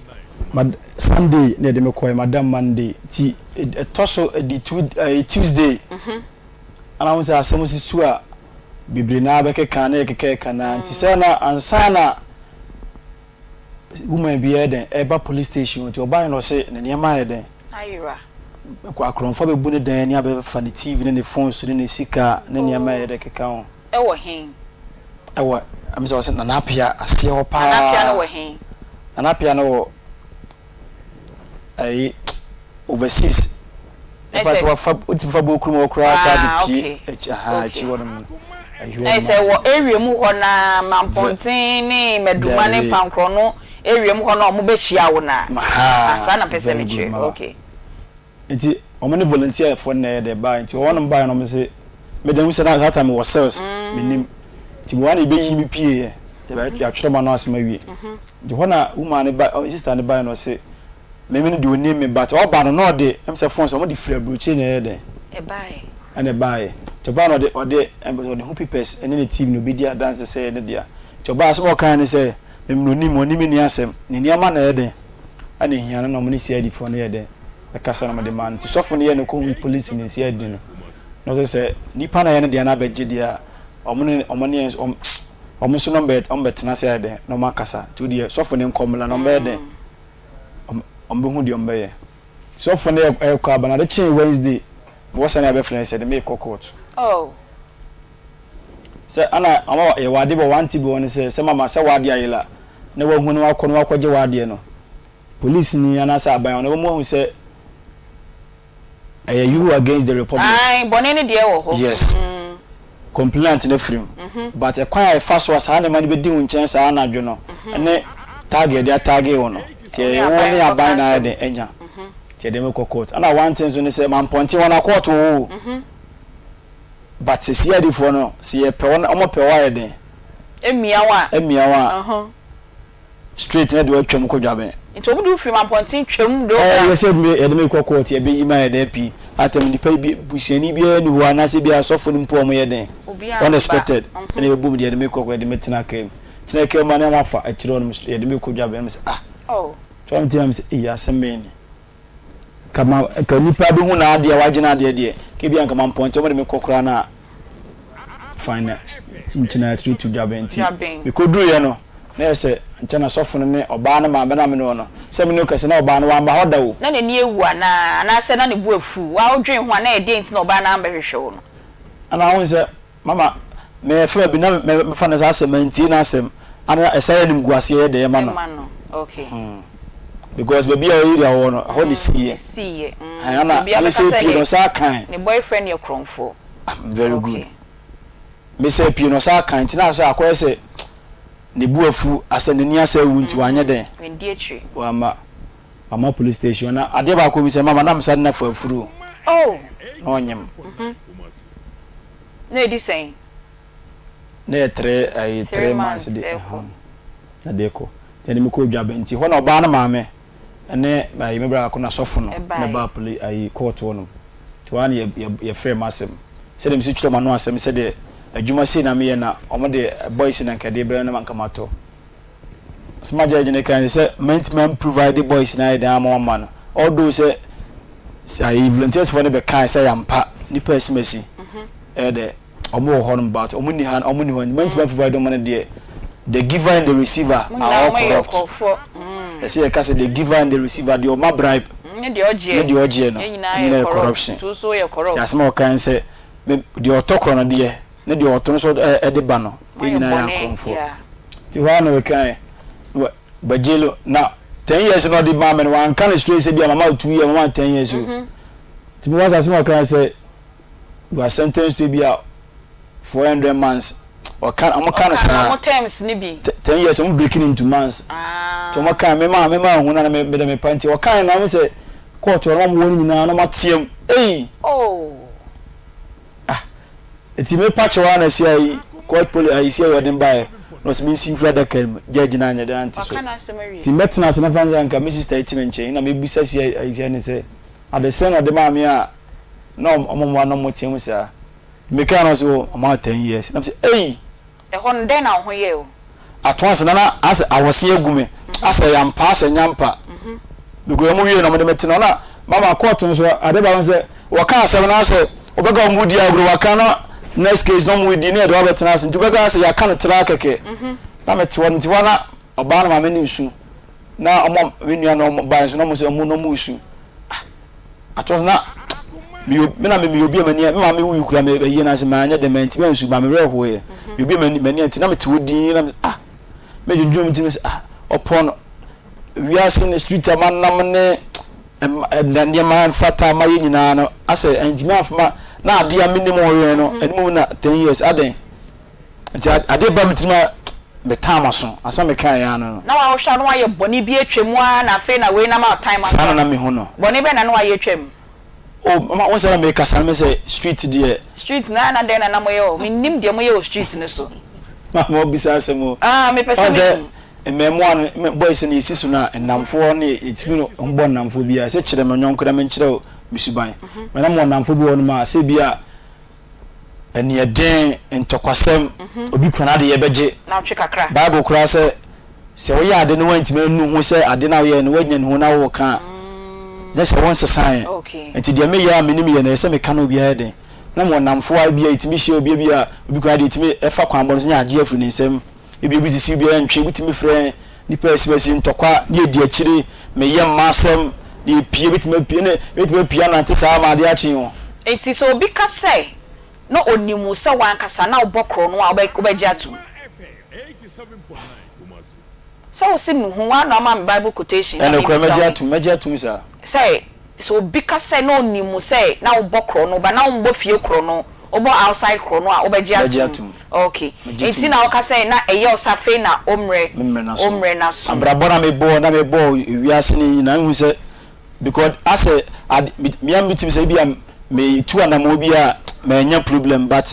Mad Sunday na yɛde me kɔɛ, madam Monday ti ɛtɔ so ɛdi tu ɛyi Tuesday. Ana ho sɛ asɛm si so a bebree naa bɛkeka na yɛkeka ɛka naa nti sɛ na ansa na woman bi yɛ dɛn ɛba police station nti ɔbaeɛ na ɔse ne nneɛma ayɛ dɛn ayera akorɔmfoɔ abɛbu ne dan ani abɛfa ne tv ne ne phone so ne ne sika ne nneɛma ɛyɛ dɛ keka ho ɛwɔ he ɛwɔ ɛmi sɛ ɔsɛ Nana Apia aseɛ hɔ paa Nana Apia no wɔ he Nana Apia no wɔ ɛyi overseas Ɛfa sɛ wafa wotumi fa bɔ kurom hɔ koraa saa de pie akyi aha akyi hɔ nom ayi hɔ nom. Sɛ wɔ area mu hɔ na Mampɔnten ne Maduma ne Pankorɔ no area mu hɔ na wɔn bɛ hyia wo na saa na mpɛ sɛ me kyerɛ okay. Nti wɔn ne volunteer foɔ no na ɛyɛ dɛ baa nti wɔn nom baa na wɔn se me de ho sɛ na that time wɔ cells me nim nti wɔn na ebe yi mi pie yɛ yɛatwerɛ ma no asɛm awie nti hɔ na woman ne ba sister ne ba na ɔse. Me me no deɛ ɔnim me but ɔba no na ɔde ɛm sɛ phones ɔmo de firi aburokyire na ɛyɛ dɛn Ɛbaeɛ. ɛna ɛbaeɛ nti ɔbaa no ɔde ɔde ɛm sɛ ɔde ho papers ɛne ne TV na obi di adanse sɛ ɛyɛ ne dea nti ɔbaa asɛm a ɔkaeɛ ne sɛ me me no ɔnim ɔne me nni asɛm ne nneɛma na ɛyɛ dɛn ɛna ɛhia no na ɔmo ne CID foɔ no yɛ dɛn ɛkasa na ɔmo de maa no nti sɔfo no yɛ no kɔhu police ne CID no na ɔsɛ sɛ nipa na ɛyɛ ne dea no abɛgye deɛ a ɔmo ne ɔmo ne yɛn ɔmo ɔmo nso na ɔmo bɛ ɔmo bɛtena ase ayɛ dɛn na ɔmo akasa nti wodeɛ sɔfo no nkɔ mmla na ɔmo bɛyɛ dɛn Wɔbɛhu deɛ wɔbɛyɛ. Sɔfo no rekɔ aba no, ade kyee Wednesday, mewɔ sani abɛfrɛ no sɛ de merekɔ court. Oh. Sɛ ana ama yɛwɔ ade bɔ wante bi wɔ no sɛ sɛ mama sɛ w'ade ayela na wahu na wakɔ na wakɔgye w'adeɛ no, police ni anaasɛ aban ɔno bɛma wahu sɛ Ɛyɛ you against the republic. Ae bɔne no deɛ wɔ hɔ. Yes. Complainant no afiri mu. But ɛkwan a ɛfa so a saa nneɛma no bɛdi wo nkyɛn saa anadwo no ne tag a yɛde atagee wo no. Nti ɛyɛ wo ne aban na ayɛ dɛn anya. Nti yɛde me kɔ court. Ɛna one thing nso ne sɛ mampɔnte wɔn a court wɔ hɔ o. But sɛ CID foɔ no sɛ yɛpɛ wɔn wɔn pɛ wo ayɛ dɛn. Amia wo a. Amia wo a. Straight na de watwam kɔ dwabɛn. Nti wɔn de wo firi mampɔnten twam de wo bra. Ɛɛ yɛsɛ yɛde me kɔ court yɛbɛyi ma yɛ dɛn pii atam nipa bi busuani biara ni hɔ anaasɛ bi asɔfo no mpo wɔn yɛ dɛn unexpected ɛna yɛbɔ mu de yɛde me kɔ yɛde me tena kaa mu tena kaa mu a na wɔn afa akyire hɔ nom yɛde me kɔ dwabɛn sɛ ah so wɔn ti na me sɛ eyi asɛm bɛn ni. Ka ma ka nipa bɛhu n'adeɛ a wagye n'adeɛ deɛ. Kebia nka mampɔnte wɔn de me kɔ koraa na fine na nkyina akyiri tu dwaben nti mekoduruiɛ no na yɛ sɛ nkyɛ na sɔfo no ne ɔbaa no maame na me ne no sɛ me ne kɛse na ɔbaa no wamba hɔ da o. Na n'ani awu anaa? Anaasɛ na ne bo afu? Wo a wodwen ho a na ɛyɛ dɛn nti na ɔbaa no ambɛhwehwɛ wo no? Ɛna wohu sɛ mama me fɛ bi na mefa no saa sɛ mantie n'asɛm ana ɛsɛ yɛ animguaseɛ yɛ dɛ ɛma no. Ɛma no okay. Hmm. Because baabi a ɔyɛ area wɔ no ɛhɔ na ɛsiiɛ. Ɛsiiɛ. Mm. Ɛna Obiara me bɛka sɛ sɛ pie no ne ɔsan kan. ne boyfriend yɛ korɔmfoɔ. Ah, very good. Okay. Me sɛ pie no ɔsan kan nti na asɛ akɔyɛ sɛ ne bu afu asɛ n'ani asɛ awu nti wanyɛ dɛn. Wandi akyire. Wamma wamma police station na adeɛ baako bi sɛ mama na mesa de no afa afuru o. Oh. Na ɔnyem. Na ɛdi sɛn? Na yɛ three ɛyi 3 3 months months de ɛkɔ. Na de kɔ. Nti ɛde me kɔɔ Dwaben nti hɔ na ɔbaa no maame ɛne ayi me bra baako na sɔfo no na Ɛbaeɛ. ɛbaa poli ayi court hɔ nom. Nti hɔ ara na yɛ yɛ yɛfrɛɛ m'asɛm. Sɛdeɛ mesi twerɛ m'ano asɛm sɛdeɛ adwuma sei na meyɛ na wɔn de boys na nka ɛde brɛ me na nka matɔ. Asɛm a judge no kae ne sɛ mantumi am provide boys no ayɛ dɛn ama wɔama no although sɛ sɛ ayi volunteers foɔ no bɛkae sɛ ɛyɛ ampa nipa asimasi ɛyɛ dɛ Ɔmo wɔ hɔ nom but ɔmo nni ha ɔmo nni hɔ nti mɛntumi aprovide ɔmo no deɛ the giver and the receiver Mo are nyinaa all moyɛ corrupt. nkurɔfoɔ mm. Ɛsɛ yɛka sɛ the giver and the receiver deɛ ɔma bribe Ne deɛ ɔgyeɛ. ne deɛ ɔgyeɛ no Yɛn nyinaa nyinaa yɛ yɛ corrupt. corruption. Nti wo nso woyɛ Nti corrupt. asɛm a ɔkae ne sɛ me deɛ ɔtɔ korɔ no deɛ ne deɛ ɔtɔ no nso ɛ ɛde ba no yɛn Moayɛ nyinaa yɛ bɔne akorɔmfoɔ. yeah. Nti hɔ ara na ɔkae na wa bɛgye no na 10 years na ɔde maa me no wanka no straight sɛ bi a mama wo 2 years mama wo 10 years o. Nti mewɔ asase na ɔkae sɛ you are sentenced to ebi a 400 months ɔka ɔmo ka no Ɔka saa ɔmo terms no bi. 10 years ɔmo breaking into months Ah. nti ɔmo ka me ma me ma hu na me me de me pa nti ɔka na me sɛ court hɔ na ɔmo wɔ no nyinaa na ɔmo ateam ei Oh. Ah nti me pa kyɛw a na si ayi court poli ayi si ayi ɔde baeɛ na ɔsɛ me nsi mfiri adaka mu judge na anyɛ de ante so Waka n'asɛm awie. nti mɛtena ase na fa nsa nka me sister yi te me nkyɛn na mebisa si ayi si ayi ne sɛ adesɛn na ɔde maa me a na ɔmo mmoa na ɔmo teɛ mu saa. Mekaa no ɔse oh ɔmo ayɛ 10 years na mese ei. Ɛhɔ no dɛn na wo ho yɛɛ wo? Ato ase na na asɛ awɔse agu me asɛ ɛyɛ ampa asɛ ɛnyɛ ampa because ɔmo wie na ɔmo de me tena hɔ na mama court nso ade baako sɛ wɔka asɛm no asɛ wɔbɛka ɔmo di agorɔ waka na next case na ɔmo di na yɛde wabɛtena ase nti wobɛka asɛ yɛaka no tra kɛkɛ na mete hɔ nti hɔ na ɔbaa no maame ne nsu na ɔmo me nua na ɔmo baa nso na ɔmo sɛ ɔmo na ɔmo su. Ato ase na meyɛ me na meyɛ obi a m'ani me maame wui kura me ayie no ase manyɛ dɛ mantumi ansu ma me werɛ hoeɛ. Meyɛ obi a m'ani m'ani nti na mete hɔ dinn na me ah medwendwene me tirim sɛ ah ɔpɔn no wiase ne street a manam ne nneɛma mfata mayɛ nyinaa no asɛ antumi amfama na adeɛ a menim ho hwee no ɛno mu na 10 years adɛn nti adeɛ ba me tirim a metaa m'aso asɛm a mekaeɛ ara no no. Na woahwɛ a na woayɛ bɔne bi atwa mu ara na afei na wei nam a time Saa na aso. na mehu no. Bɔne bɛn na na woayɛ atwa mu? Oh mama wohu sɛ na mekasa no mesɛ street deɛ. Street no na dɛn na na moyɛ wɔ mennim deɛ moyɛ wɔ street no so. Mama wobisa asɛm o. Ah mepɛ sɛ Wohu sɛ mehu. mmɛɛmoa no boys no yɛsi so no a nnamfoɔ ne yɛtumi no bɔ nnamfoɔ biara sɛ kyerɛ me yɔnko na menkyerɛ wo me suban. Mɛ na mewɔ nnamfoɔ bi wɔ hɔnom a sɛ bi a aniɛden, ntɔkwasɛm, obi kura n'adeyɛ bɛgye. Na ɔtwe kakra. Bible koraa sɛ, sɛ woyɛ ade na woantumi annu ho sɛ ade no a woyɛe no woanya nnuho na woreka a, nyɛ sɛ wonsesaeɛ. Nti deɛ meyɛ a menim yɛ no, ɛsɛ sɛ meka na obiara yɛ dɛn? Na mewɔ nnamfoɔ a ebia yɛtumi hyia obi, ebia obi kura adeɛ yɛtumi fa kwan bɔne so nya agye afiri ne nsam. Ebia obi sisi obiara ntwe, obi tumi frɛ nnipa asimasi ntɔkwa na yɛdi akyire, meyɛ mma asɛm na yɛpie, ebɛtumi apue ne ebɛtumi apue anante saa ma adeɛ akye o. Enti sɛ obi ka sɛ na onim wo sɛ w'ankasa na wobɔ korɔno a, wobɛgye atom? Sɛ wose mehu, woara na woma me Bible quotation na Ɛnokorɛ, mebisa mɛgye wo yi. atom, mɛgye atom saa. Sɛ sɛ obi ka sɛ na onim wo sɛ na wobɔ korɔno, but na wombɔ fie korɔno, wobɔ outside korɔno a, wobɛgye Mɛgye atom? atom. Ok. Megye Enti tom. na woka sɛ na ɛyɛ wo sɛ afei na wo mmerɛ, Me mmerɛ no wo aso. mmerɛ no aso. Abrabɔ na mebɔɔ, na mebɔɔ wiase no nyinaa, mehu sɛ because asɛ ade, me, me ara metumi sɛ ebia metu anamɔn bi a manya problem but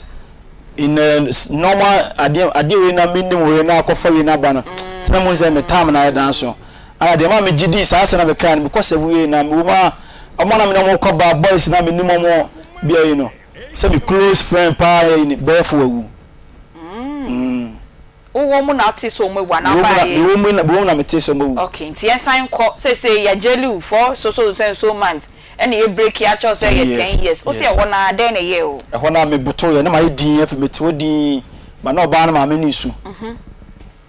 in a normal adeɛ adeɛ wei na menim wei na akɔfa wei na aba no, nti na mehu sɛ me time no ayɛ dan so. Ana deɛ ɛma megye dii saa asɛm na mekae no, mekɔ sɛ wei na mewɔ mu a, wɔn a na me ne wɔn kɔ ba boys na menim wɔn bia yi no, sɛ me close friend paa yɛ ni bɛyɛ fo awu. Mm. Wowɔ mu na wotee sɛ wɔn awu anaa Mewɔ mu na wobaeɛ? mewɔ mu na mewɔ mu na metee sɛ wɔn awu. Okay, nti yɛnsan nkɔ seesei yɛagyeli wo for so so and so months. Ɛna yɛ breaki akyerɛ wo sɛ ɛyɛ 10 years. Wo se ɛhɔ no ara dɛn na ɛyɛɛ wo? Ɛhɔ no ara mebotoeɛ na mayɛ dinn afei mete hɔ dinn but na ɔbaa no maame no resu.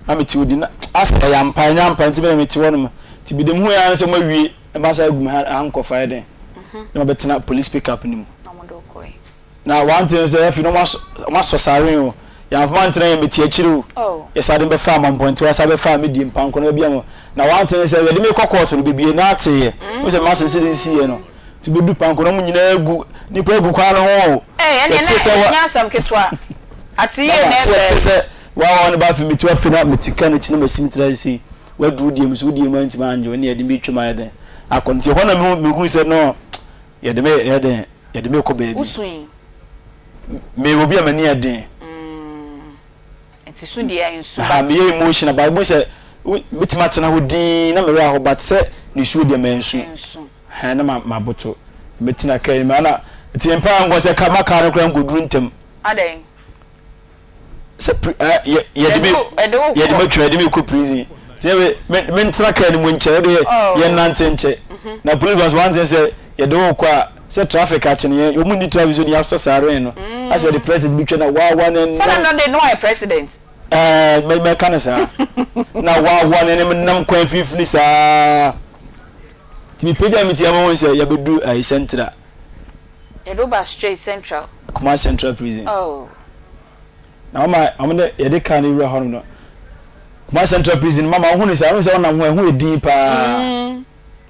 Na mete hɔ dinn na asɛ ɛyɛ ampa ɛnyɛ ampa nti me deɛ mete hɔ nom nti me deɛ mehuiɛ ara ne sɛ wɔawie na masan agu me handcuff ayɛ dɛn na mabɛtena police pick up no mu. Na one thing sɛ afei na wɔn asɔ siren o yɛn afoma ntena yɛn mete akyire o yɛsa de bɛfa amampɔntewa sa bɛfa me die mpankɔ na baabi ama na one thing sɛ yɛde me kɔ kɔɔto no bebree na ateeɛ mo sɛ masa sɛ de nsi yɛ no nti bɛdu pankɔ na mo nyinaa gu nipa agu kwan no ho o yɛte sɛ wa nyɛ asɛm ketewa ate yie na ɛbɛ yɛte sɛ wa wa ne ba afei mete afei na mete ka n'akyi na masi me tiri ase waduru deɛ mu so wodie mu antimi angye wo ne yɛde me twam ayɛ dɛn akɔ nti ɛhɔ na mehu sɛ no yɛde me yɛ dɛn yɛde me kɔ baabi. Wosui? Meyɛ obi a m'ani yɛ den. Mm, nti su deɛ nsu but. Meyɛ emotional but wobɛhu sɛ mɛtumi atena hɔ dinn na me werɛ ahow but sɛ nisuo deɛ mansu. Nsu. Hɛn na maboto. Mɛtena kaa yi mu ana nti mpaeɛ nkɔ sɛ ka ma kaa no koraa nkɔduru ntɛm. Adɛn? Sɛ pri ɛ yɛ yɛde me yɛde me atwa yɛde me kɔ prison nti yɛ me me ntena kaa no mu nkyɛ wode yɛ nante nkyɛ na police bus one thing sɛ yɛde wo kɔ a sɛ traffic akye no yɛn wɔn nni traffic so de asɔ siren no asɛ yɛde president bi twɛ na waawa ne nam sɛ na de no ayɛ president ɛɛ mɛ mɛka no saa na waawa ne nam nam kwan finfini saa nti mi pagya mi ti ama wɔn sɛ yɛbɛdu ɛyi central. Yɛde wo ba straight central. Kumasi central prison. Oh. Na mama wɔn de yɛde car no wura hɔ nom no. Kumasi central prison mama wohu ne sɛ wohu sɛ wɔnam ho ɛho yɛ din paa. Mm.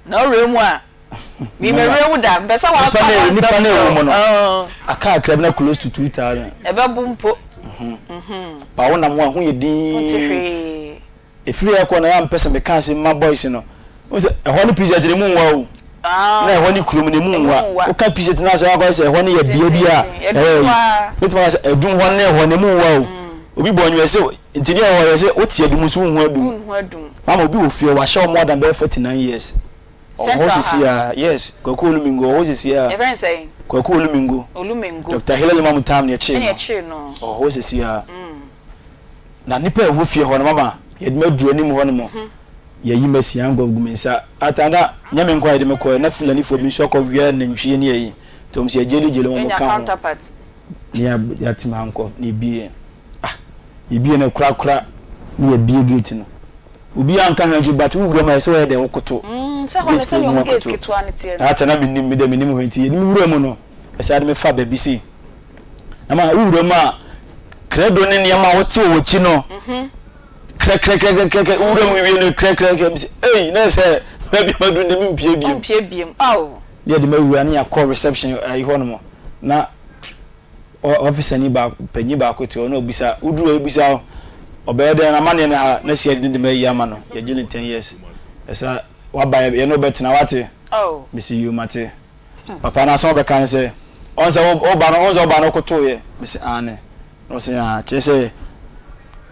Na ɔwura mu a. Mi mɛ wura mu da mpɛ sɛ wɔaka wɔn nsɛm Nipa na ɛwɔ mu no. Aka akra bi na close to 2000. Ɛbɛbo mpo. Ba wonam ho a ɛho yɛ din. Wonte hwee. Ɛfiri hɔ kɔ no na mepɛ sɛ meka asɛm ma boys no. Wohu sɛ ɛhɔ ne Pizet no emu nwa o. Na ɛhɔ ne kurom no emu nwa. Woka Pizet no asɛm akɔyɛ sɛ ɛhɔ no yɛ bea bi a ɛyɛ yi. Mɛtumi aka sɛ Adum hɔ ne hɔ no emu nwa o. Obi bɔ nnwom sɛ nti ne ɛhɔ yɛ sɛ wote Adum nso wonhu Adum. Mama obi wɔ fie hɔ wahyɛ hɔ more than bɛyɛ 49 years. Ɔwɔ hɔ sisi a yes Kwaku Olumingo ɔwɔ hɔ sisi a. Yɛfrɛ no sɛn? Kwaku Olumingo. Olumingo. Dr. Hillel Mamu Tam na ɛkyee no. Ɔwɔ hɔ sisi a. Na nnipa a ɛwɔ fie hɔ no, mama yɛde me aduru anim hɔ nom, yɛayi me asi ango agu me nsa. Ata na nyɛ me nko a yɛde me kɔɛ, na Fulanifoɔ bi nso akɔ wia nantwie ne ayi, nti wɔn nso yɛgyeli gyeli wɔn ka ho. Ne yɛate me ankɔ, na yɛbie, ah, yɛbie no korakora, ne yɛbie gate no. Obiara anka hwee nso, but wo wura mu a ɛsɛ sɛ wɔyɛ dɛ wokoto. Sɛ hɔ no sɛdeɛ wɔn gate ketewa no teɛ no. Ata na mennim, me deɛ mennim hɔ nti yɛde me wura mu no, ɛsɛ ade me fa baabi sei. Na ma wo wura mu a, credo ne nneɛma a wote wɔ w'akyi no, krɛkrɛkrɛkrɛkrɛ, wo wura mu wie no krɛkrɛkrɛ, mesɛ, ei, na sɛ baabi a maduru no mempie biem. Wompie biem, ao. Ne yɛde mawura ne yɛakɔ reception ayi hɔ nom, na officer ni baako, panyin baako te hɔ na obisa, woduru hɔ ebisa ɔbɛyɛ dɛn amaneɛ ne ha, na si yɛde ne de mayi ama no, yɛgye no ten years. Ɛsɛ waba yɛne wo bɛtena, wate? Mese yoo mate. Papa no asɛm a ɔbɛka ne sɛ, ɔn sɛ wo ba no, ɔn sɛ wo ba no kotoeɛ? Mese aane. Na ɔse aa, kyerɛ sɛ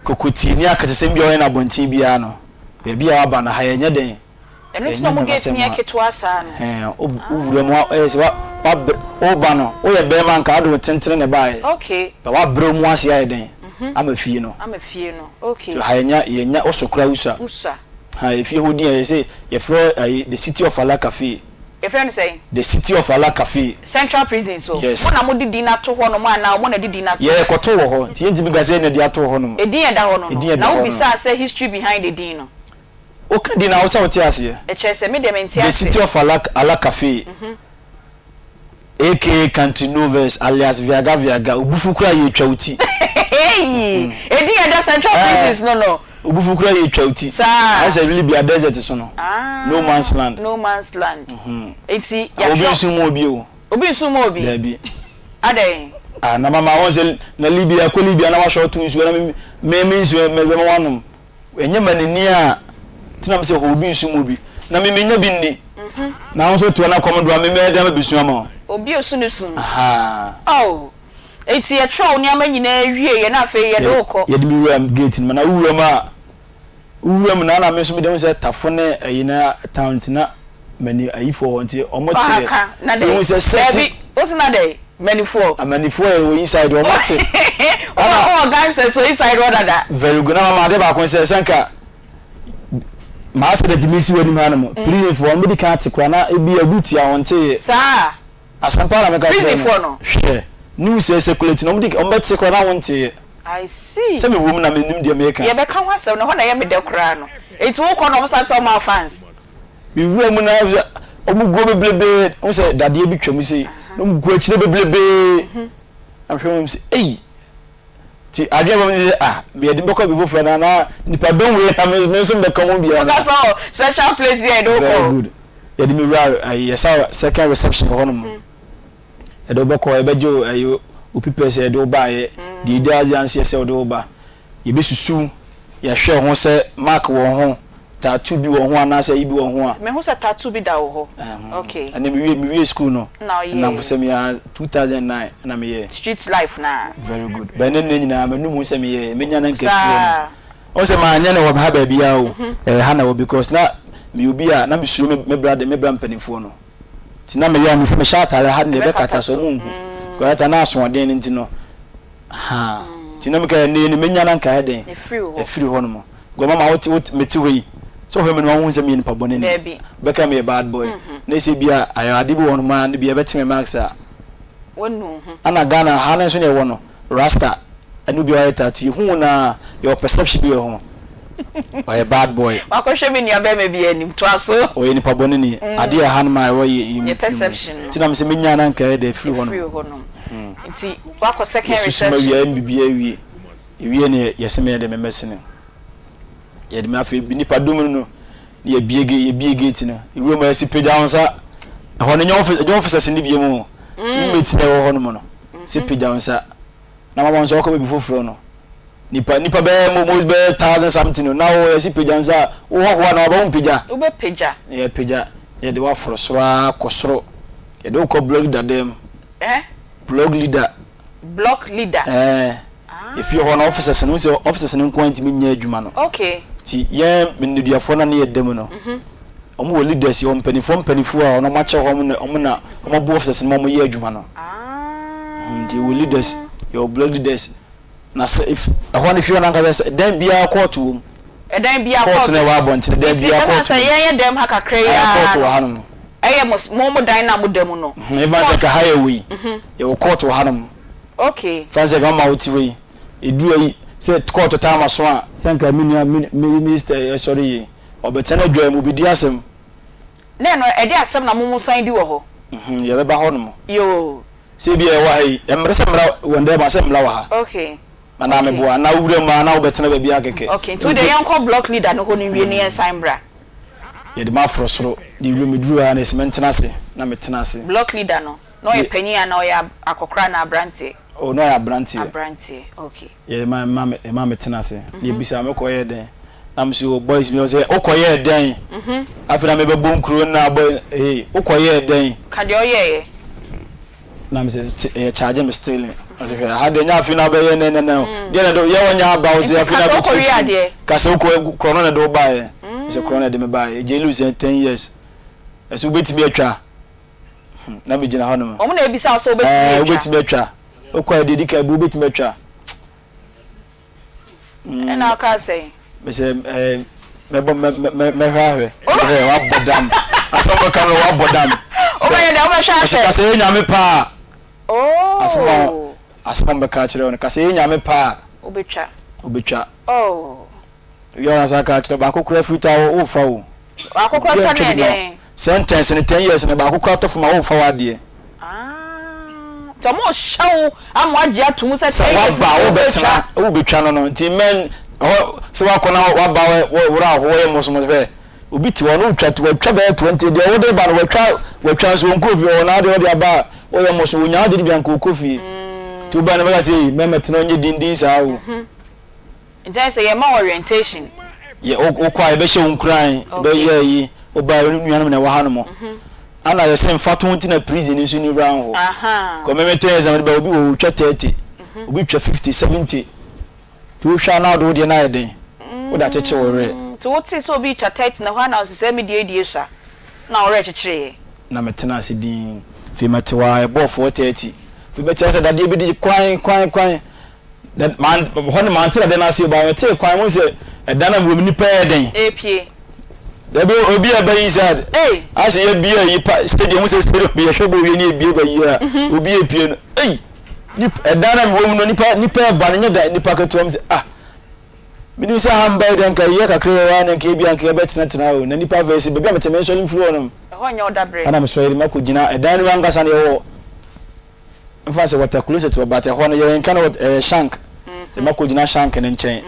kokotie ne akasasɛm biara ɔyɛ no abɔnten biara no, baabi a waba no ha yɛnyɛ dɛn? Ɛno nti na ɔmo gate no yɛ ketewa saa no. Ɛhɛn, wo wura mu ɛyɛ sɛ wa wabrɛ, wo ba no, woyɛ bɛrima nka wode wo tentene na ɛbaeɛ. Okay. But wabrɛ wo mu ase ayɛ dɛn? Ama fie no. Ama fie no, okay. Nti ha yɛnya, yɛnya, wo so koraa wosua. Wosua. Ha efie hɔ din a yɛse yɛfrɛ ayi the city of Allah cafe. Yɛfrɛ no sɛn? The city of Allah cafe. Central prison so. Yes. Mo na mode din no ato hɔ nom anaa ɔmo na ɛde din no ato hɔ? Yɛ kɔto wɔ hɔ nti yɛntumi nka sɛ yɛn na ɛde ato hɔ nom. Edin a ɛda hɔ no no. Edin a ɛda Na hɔ no. wobisaa sɛ history behind edin no? Woka din no a wo sɛ wote aseɛ. Ɛkyerɛ sɛ me deɛ mente The ase. city of Allah Allah cafe. Aka Country Novels alias Viaga Viaga, Obufu koraa yɛ twa wo ti. Eii! Edin a ɛda Central Prisons no no. Obufu koraa yɛ twa wo ti. Saa. Ayɛ sɛ Libya desert so no. No man's land. No man's land. Enti yɛatwerɛ. Obi nso mu obi o. Obi nso mu obi? Daabi. Adɛn? Ah, na mama wɔn sɛ na Libya kɔ Libya na wahyɛ ɔto nsuo na me me me nsuo me bɛma wanom. Ɛnyɛ manini a nti na mesɛ hɔ obi nsu mu obi na me menya bi nni na wo nso toa na kɔm do a me mɛyɛ dɛn abɛsu ama wo. Obi osu ne su. Oh enti yɛtwerɛ wo nneɛma nyinaa wieɛ na afei yɛde wo kɔ. Yɛde me wura gate no mu na wo wura mu a wo wura mu na na me nso mede hu sɛ tafo ne ayi na town nti na mani ayifoɔ hɔ nti ɔmo te Ɔhaka na dɛ dɛn? sɛ sɛte Daabi wosi na dɛn? Manifoɔ. Amanifoɔ yɛ wɔ inside ɔmo te. Wowɔ wowɔ gangsters wɔ inside hɔ dada. Very good na mama ade baako sɛ sɛ nka. M'accident mi si w'anim ha nom, prison foɔ wɔn bɛdi kan ate koraa na ebi agu tia wɔn nteeɛ. Saa. Asɛm paa na meka kyerɛ no. Prison foɔ no. Hwɛ, news a circulate no wɔn di wɔn bɛte koraa na wɔn nteeɛ. I see. Sɛ me wɔ mu na me nim deɛ meka. Yɛbɛka ho asɛm no, ɛhɔ na ɛyɛ me dɛ koraa no. Enti wokɔ na wɔn san sɛ wɔn ma wo fans. Me wura mu na wɔn guo bebrebe, wɔn sɛ dadeɛ bi twa mu sei, na wɔn gu akyire bebrebe. Na mehwɛ wɔn sɛ, ei. Ti adwene bɔ mi sɛ ah yɛde bɛkɔ bi foforɔ na na nipa dɔm wei na me nso mbɛka mu bi ana. Ɔka sɛ special place bi a yɛde wokɔ. Very good. Yɛde me wura ayi yɛsa second reception hɔ nom. Yɛde wobɛkɔ yɛbɛgye wo ayi wo papers yɛde wo baayɛ deɛ ɛdi adanseɛ sɛ wode wo ba. Yɛbɛsusu yɛhwɛ ho sɛ mark wɔ ho tattoo bi wɔ ho anaasɛ ayi bi wɔ ho a. Mehu sɛ tattoo bi da wo hɔ. Okay. Ɛnna mewie mewie school no. Na ɔyɛɛ. Nnamfosɛm yi ara 2009 na meyɛɛ. Street life no a. Very good. But ɛnɛ nnɛ nyinaa m'anum hu sɛ meyɛɛ. Menya no nka fie hɔ no. Saa. Ɔhu sɛ manyɛ no wɔ ha baabiara o. Ɛyɛ ha na ɛwɔ because na meyɛ obi a na mesuro me me bra de me bra mpanimfoɔ no. Nti na meyɛ a mesɛ mehyɛ ataare ha deɛ ɛbɛkata so ɔmo nhu. Because that time na asoɔden no nti no. Ahaa. Nti na meka ɛnɛ no menya no anka ayɛ dɛn? Ɛfiri hɔ nom. Because mama wote wote mete hɔ yi sɛ ɔhwɛ me no wahu sɛ meyɛ nipa bɔne ni. Bɛka meyɛ bad boy. Na ɛsɛ bi a ayɛ ade bi wɔ hɔ nom a ne bi ɛbɛte me marks a. Ana Ghana ha no nso na ɛwɔ no rasta ɛne obi a wayɛ tattoo yɛhu wo no a yɛwɔ perception bi wɔ ho. Ɔyɛ bad boy. Wakɔhwɛ me nua bɛrima bi anim. Toa so. Ɔyɛ nipa bɔne ni. Adeɛ a ɛha no ma ɛwɔ yɛ yi mu perception no. Nti na mesɛ menya no anka ɛyɛ dɛ ɛfiri hɔ nom. Ɛfiri hɔ nom. Nti wakɔ second reception. Yɛsusu ma wia ɛne biribiara awie. Ewie no yɛse meyɛ dɛ mɛmɛsene. Yɛde me afei nipa dum no no na yɛbie gate yɛbie gate no. Ewura mu yɛse pagya wo nsa. Ɛhɔ no nyɛ office ɛnyɛ officers no biem o. Inmates na ɛwɔ hɔ nom no. Se pagya wo nsa. Na mama nso ɔkɔ baabi foforɔ no. Nipa nipa bɛyɛ mo mo bɛyɛ thousand something no na wo yɛse pagya wo nsa a wo hɔhoa na waba wo mpagya. Wobɛpagya. Na yɛpagya na yɛde wo aforo soro ara kɔ soro. Yɛde wo kɔ block dada mu. Eh? Block leader. Block leader. Ɛɛ. Efie hɔ no officers no, wohu sɛ officers no nko ara ntumi nyɛ adwuma no. Okay. Nti yɛn nneduafoɔ no a ne yɛda mu no, wɔn wɔ leaders, yɛwɔ mpanimfoɔ mpanimfoɔ a wɔn akyɛ hɔ, wɔn na wɔn na wɔabu officers no ma wɔyɛ adwuma no. Ah. Nti yɛwɔ leaders, yɛwɔ block leaders. Na sɛ if ɛhɔ no fie hɔ no ankasa sɛ dan biara kɔɔto wɔ mu. Ɛdan biara kɔɔto. Kɔɔto na ɛwɔ abɔntene, dan biara kɔɔto. Nti ɛma sɛ yɛn yɛ dɛm ha kakra yi ara no. Kɔɔto wɔ hanom. Ɛyɛ mo mo mo dan no a mo da mu no. Ɛfa sɛ ka ha yɛ wɔ yi, yɛwɔ kɔɔto wɔ hanom. Okay. Fa sɛ ka mama wo te hɔ yi, ɛduru ayi sɛ kɔɔto taa ma so a. Sɛ nka me nua me me minister yi ɛsɔre yie, ɔbɛtena adwa mu, ɔbɛdi asɛm. Na ɛno ɛde asɛm na mo mo san di wɔ hɔ? Yɛbɛba hɔ nom. Yoo. Sɛ ebia yɛwɔ ha yi, ɛmmrɛ sɛ mmra wɔn dɛm a, sɛ mmra wɔ ha. Okay. Anaa meboa, anaa wo wura mu a, anaa wobɛtena baabi ara kɛkɛ. Okay, nti wo deɛ yɛnkɔ block leader no hɔ no nwie na yɛnsan mbra. Yɛde me aforo soro, de wura meduru ha no, yɛse mentena ase, na metena ase. Block leader no, na ɔyɛ panyin anaa ɔyɛ akɔkora anaa abranteɛ? Oh, na ɔyɛ abranteɛ. Abranteɛ, okay. Yɛde ma ma me yɛma me tena ase. Na yɛbisa me kɔyɛɛ dɛn? Na me so boys bi sɛ wokɔyɛɛ dɛn? Afei na mebɛbɔ nkuro na boy hey wokɔyɛɛ dɛn? Ka deɛ ɔyɛɛyɛ. Na me sɛ ɛyɛ charge me stealing. Ɔsɛ hwɛ ha deɛ nyɛ afei na abɛyɛ nɛ nɛ nɛ o. Deɛ na ɛde yɛ wɔnyɛ aba wo sɛ afei na abɛkyerɛkyerɛ. Ka sɛ wokɔ korɔ no na ɛde wo baeɛ. Sɛ korɔ no na ɛde me baeɛ. Jail sɛ 10 years. Ɛsɛ wobɛtumi atwa. Na megyina hɔ nom. Wɔn na ebisa wo sɛ wobɛtumi atwa. Ɛɛ wobɛtumi atwa. Wokɔ a deɛ edi kan bi wobɛtumi atwa. Ɛna ɔkaa sɛn? Mesɛ ɛɛ mɛbɔ mɛ mɛ mɛhwɛ ahwɛ. Mɛhwɛ wabɔ dam. Asɛm bɛka no wabɔ dam. Wobɛyɛ dɛ wobɛhwɛ ahwɛ. Mesɛ kasa yɛ nyame paa. Oh. Asɛm a asɛm a bɛka akyerɛ wo no kasa yɛ nyame paa. Wobɛtwa. Wobɛtwa. Oh. Wia na sa ka kyerɛ baako kora firi tɔ a wofa o. Baako kora tɔ no yɛ dɛn? Sentence no ten years no baako kora tɔ fam a wofa w'adeɛ. Ah, nti ɔmo hyɛ wo ama wagye ato mu sɛ ten years no wobɛtwa. Sɛ waba wobɛtena wobɛtwa no no nti mmɛn hɔ sɛ wakɔ na waba worɛ ahoɔ yɛ mosomos hwɛ obi te hɔ no wotwa watwa bɛyɛ 20 deɛ wode ba no watwa watwa nso ɔnkɔ fie ɔwɔ n'adeɛ ɔde aba a woyɛ moso wonya ade de bi anka ɔkɔ fie nti woba no bɛka sɛ mɛmɛtena ɔnyɛ dindin saa o. Nti ayɛ sɛ yɛma wo orientation. Yɛ wokɔ a yɛbɛhyɛ wo nkuran, yɛbɛyɛ ayi, woba a wo nuanom na ɛwɔ ha nom. Ana yɛsɛ mfatoho nti na prison nso ni round hɔ. Kɔ mɛmɛ tɛn exam de ba obi wɔ otwa 30, obi twa 50, 70. Nti wohwɛ a na wode wo deɛ no ayɛ den, wode akyekye wo werɛ. Nti wotee sɛ obi retwa 30 na hɔ ara na wose sɛ me deɛ yi deɛ sua, na wo werɛ kyekyereeɛ. Na metena ase dinn. Afei mɛte hɔ ara, ɛbɔɔ 4:30. Afei mɛte sɛ dadeɛ bi de kwan kwan kwan. Na man hɔ no mante dadeɛ no ase o, but metee kwan mu sɛ ɛdan a mewɔ mu nnipa yɛ den. Epie. Dabi obi a ɛba inside. Ei. Asɛ yɛ bie ayi pa stadium sɛ stadium yɛ hwɛ bɔ wie ne ebie ba yi a Mhm. obi epie no. Ei. Nip ɛdan na mewɔ mu no nipa nipa ɛba no nyɛ dan nipa ketewa mu sɛ ah. Menim sɛ ha mba yi deɛ nka yɛ kakra yɛ hɔ a na nka ebi a nka yɛbɛtenatena o na nipa afei sɛ baabi a mete mensɔre mfiri hɔ nom. Ɛhɔ nyɛ ɔdabrɛ. Ɛna mesɔre de makɔ gyina ɛdan no mu ankasa no yɛwɔ mfa sɛ water closet wɔ but ɛhɔ no yɛn nka no ɛyɛ shank de makɔ gyina shank no nkyɛn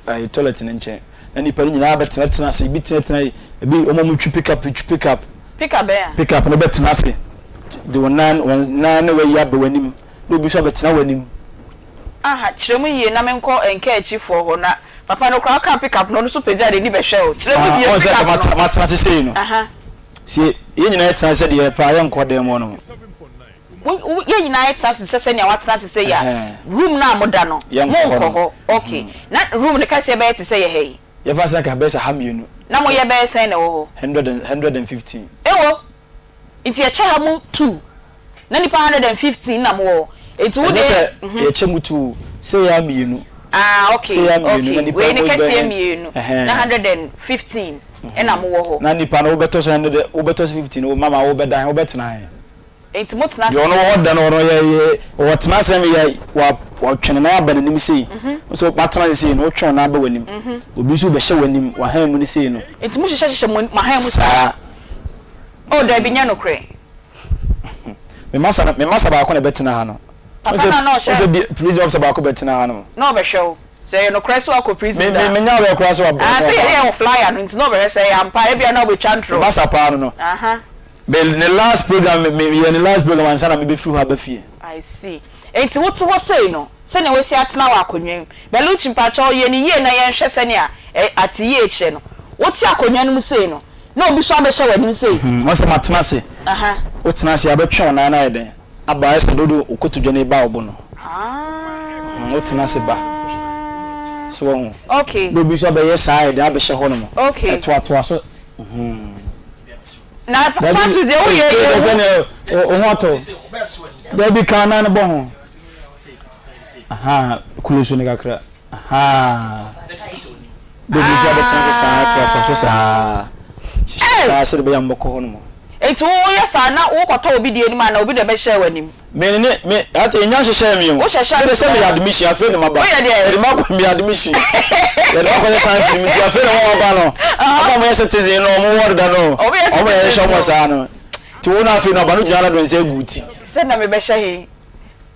ɛyɛ toilet no nkyɛn na nipa no nyinaa bɛtenatena ase ebi tenatena ebi wɔn a wɔtwi pick up twi pick up Pick up bɛn a? Pick up no bɛtena ase de wɔn nan wɔn nan ne wɔayi aba wɔn anim na obi nso abɛtena wɔn anim. Aha, kyerɛ mu yie na menkɔ Nkaakyifoɔ hɔ na papa no koraa ɔkaa pick up no ɔno nso pagyaa n'ani bɛhwɛɛ wo. Kyerɛ mu bio, pick up no. Matena ase sei no. Aha. Sɛ yɛn nyinaa yɛtena ase sɛdeɛ yɛpɛ a, yɛnkɔ dan mu hɔ nom. Wo, wo, yɛn nyinaa yɛtena ase te sɛ sɛnea woatena ase sei a, room no a moda no, Yɛnkɔ hɔ monkɔ nom. hɔ. Okay. Na room no kɛseɛ bɛyɛ te sɛ yɛ ha yi? Yɛmfa sɛ anka bɛyɛ sɛ ha mmienu. Na moyɛ bɛyɛ sɛn na ɛwɔ hɔ? Hundred and, 115. Ewo! Nti yɛkyɛ ha mu two na nipa 115 na mowɔ hɔ nti wo Ɛnyɛ deɛ sɛ yɛkyɛ mu two o, sei ara mmienu. Ah okay Sei ara mmienu na okay nipa wei ne mo kɛseɛ bɛyɛ mmienu ɛhɛn. na 115 ɛna mowɔ hɔ. Na nipa no wobɛtɔ so hundred wobɛtɔ so 15 wo mama wobɛda he wobɛtena he? Nti mo tena ase Deɛ ɔno sɛ. wɔ hɔ da no ɔno yɛ yɛ ɔtena ase no yɛ wa watwe ne nan aba n'anim sei nso watena ase sei no wotwe wo nan aba w'anim obi nso bɛhyɛ w'anim w'ahan mu no sei no. Nti mo hyehyɛ hyehyɛ mo ahan mu saa. Saa. Oh dabi nyɛ nokorɛ. Me masa no me masa baako na ɛbɛtena ha no. Papa no a na ɔhyɛ. Ɔsɛ bi prison officer baako bɛtena ha no. Na ɔbɛhwɛ wo. Sɛ ɛyɛ nokorɛ sɛ wakɔ prison da. Me me nya awɛ koraa sɛ wabɔ. Ah sɛ yɛde yɛ wo flyer no nti na ɔbɛhwɛ sɛ ɛyɛ ampa ebia na ɔbɛtwa ntorɔ. Me masa paa no no. Aha. Me ne last program me me yɛ ne last program ansa na me bɛfiri hɔ aba fie. I see. Enti wote hɔ sei no sɛnea woasi atena wɔ akonnwa mu. Belucci mpakyɛw yɛ no yie na yɛnhwɛ sɛnea ɛ ate yie kyerɛ no. Wote akonnwa no mu sei no, na obi nso abɛhyɛ w'anim sei. Wɔn sɛ matena ase. Wotena ase a, wobɛtwe wo nan no ayɛ dɛn aba ayɛ sɛ dodo wo kotodwe no reba wo bo no. Wotena ase ba. So wahu? Okay. Na obi nso abɛyɛ saa ayɛ dɛn abɛhyɛ hɔ nom. Okay. Ɛtoatoa so. Na Francis deɛ woyɛ yɛ hu. Sɛ wo ho atɔ. Dabi ka nan no bɔ ho. Aha, close no kakra. Ahaa. Baabi nso abɛtena ase saa toatoa so saa. Hyehyɛ saa sɛdeɛ ɛbɛyɛ a mobɛkɔ hɔ nom. Enti woyɛ saa na wokɔtɔ obi deɛ anim anaa obi na ɛbɛhyɛ w'anim? Me ne me ate nya nhyehyɛɛ me o. Wohyehyɛ Me de sɛ meyɛ admission afei na maba. Woyɛ deɛ? Yɛde makɔ meyɛ admission. Yɛde makɔ yɛ science no nti afei na wɔn aba no. Ɔmo a wɔyɛ citizen no ɔmo wɔ deda no. Ɔmo yɛ Ɔmo na yɛhyehyɛ citizen ɔmo no. saa no. Nti wo na afei no aba no gyina na de nsa agu wo ti. Sɛ na mebɛhyɛ he?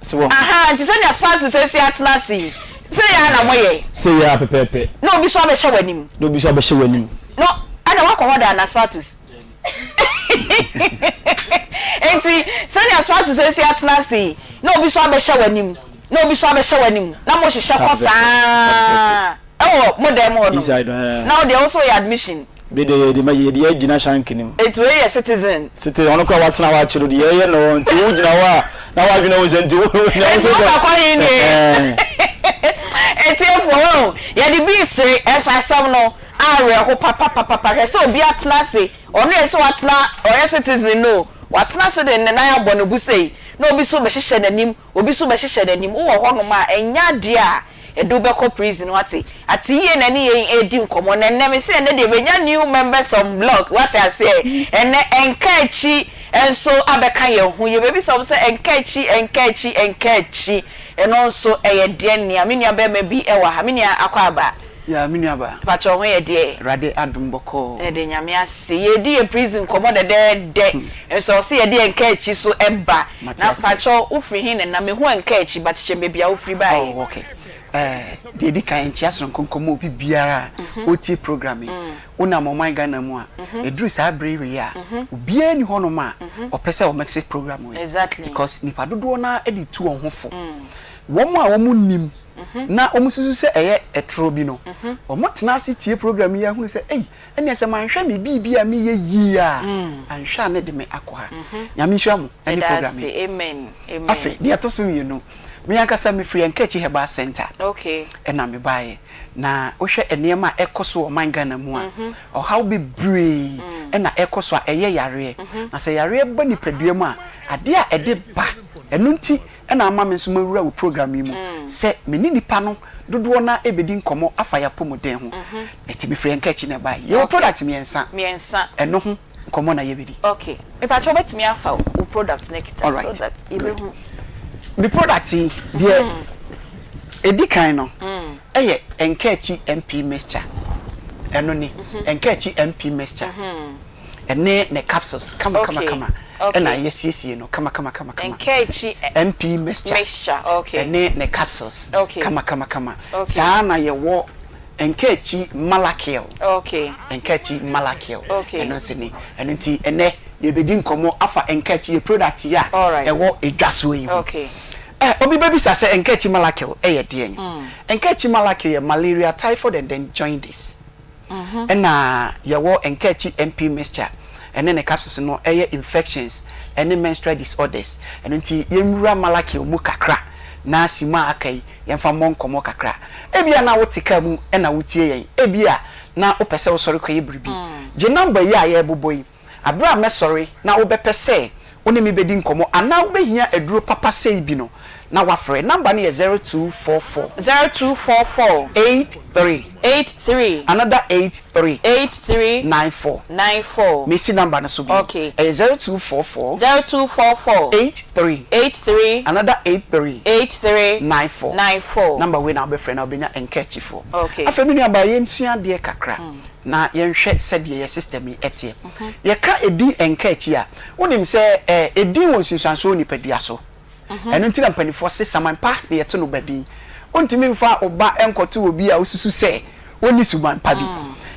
So wahu? Ahaa, nti sɛnea Spartus asi atena ase yi, sei ara na moyɛ? Sei ara pɛpɛɛpɛ. Na obi nso abɛhyɛ w'anim. Na obi nso abɛhyɛ w'anim. No, ɛna woakɔ hɔ da anaa, Spartus? Enti, sɛnea Spartus asi atena ase yi, na obi nso abɛhyɛ w'anim, na obi nso abɛhyɛ w'anim, na mohyehyɛ kɔ saa ara. Ɛwɔ mo dan mu hɔ nom. Inside hɔ ɛɛ. Na wo deɛ wo nso woyɛ admission. Me deɛ yɛde ma yɛde yɛ gyina shank no mu. Enti wei yɛ citizen. Citizen ɔno koraa watena hɔ akyere deɛ yɛyɛ no nti wo gyina hɔ a na wadwene ho sɛ nti wo na wo Enti wo ba kɔ he nie. Atiefoɔ wahu yɛde bi resere ɛnso asɛm no awerɛho papapapapa hwɛ sɛ obi atena ase ɔno yɛ sɛ watena ɔyɛ citizen no o watena ase de ne nan abɔ ne bo sei na obi nso bɛhyehyɛ n'anim Obi nso bɛhyehyɛ n'anim. Wowɔ hɔnom a, ɛnyɛ adeɛ a yɛde wo bɛkɔ prison, woate? Ate yie na ɛne yɛn redi nkɔmmɔ. Na ɛnnɛ, mese ɛnnɛ deɛ yɛbɛnya new members on block, woate aseɛ? Ɛnnɛ, ɛnka akyi nso abɛka yɛn ho. Yɛbɛbisa wɔn sɛ, ɛnka akyi, ɛnka akyi, ɛnka akyi, ɛno nso ɛyɛ deɛn nea? Me nua barima bi wɔ ha. Me nua Akwaaba. Yeah, me nua baa. Mpakyɛ wo ho yɛ deɛ? Awurade adom bɔkɔɔ. Yɛde Nyame ase. Yɛredi yɛn prison nkɔmmɔ dɛdɛɛdɛ. Nso ɔse yɛde yɛn nka akyi so ba. Mate Na ase. mpakyɛ wo firi he ne na? Mehu ɛnka akyi but kyerɛ me baabi a wo firi baeɛ. Oh ok. Eh, deɛ ɛdi kan nkyea sononko nkɔmmɔ obi biara a ɔretie program yi. Wonam ɔman Ghana mu a, ɛduru saa bere wei a, obiara nni hɔnom a ɔpɛ sɛ ɔmɛkse program wei. Exactly. Because nnipa dodoɔ no ara de tu wɔn ho fo. Wɔn a wɔnnim na wɔsusu sɛ ɛyɛ ɛtorɔ bi no, wɔtena ase tie program yi ara hunu sɛ, ei, ɛnneɛ sɛ manhwɛ me biribi a meyɛ yie a, anhwɛ a na ɛde me akɔ ha. Nyame nhyira mo ne Yɛda program ase. yi. Amen. Amen. Afei, deɛ ɛtɔ so mmienu, me ankasa mefiri Nkaakyi Herbal Centre Okay. ɛna mebaeɛ. Na wohwɛ nneɛma a ɛkɔ so wɔ ɔman Ghana mu a, ɔhaw bebree na ɛkɔ so a ɛyɛ yareɛ. Na sɛ yareɛ ba nipadua mu a, adeɛ a ɛde ba. Ɛno nti na ama me nso mawura wo program yi mu sɛ me ne nnipa no dodoɔ no ara rebɛdi nkɔmmɔ afa yɛn apɔmuden ho. Nti mefiri yɛn nka akyi na ɛbaeɛ. Yɛwɔ product mmiɛnsa. Mmiɛnsa. Ɛno ho nkɔmmɔ na yɛbɛdi. Okay. Mepakyɛ wobɛtumi afa wo product no akita so that yɛbɛhu. Me product yi, deɛ ɛdi kan no yɛ Nkaakyi MP mixture. Ɛno ni, Nkaakyi MP mixture. Ɛne ne capsules kama kama kama ɛna yɛasiesie no kama kama kama kama. Nkaakyi MP mixture. Mixture, okay. Ɛne ne capsules kama kama kama. Saa na yɛwɔ Nkaakyi Malakiel. Okay. Nkaakyi Malakiel. Okay. Ɛno nso ni. Ɛno nti ɛnɛ yɛbɛdi nkɔmmɔ afa Nkaakyi yɛ product yi a ɛwɔ edwa soɔ yi ho. Okay. Eh, obi bɛbisa sɛ Nkaakyi Malakiel yɛ deɛn? Nkaakyi Malakiel yɛ malaria, typhoid and then jaundice. Ɛna yɛwɔ Nkaakyi MP mixture ɛne ne capsules no ɛyɛ infections ɛne menstrual disorders. Ɛno nti yɛnwura Malakiel mu kakra na simma a aka yi yɛmfa mmɔ nkɔmmɔ kakra. Ebia na wote kaa mu na wotie yɛn. Ebia na wopɛ sɛ wosɔre kɔyɛ biribi. Gye nɔmba yi a yɛrebobɔ yi. Bere a mɛsɔre na wobɛpɛ sɛ wo ne me bedi nkɔmmɔ anaa wubehia aduro papa sei bi no, na woafrɛ. Nɔmba no yɛ 0244. 0244. 83. 83. Another 83. 83. 94. 94. Mesi nɔmba no so bio. Okay. Ɛyɛ 0244. 0244. 83. 83. Another 83. 83. 94. 94. Nɔmba wei na wobɛfrɛ na wobɛnya nkaakyifoɔ. Okay. Afei me nuabaa yɛnsua adeɛ kakra. Na yɛnhwɛ sɛdeɛ yɛ system yi teɛ. Yɛka edin nka akyi a, wonim sɛ edin wɔ nsunsuansoɔ wɔ nipadua so. Ɛno nti na mpanimfoɔ se saman pa na yɛto no ba din. Wontumi mfa wo ba nkɔto obi a wosusu sɛ ɔnni suban pa bi.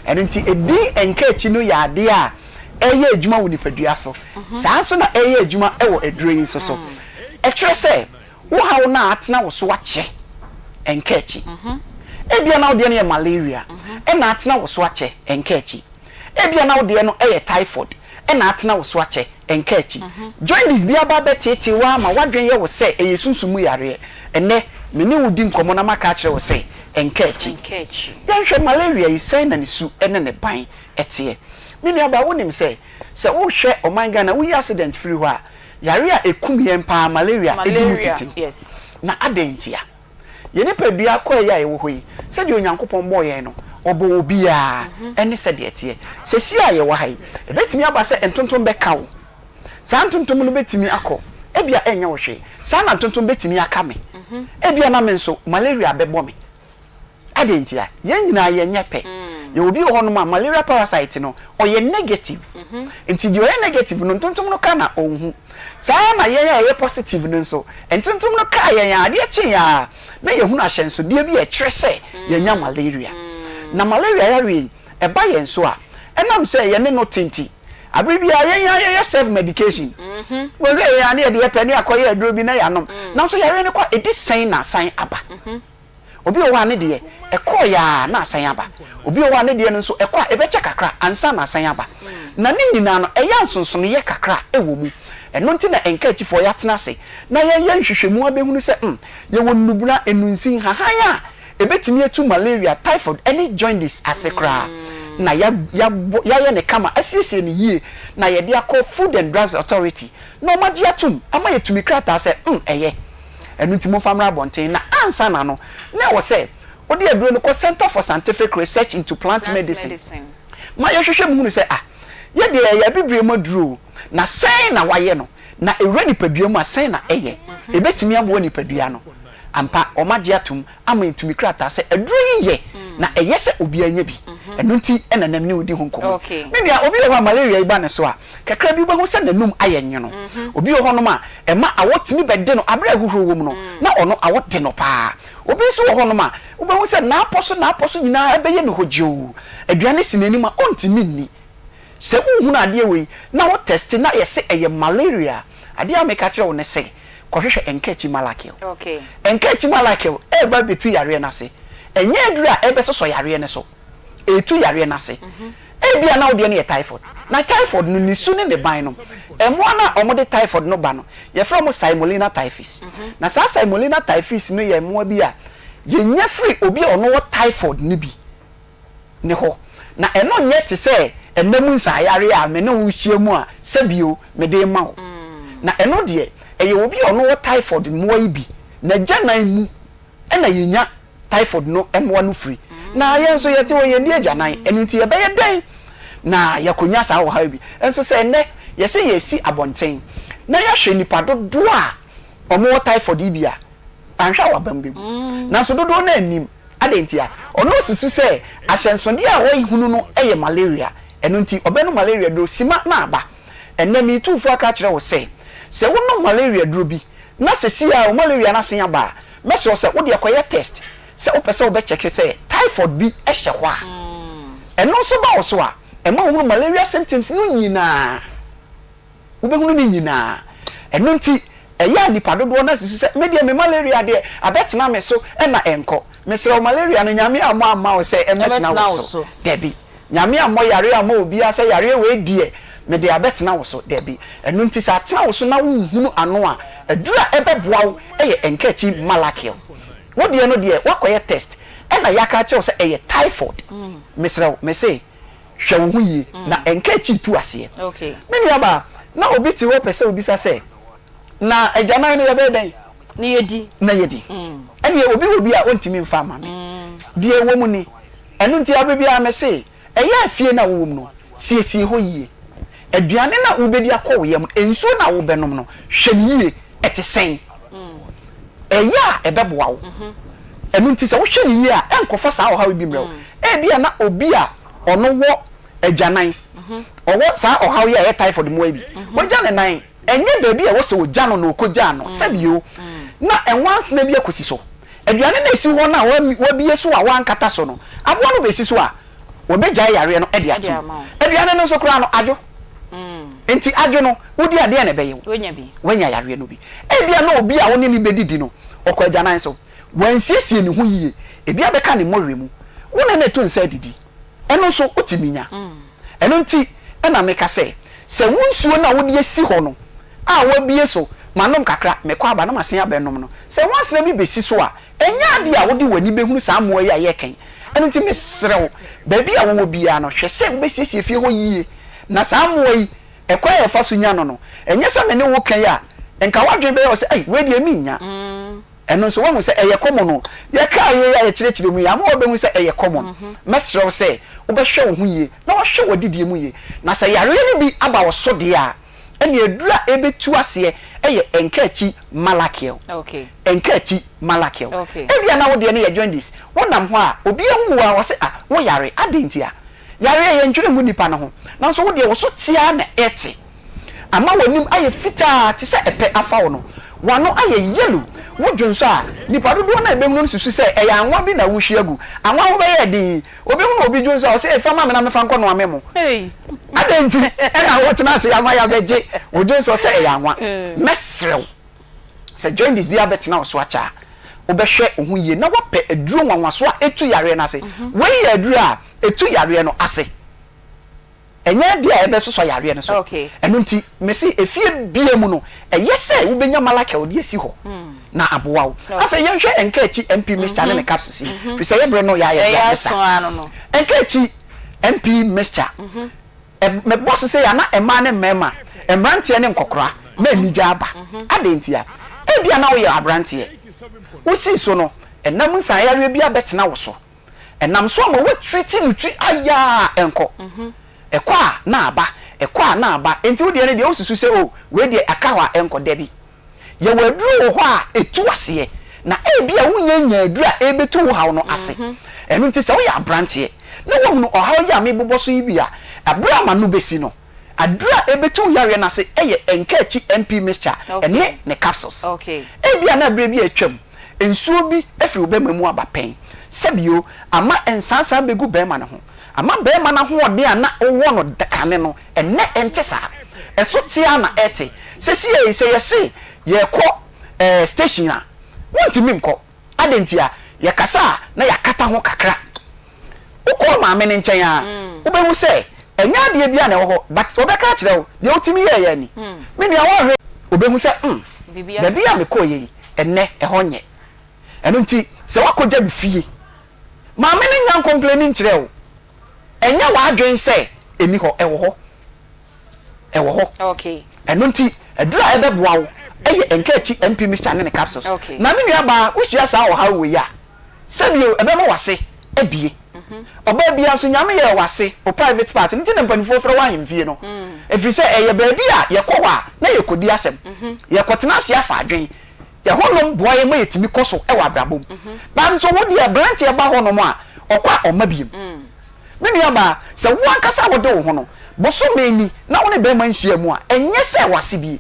Ɛno nti edin nka akyi no yɛ adeɛ a ɛyɛ adwuma wɔ nipadua so. Saa nso na ɛyɛ adwuma wɔ aduro yi nso so. Ɛkyerɛ sɛ Wo haw no a atena wo so akyɛ nka akyi. Ebia na wo deɛ no yɛ malaria na atena wo so akyɛ nka akyi. Ebia na wo deɛ no yɛ typhoid na atena wo so akyɛ nka akyi. Jaundice bi aba abɛteetee wo ara ma w'adwene yɛ wo sɛ ɛyɛ sunsum mu yareɛ. Ɛnnɛ, me ne wo di nkɔmmɔ na maka akyerɛ wo sɛ nka akyi. Yɛnhwɛ malaria yi, sɛn na ne su ne ne ban teɛ? Me nuabaa, wonim sɛ, sɛ wohwɛ ɔman Ghana, woyi accident firi hɔ a, Yare a ekum yɛn paa, malaria, di mu titiriw. Na adɛn ntia? Yɛn nipadua akwaa yi a yɛwɔ hɔ yi, sɛdeɛ Onyankopɔn bɔɔ yɛn no, ɔbɔɔ obiara ne sɛdeɛ ɛteɛ. Seesei a yɛwɔ ha yi, ɛbɛtumi aba sɛ ntontom bɛka wo. Saa ntontom no bɛtumi akɔ, ebia ɛrenyɛ wo hwee. Saa na ntontom bɛtumi aka me. Ebia na me nso, malaria bɛbɔ me. Adɛn ntia? Yɛn nyinaa yɛnyɛ pɛ. Yɛwɔ obi wɔ hɔnom a malaria parasite no, ɔyɛ negative. Nti deɛ ɔyɛ negative no, ntontom no ka na ɔnhu. Saa ara na yɛn a yɛyɛ positive no nso, ntontom no kaa yɛn a, adeɛ kye yɛn a, na yɛhunu ahyɛnsodeɛ bi a ɛkyerɛ sɛ yɛanya malaria. Na malaria yareɛ yi, ɛba yɛn so a, ɛnam sɛ yɛne no te nti, abere biara yɛn ara yɛyɛ self medication. Wobɛhu sɛ yɛn ara ne yɛde yɛpɛ ne yɛakɔyɛ aduro bi na yɛanom. Nanso yareɛ no kɔ a, ɛdi sɛn na asan aba? Obi wɔ hɔ a ne deɛ, ɛkɔeɛ ara na asan aba. Obi wɔ hɔ a ne deɛ no nso, ɛkɔ a, ɛbɛkyɛ kakra ansa na asan aba. Na ne nyinaa no, ɛyɛ a nsonsonoeɛ kakra wɔ mu. Ɛno nti na Nkaakyifoɔ yɛatena ase na yɛreyɛ nhwehwɛmu abɛhunu sɛ, hmm, yɛwɔ nnubona, nnunsin, nhahan a ɛbɛtumi atu malaria, typhoid ne jaundice ase koraa. Na yɛabɔ, yɛayɛ no kama, asiesie no yie, na yɛde akɔ Food and Drugs Authority na wɔagye atom ama yɛtumi krataa sɛ, hmm, ɛyɛ. Ɛno nti momfa mmra abɔnten. Na ansa na no, na ɛwɔ sɛ wode aduro no kɔ Centre for Scientific Research into Plant Medicine ma yɛhwehwɛ mu hunu sɛ, ah, yɛ deɛ ɛyɛ abibire mu aduro o, na sɛn na wɔayɛ no, na ɛwura nipadua mu a, sɛn na ɛyɛ? Ɛbɛtumi aboa nipadua no? Ampa, wɔagye atom ama yɛn tumi krataa sɛ aduro yi yɛ, na ɛyɛ sɛ obiara nya bi. Ɛno nti na nnɛ me ne wo di ho nkɔmmɔ yi. Me nua, obi wɔ hɔ a malaria yi ba ne so a, Kakra bi wobɛhu sɛ n'anom ayɛ nwono. Obi wɔ hɔnom a, ɛma awɔ tumi bɛde no bere a ahuhuro wom no, na ɔno awɔ de no paa. Obi nso wɔ hɔnom a, wobɛhu sɛ n'apɔ so n'apɔ so nyinaa bɛyɛ no hodwoo. Aduane si n'anim a, ɔntumi nni. Sɛ wohunu adeɛ wei na wo tɛste na yɛse ɛyɛ malaria a, adeɛ a meka kyerɛ wo ne sɛ, kɔhwehwɛ Nkaakyi Malakil. Nkaakyi Malakil reba abɛtu yareɛ no ase. Ɛnyɛ aduro a ɛrebɛsosɔ yareɛ no so. Ɛretu yareɛ no ase. Ebia na wo deɛ no yɛ typhoid. Na typhoid no, ne su ne ne ban no, mmoa no a wɔde typhoid no ba no, yɛfrɛ wɔn Salmonella typhus. Na saa Salmonella typhus no yɛ mmoa bi a yɛnya firi obi a ɔno wɔ typhoid no bi ne hɔ. Na ɛno nyɛ te sɛ ɛnna mu nsaeyareɛ a me ne wo hyia mu a sɛbio mede rema wo. Na ɛno deɛ, Ɛyɛ obi a ɔno wɔ typhoid mmoa yi bi, n'agyanan mu na yɛnya typhoid no mmoa no firi. Na yɛn nso yɛte hɔ, yɛnni agyanan, ɛno nti yɛbɛyɛ dɛn na yɛakɔnya saa ɔhaw yi bi? Nso sɛ ɛnnɛ yɛse yɛresi abɔnten na yɛahwɛ nnipa dodoɔ a wɔwɔ typhoid yi bi a, anhwɛ a w'abam bɛbu. Nanso dodoɔ no ara nnim. Adɛn ntia? Ɔno susu sɛ ahyɛnsodeɛ a ɔrehunu no yɛ malaria, ɛno nti ɔbɛnom malaria duro sima na aba. Ɛnnɛ meretu wo fo aka akyerɛ wo sɛ, sɛ wonom malaria duro bi na seesei ara wo malaria no asen aba a, mɛsrɛ wo sɛ wo deɛ kɔyɛ test sɛ wopɛ sɛ wobɛkyɛke sɛ typhoid bi hyɛ hɔ a. Ɛno nso ba wo so a, ɛma wohunu malaria symptoms no nyinaa. Wobɛhunu ne nyinaa. Ɛno nti, ɛyɛ a nnipa dodoɔ no ara susu sɛ, Me deɛ me malaria deɛ, abɛtena me so na ɛnkɔ. Mesrɛ wo, malaria no, Nyame ammɔ amma wo sɛ ɛmmɛtena wo so. Dabi. Nyame ammɔ yareɛ amma obiara sɛ yareɛ wei deɛ, mede abɛtena wo so. Dabi. Ɛno nti, sɛ atena wo so na wonhunu ano a, aduru a ɛbɛboa wo yɛ Nkaakyi Malakil. Wo deɛ no deɛ, woakɔyɛ test, ɛna yɛaka akyerɛ wo sɛ ɛyɛ typhoid. Mesrɛ wo, mese, hwɛ wo ho yie na ɛnka akyi tu aseɛ. Me nuabaa, na obi te hɔ pɛ sɛ obisa sɛ, Na agyanan no yɛbɛyɛ dɛn? Na yɛdi. Na yɛdi. Ɛnneɛ obi wɔ bi a ɔntumi mfa mma me. Deɛ ɛwɔ mu ni, ɛno nti aberɛ biara mese, ɛyɛ a fie no a wowɔ mu no, siesie hɔ yie. Aduane no a wobɛdi akɔ wo yam, nsuo no a wobɛnom no, hwɛ no yie, ɛte sɛn? Ɛyɛ a ɛbɛboa wo. Ɛno nti sɛ wohwɛ no yie a, ɛnkɔfa saa ɔhaw yi bi mmrɛ wo. Ebia na obi a ɔno wɔ agyanan, ɔwɔ saa ɔhaw yi a ɛyɛ typhoid mmoa yi bi, wagya ne nan, ɛnyɛ baabi a ɛwɔ sɛ ɔgya no na ɔkɔgyaa no, sɛbio na nwansena bi akɔsi so. Aduane no a ɛsi hɔ no a wabue so a wankata so no, aboa no bɛsi so a, wɔbɛgyae yareɛ no de ato mu. Aduane no nso koraa no, adwo. Enti adwo no, wodi a, deɛn na ɛbɛyɛ wo? Woanya yareɛ no bi. Ebia na obi a wo ne no bɛdidi no, ɔkɔ agyanan so. Wansiesie ne ho yie. Ebi abɛka ne mmɔwerɛ mu. Wo ne no reto nsa adidi. Ɛno nso, wotumi nya. Ɛno nti na meka sɛ, sɛ wo nsuo no a wode asi hɔ no a woabue so, manom kakra, mekɔ aba na masan abɛnom no, sɛ nwansena bi bɛsi so a, ɛnyɛ adeɛ a wode w'ani bɛhunu saa mmoa yi a yɛreka yi. Ɛno nti mesrɛ wo, baabi a wowɔ biara no, hwɛ sɛ wobɛsiesie fie hɔ yie, na saa mmoa yi, ɛkwan a yɛfa so nya no no, ɛnyɛ sɛ me ne wo reka yi a, nka w'adwene bɛyɛ wo sɛ, Ei, wei deɛ mennya. Ɛno nso, woahu sɛ ɛyɛ common o. Yɛkaa yei a yɛkyerɛkyerɛ mu yi, ama woabɛhu sɛ ɛyɛ common. Mɛsrɛ wo sɛ wobɛhwɛ wo ho yie na woahwɛ w'adidie mu yie. Na sɛ yareɛ no bi aba wo so deɛ a, ɛnneɛ aduro a ɛbɛtu aseɛ yɛ Nkaakyi Malakiel. Nkaakyi Malakiel. Ebia na wo deɛ no yɛ jaundice. Wonam hɔ a, obi ahu wo a, ɔse, Ah, woyare. Adɛn ntia? Yareɛ, yɛntwene ngu nnipa no ho. Nanso wo deɛ, wo so te ara na ɛte. Ama w'anim ayɛ fitaa te sɛ ɛpɛ afa wo no. W'ano ayɛ yellow. Wo dwonsɔ a, nnipa dodoɔ no a ɛbɛhunu no susu sɛ ɛyɛ anwa bi na wohwie agu. Anwa ho bɛyɛ den yi, obi hunu obi dwonsɔ a, ɔse, Ei, fa ma me na memfa nkɔnoa me mo. Adɛn nti na wotena ase ama yɛabɛgye wo dwonsɔ sɛ ɛyɛ anwa? Mɛsrɛ wo, sɛ jaundice bi abɛtena wo so akyɛ a, wobɛhwɛ wo ho yie na woapɛ aduro nwanwaso a ɛtu yareɛ no ase. Wei yɛ aduro a ɛtu yareɛ no ase. Ɛnyɛ adeɛ a ɛbɛsosɔ yareɛ no so. Ɛno nti, mese efie biara mu no, ɛyɛ sɛ wobɛnya Malakel de asi hɔ na aboa wo. Afei yɛnhwɛ Nkaakyi MP mixture ne ne capsules yi, firi sɛ yɛ berɛ no yɛayɛ berɛ a ne sa. Nkaakyi MP mixture, mebɔ so sei a na mmaa ne mmarima, mmeranteɛ ne nkɔkora, na anigye aba. Adɛn ntia? Ebia na woyɛ aberanteɛ, wosii so no, ɛnam nsaeyareɛ bi abɛtena wo so. Ɛnam so ama woatiriti no tiri ayɛ a ɛnkɔ. Ɛkɔ a na aba, ɛkɔ a na aba. Enti wo deɛ no deɛ wosusu sɛ oh wei deɛ aka hɔ a ɛnkɔ. Dabi. Yɛwɔ aduro wɔ hɔ a ɛtu aseɛ. Na ebia wonnya nyaa aduro a ɛrebɛtu wo haw no ase. Ɛno nti sɛ woyɛ aberanteɛ na woahunu ɔhaw yi a merebobɔ so yi bi a, ɛberɛ a m'ano bɛsi no, Aduru a ebetu wo yareɛ no ase yɛ Nkaakyi MP mixture ne ne capsules. Ebia na berɛ bi a atwam, nsuo bi afiri wo bɛrima mu aba pɛn. Sɛbio, ama nsansan bɛgu barima no ho. Ama barima no ahoɔden a na ɔwɔ no kane no, ɛnnɛ ɛnte saa. Ɛso te ara na ɛrete. Seesei sɛ yɛse yɛrekɔ station a, wontumi nkɔ. Adɛn ntia? Yɛkasa a na yɛakata ho kakra. Wokɔ maame no nkyɛn a, wobɛhu sɛ ɛnyɛ adeɛ biara na ɛwɔ hɔ but ɔbɛka akyerɛ wo deɛ wotumi yɛeɛ ni. Me nua woanhwɛ ɔbɛhu sɛ hmm, baabi a mekɔeɛ yi, ɛnnɛ ɛhɔ nyɛ. Ɛno nti sɛ woakɔgya me fie, maame no nnya nkɔmpleni nkyerɛɛ wo. Ɛnyɛ w'adwene sɛ ɛnni hɔ, ɛwɔ hɔ. Ɛwɔ hɔ. Ɛno nti aduru a ɛbɛboa wo yɛ Nkaakyi MP mixture ne ne capsules. Na me nua baa, wo hyia saa ɔhaw wei a, sɛbio ɛbɛma w'ase abue. Ɔbaa biara nso, Nyame yɛɛ w'ase, wo private part no nti na mpaninfoɔ frɛ wo ahemfie no. Ɛfiri sɛ ɛyɛ baabi a yɛkɔ hɔ a na yɛkɔdi asɛm, yɛkɔtena ase afa adwene. Ɛhɔnom boa yɛn ma yɛtumi kɔ so wɔ abrabɔ mu. Nanso wo deɛ aberanteɛ ba hɔnom a, ɔkɔ a ɔmma biom. Me nuabaa, sɛ wo ankasa wode wo ho no, bosome ni na wo ne barima nhyia mu a, ɛnyɛ sɛ w'ase bie.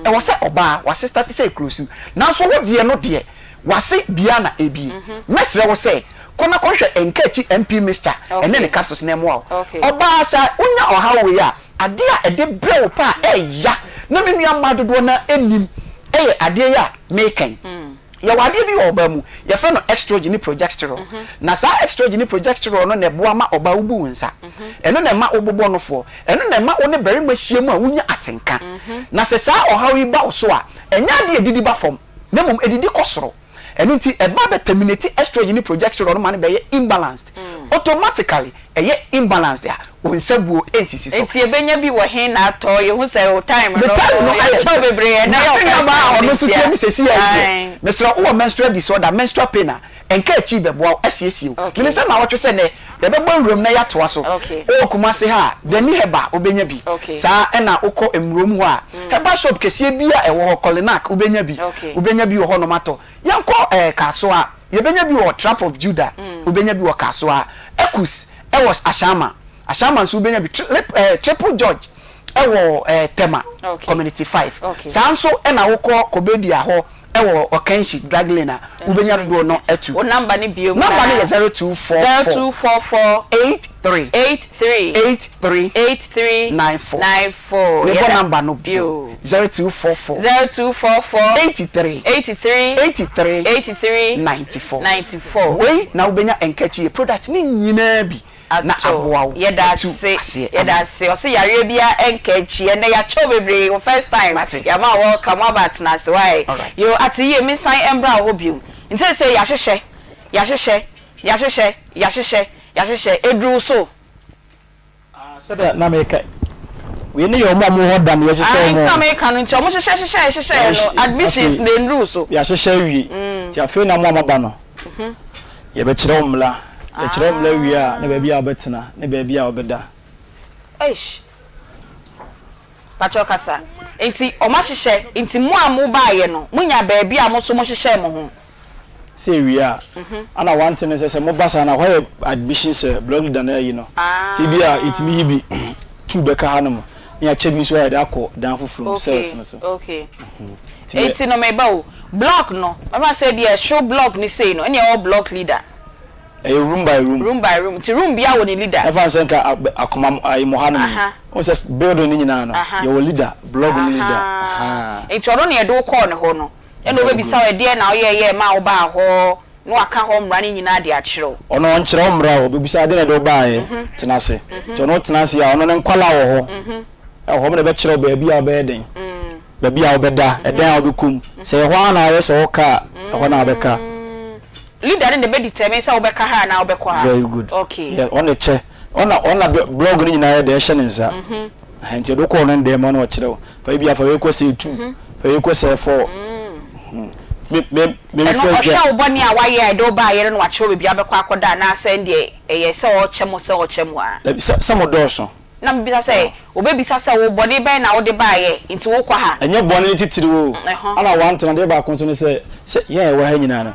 Ɛwɔ sɛ ɔbaa, w'ase starte sɛ ɛclose. Nanso wo deɛ no deɛ, w'ase bia na ɛbie. Mɛsrɛ wo sɛ, kɔ na kɔhwɛ Nkaakyi MP mixture ɛne ne capsules na ɛmmoa wo. Ɔbaa, sɛ wonya ɔhaw wei a, Adeɛ a ɛde brɛ wo paa a ɛya na me nua mmaa dodoɔ no ara nnim yɛ adeɛ yi a mereka yi. Yɛwɔ adeɛ bi wɔ ɔbaa mu, yɛfrɛ no estrogen ne progesterone. Na saa estrogen ne progesterone no na ɛboa ma ɔbaa wobu wo nsa. Ɛno na ɛma wobobɔ nofoɔ. Ɛno na ɛma wo ne barima hyia mu a wonya atenka. Na sɛ saa ɔhaw yi ba wo so a, ɛnyɛ adeɛ a ɛdidi ba fam, na mmom ɛdidi kɔ soro. Ɛno nti ɛba bɛ terminate estrogen ne progesterone no ma no bɛyɛ imbalanced. Automatically ɛyɛ imbalanced a, wo nsa buo nsisi so. Nti yɛbɛnya bi wɔ he na atɔ? Yɛhu sɛ wo time no Me time no ayɛ yɛkyɛw bebree ɛnɛ Na yɛ wo me first nuabaa a time ɔno no nso nti tie a. me seesei ara yi deɛ, Ae. mesrɛ wo wowɔ menstrual disorder, menstrual pain a, ɛnka akyi bɛboa wo asiesie wo. Okay. Menim sɛ nnawɔtwe sɛ nnɛ yɛbɛbɔ awuram na yɛatoa so. Okay. Wowɔ Kumasi ha a, Dani Herbal wobɛnya bi. Okay. Saa ɛna wokɔ Mmurom hɔ a, herbal shop kɛseɛ biara a ɛwɔ hɔ, Kolinak, wobɛnya bi. Okay. Wobɛnya bi wɔ hɔnom atɔ. Yɛnkɔ ɛɛ Kasoa, yɛbɛnya bi wɔ Trap of Judah, wobɛnya bi wɔ Kasoa. Ekus ɛwɔ Ashama, Ashama nso wobɛnya bi. Tri, lip, ɛɛ Triple George ɛwɔ ɛɛ Tema, Okay. Community 5. Okay. Saa nso ɛna wokɔ Kobedua hɔ ɛwɔ Ɔkanhyi drug lane a, wobɛnya dodoɔ no atu. Wo number no bio Number no yɛ 0244. 0244. 83. 83. 83. 83. 94. 94. Mebɔ number no bio. 0244. 0244. 83. 83. 83. 83. 94. 94. Wei na wobɛnya Nkakyie product no nyinaa bi na Ato. aboa wo Yɛda atu ase. aseɛ Yɛda ama wo. ase. Ɔse yareɛ biara ɛnka akyi. Ɛnɛ yɛakyɛw bebree wo first time. Mate. Yɛama wo welcome. Woaba atena ase wai. Alright. Yoo ate yie mensan mbra wo hɔ biom. Nti seisei yɛahyehyɛ, yɛahyehyɛ, yɛahyehyɛ, yɛahyehyɛ, yɛahyehyɛ. Ɛduru wo so. Ah, sɛdeɛ na meka, wei ne yɛ wɔn a wɔwɔ hɔ da no yɛhyehyɛ Ah, wɔn. nti na meka no, nti wɔn hyehyɛ hyehyɛɛ hyehyɛɛ no, admissions na ɛnnuru so. Yɛahyehyɛ awie, nti afei na mo a moaba no, yɛbɛkyerɛ wo mmara. Yɛkyerɛ wo mmara wie a, ne baabi a wobɛtena, ne baabi a wobɛda. Eish. Pakyɛw kasa. Nti wɔn ahyehyɛ, nti mo a mobaeɛ no, monya baabi a mo nso mohyehyɛɛ mo ho. Sɛ ewie a, ana one thing ne sɛ sɛ moba saa no a, hɔ yɛ admission sɛ block leader no ayi no. Nti ebi a yɛtumi yi bi tu bɛka hanom na yɛakyɛ bi nso ayɛ de akɔ dan foforɔ mu, cells no so. Okay, okay. Nti no meba o, block no, mɛfa sɛ ebi a ɛsoro block no sei no, ɛna ɛwɔ block leader. Ɛyɛ room by room. Room by room, nti room biara wɔ ne leader. Mɛfa no sɛ nka akoma ayi mo hanom yi, wohu sɛ building no nyinaa no, yɛwɔ leader, block no leader. Nti ɔno na yɛde wo kɔɔ ne hɔ no. Ɛnna ɔbɛbisa wo, Ɛdeɛn na woyɛeɛ maa wobaa hɔ? Na waka hɔ mmara no nyinaa de akyerɛ wo. Ɔno ɔnkyerɛ wo mmara o, ɔbɛbisa wo, Ɛdeɛn na ɛde wo baeɛ? Tena ase. Nti ɔno tena ase a, ɔno ne nkwadaa wɔ hɔ. Ɛwɔ hɔ, ɔmo na ɛbɛkyerɛ wo baabi a wobɛyɛ dɛn, baabi a wobɛda, ɛdan a wobɛkɔ mu. Sɛ ɛhɔ ara na ayɛ sɛ woka a, ɛhɔ na wobɛka. Leader no na ɛbɛ determine sɛ wobɛka ha anaa wobɛkɔ ha. Very good. Okay. Yeah, ɔno na ɛkyɛ, ɔno na, ɔno na blog no nyinaa yɛ dɛn, ɛhyɛ ne nsa. Ɛhɛn, nti ɛde wokɔ ɔno ne dan mu a na ɔkyerɛ wo. Fa ebi a fa wei kɔ sɛ tu, fa wei kɔ sɛ fɔ. Me me me Ɛno first ɔhwɛ day. wo bɔne a wayɛ a ɛde wo baeɛ no na wakyerɛ wo baabi a wobɛkɔ akɔda anaasɛ ɛndeɛ ɛyɛ sɛ ɔrekyɛ mo sɛ ɔrekyɛ mo a? Dabi, sɛ sɛ mo dɔɔso. Na mebisa sɛ, ɔbɛbisa sɛ wo bɔne bɛn na wode baeɛ nti wokɔ ha? Ɛnyɛ bɔne no titiriw o. Ɛhɔ. Ɛna wantena adeɛ baako nso ne sɛ, sɛ yɛn a yɛwɔ ha nyinaa no,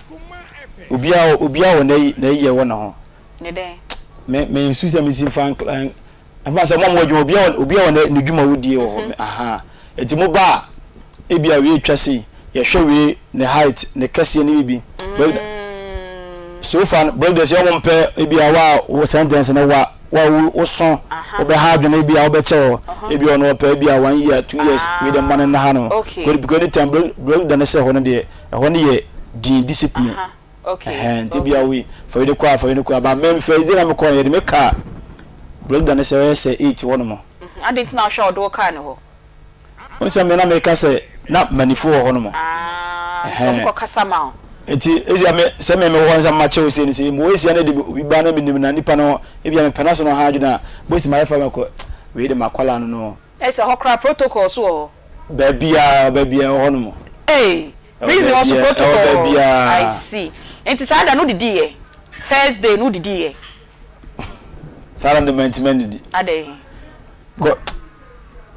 obiara obiara wɔ n'ayi n'ayiyɛ wɔ ne ho. Ne dɛn? Me me nsu sɛ mesi mfa nkla Ɛmfa sɛ mo a mowɔ adwuma, obiara wɔ obiara wɔ ne ne dwuma wodie wɔ hɔ. Ahaa. Enti mo ba a, ebia wei retwa sei, yɛhwɛ wei ne height, ne kɛseɛ ne biribi. But so far no, brothers yɛ wɔn mpɛ ebia wa wo sentence no wa wa wo woso wobɛha adwene ebia wobɛkyɛ hɔ ebia ɔno ɔpɛ ebia one year two years wei deɛ mma no nna ha no. Because anytime brother ne sɛ hɔ no deɛ ɛhɔ no yɛ din discipline. Ɛhɛn ntsi bi a woi fa wei de kɔ a fa wei de kɔ a but me first day na me kɔɔ no yɛde me kaa breakdown no sɛ ɔyɛ sɛ eight hɔ nom. Adɛn nti na wohwɛ a ɔde wo kaa ne hɔ? Wohu sɛ me na meka sɛ na manifo wɔ hɔ nom. Ah, nti ɔmo kɔ kasa ma wo. Nti esi a me sɛ me mewɔ hɔ no sɛ makyɛ wo sei ne sei mewɔ esia na de obi ba na menim na nipa no ebi a mepɛ n'asɛm na ɔha adwene a bosi mayɛ fa mɛkɔ wei de makwalaa no no. Ɛsɛ hɔ koraa protocol so wɔ hɔ. Baabiara, baabiara ɛwɔ hɔ nom. Ei, prison hɔ so protocol wɔ hɔ. I see. Nti saa da no wodidi yɛ? First day no wodidi yɛ? Saa da no de mantumi andidi. Adɛn? Because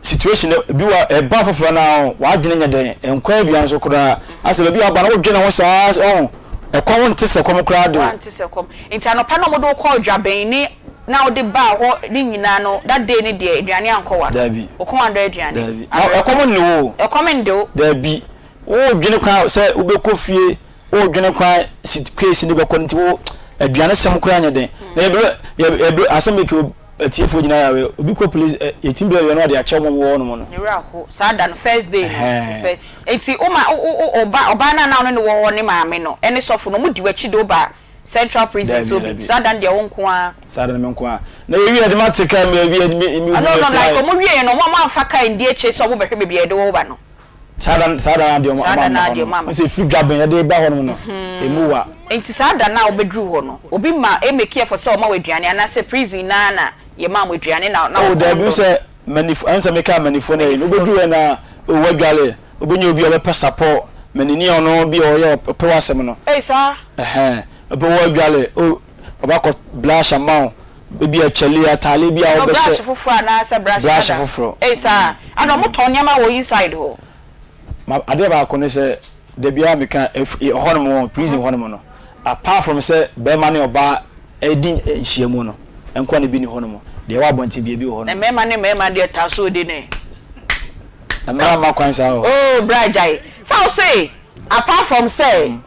situation no ebi wɔ ɛba foforɔ no ara w'adwene nyɛ dɛn nkɔ aduane so koraa asɛ baabi a aba no wodwene ho saa ɔho ɛkɔm wonte sɛ kɔm koraa de o. Wante sɛ kɔm. Nti anɔpa na wɔde wo kɔɔ dwabɛn ne na wode baa hɔ ne nyinaa no that day no deɛ aduane ankɔ w'ano? Daabi. Wo kɔn andɔ aduane? Daabi. Na ɛkɔm nne wo o. Ɛkɔm nde wo. Daabi. Wodwene kwan sɛ wobɛkɔ fie, wodwene kwan si case no bɛkɔ no nti wo aduane sɛm koraa nyɛ den. Na yɛbrɛ yɛbrɛ asɛm bi ke atiefoɔ nyinaa yɛ obi kɔ police yɛtumi brɛ yɛ no ɔde akyɛ wɔn wɔ hɔnom no. Ne werɛ aho saa da no first day no. Nti wo ma wo wo ɔba ɔbaa no a na wo ne no wɔ hɔ ne maame no ɛne sɔfo no wɔn di w'akyi de wo ba Central prison so bi saa da no deɛ wo nko ara. Saa da no me nko ara. Na yɛ wie yɛde ma te kaa mu yɛ wie me me No no like ɔmo wie yɛ no ɔmo ɔmo anfa kaa ndi akyire sɛ ɔmo bɛhwɛ baabi a yɛde wo ba no. Saa da saa da no deɛ ɔmo Saa da amma no hɔ deɛ nom. ɔmo amma. Sɛ efiri dwaben yɛde ba hɔ nom no emu wa. Nti saa da no a wobɛduru hɔ no obi ma e make effort sɛ ɔma wo aduane anaasɛ prison no ara na yɛmaa mo aduane na na Oh wo kɔn daabi dɔ no. sɛ manifo ɛnsɛ meka manifoɔ no ɛyi no Manifoɔ wobɛduru no. hɔ no a oh wadwale wobɛnya obi a ɔbɛpɛ sapɔ manini a ɔno bi a ɔyɛ ɔpɛ w'asɛm no. Ei saa. Ɛhɛn ɔpɛ wadwale oh ɔbɛkɔ blush ama wo ebi a kyale ataale bi a Ɛno wobɛhyɛ. brush foforɔ anaasɛ brush Brush dada? foforɔ. Ei saa ana ɔmo tɔn nneɛma wɔ inside hɔ? Ma adeɛ baako ne sɛ da biara meka ɛf hɔnom wɔ prison hɔnom no apart from sɛ bɛrima ne ɔbaa ɛredi nhyiamu no nkoa na ebi ni hɔnom deɛ ɛwɔ abɔnten bia ebi wɔ Na hɔnom. mmarima ne mmarima deɛ taa so di ne. Na mmara mma kwan saa wɔ hɔ. Oh bra gyae sɛ wo se apart from sɛ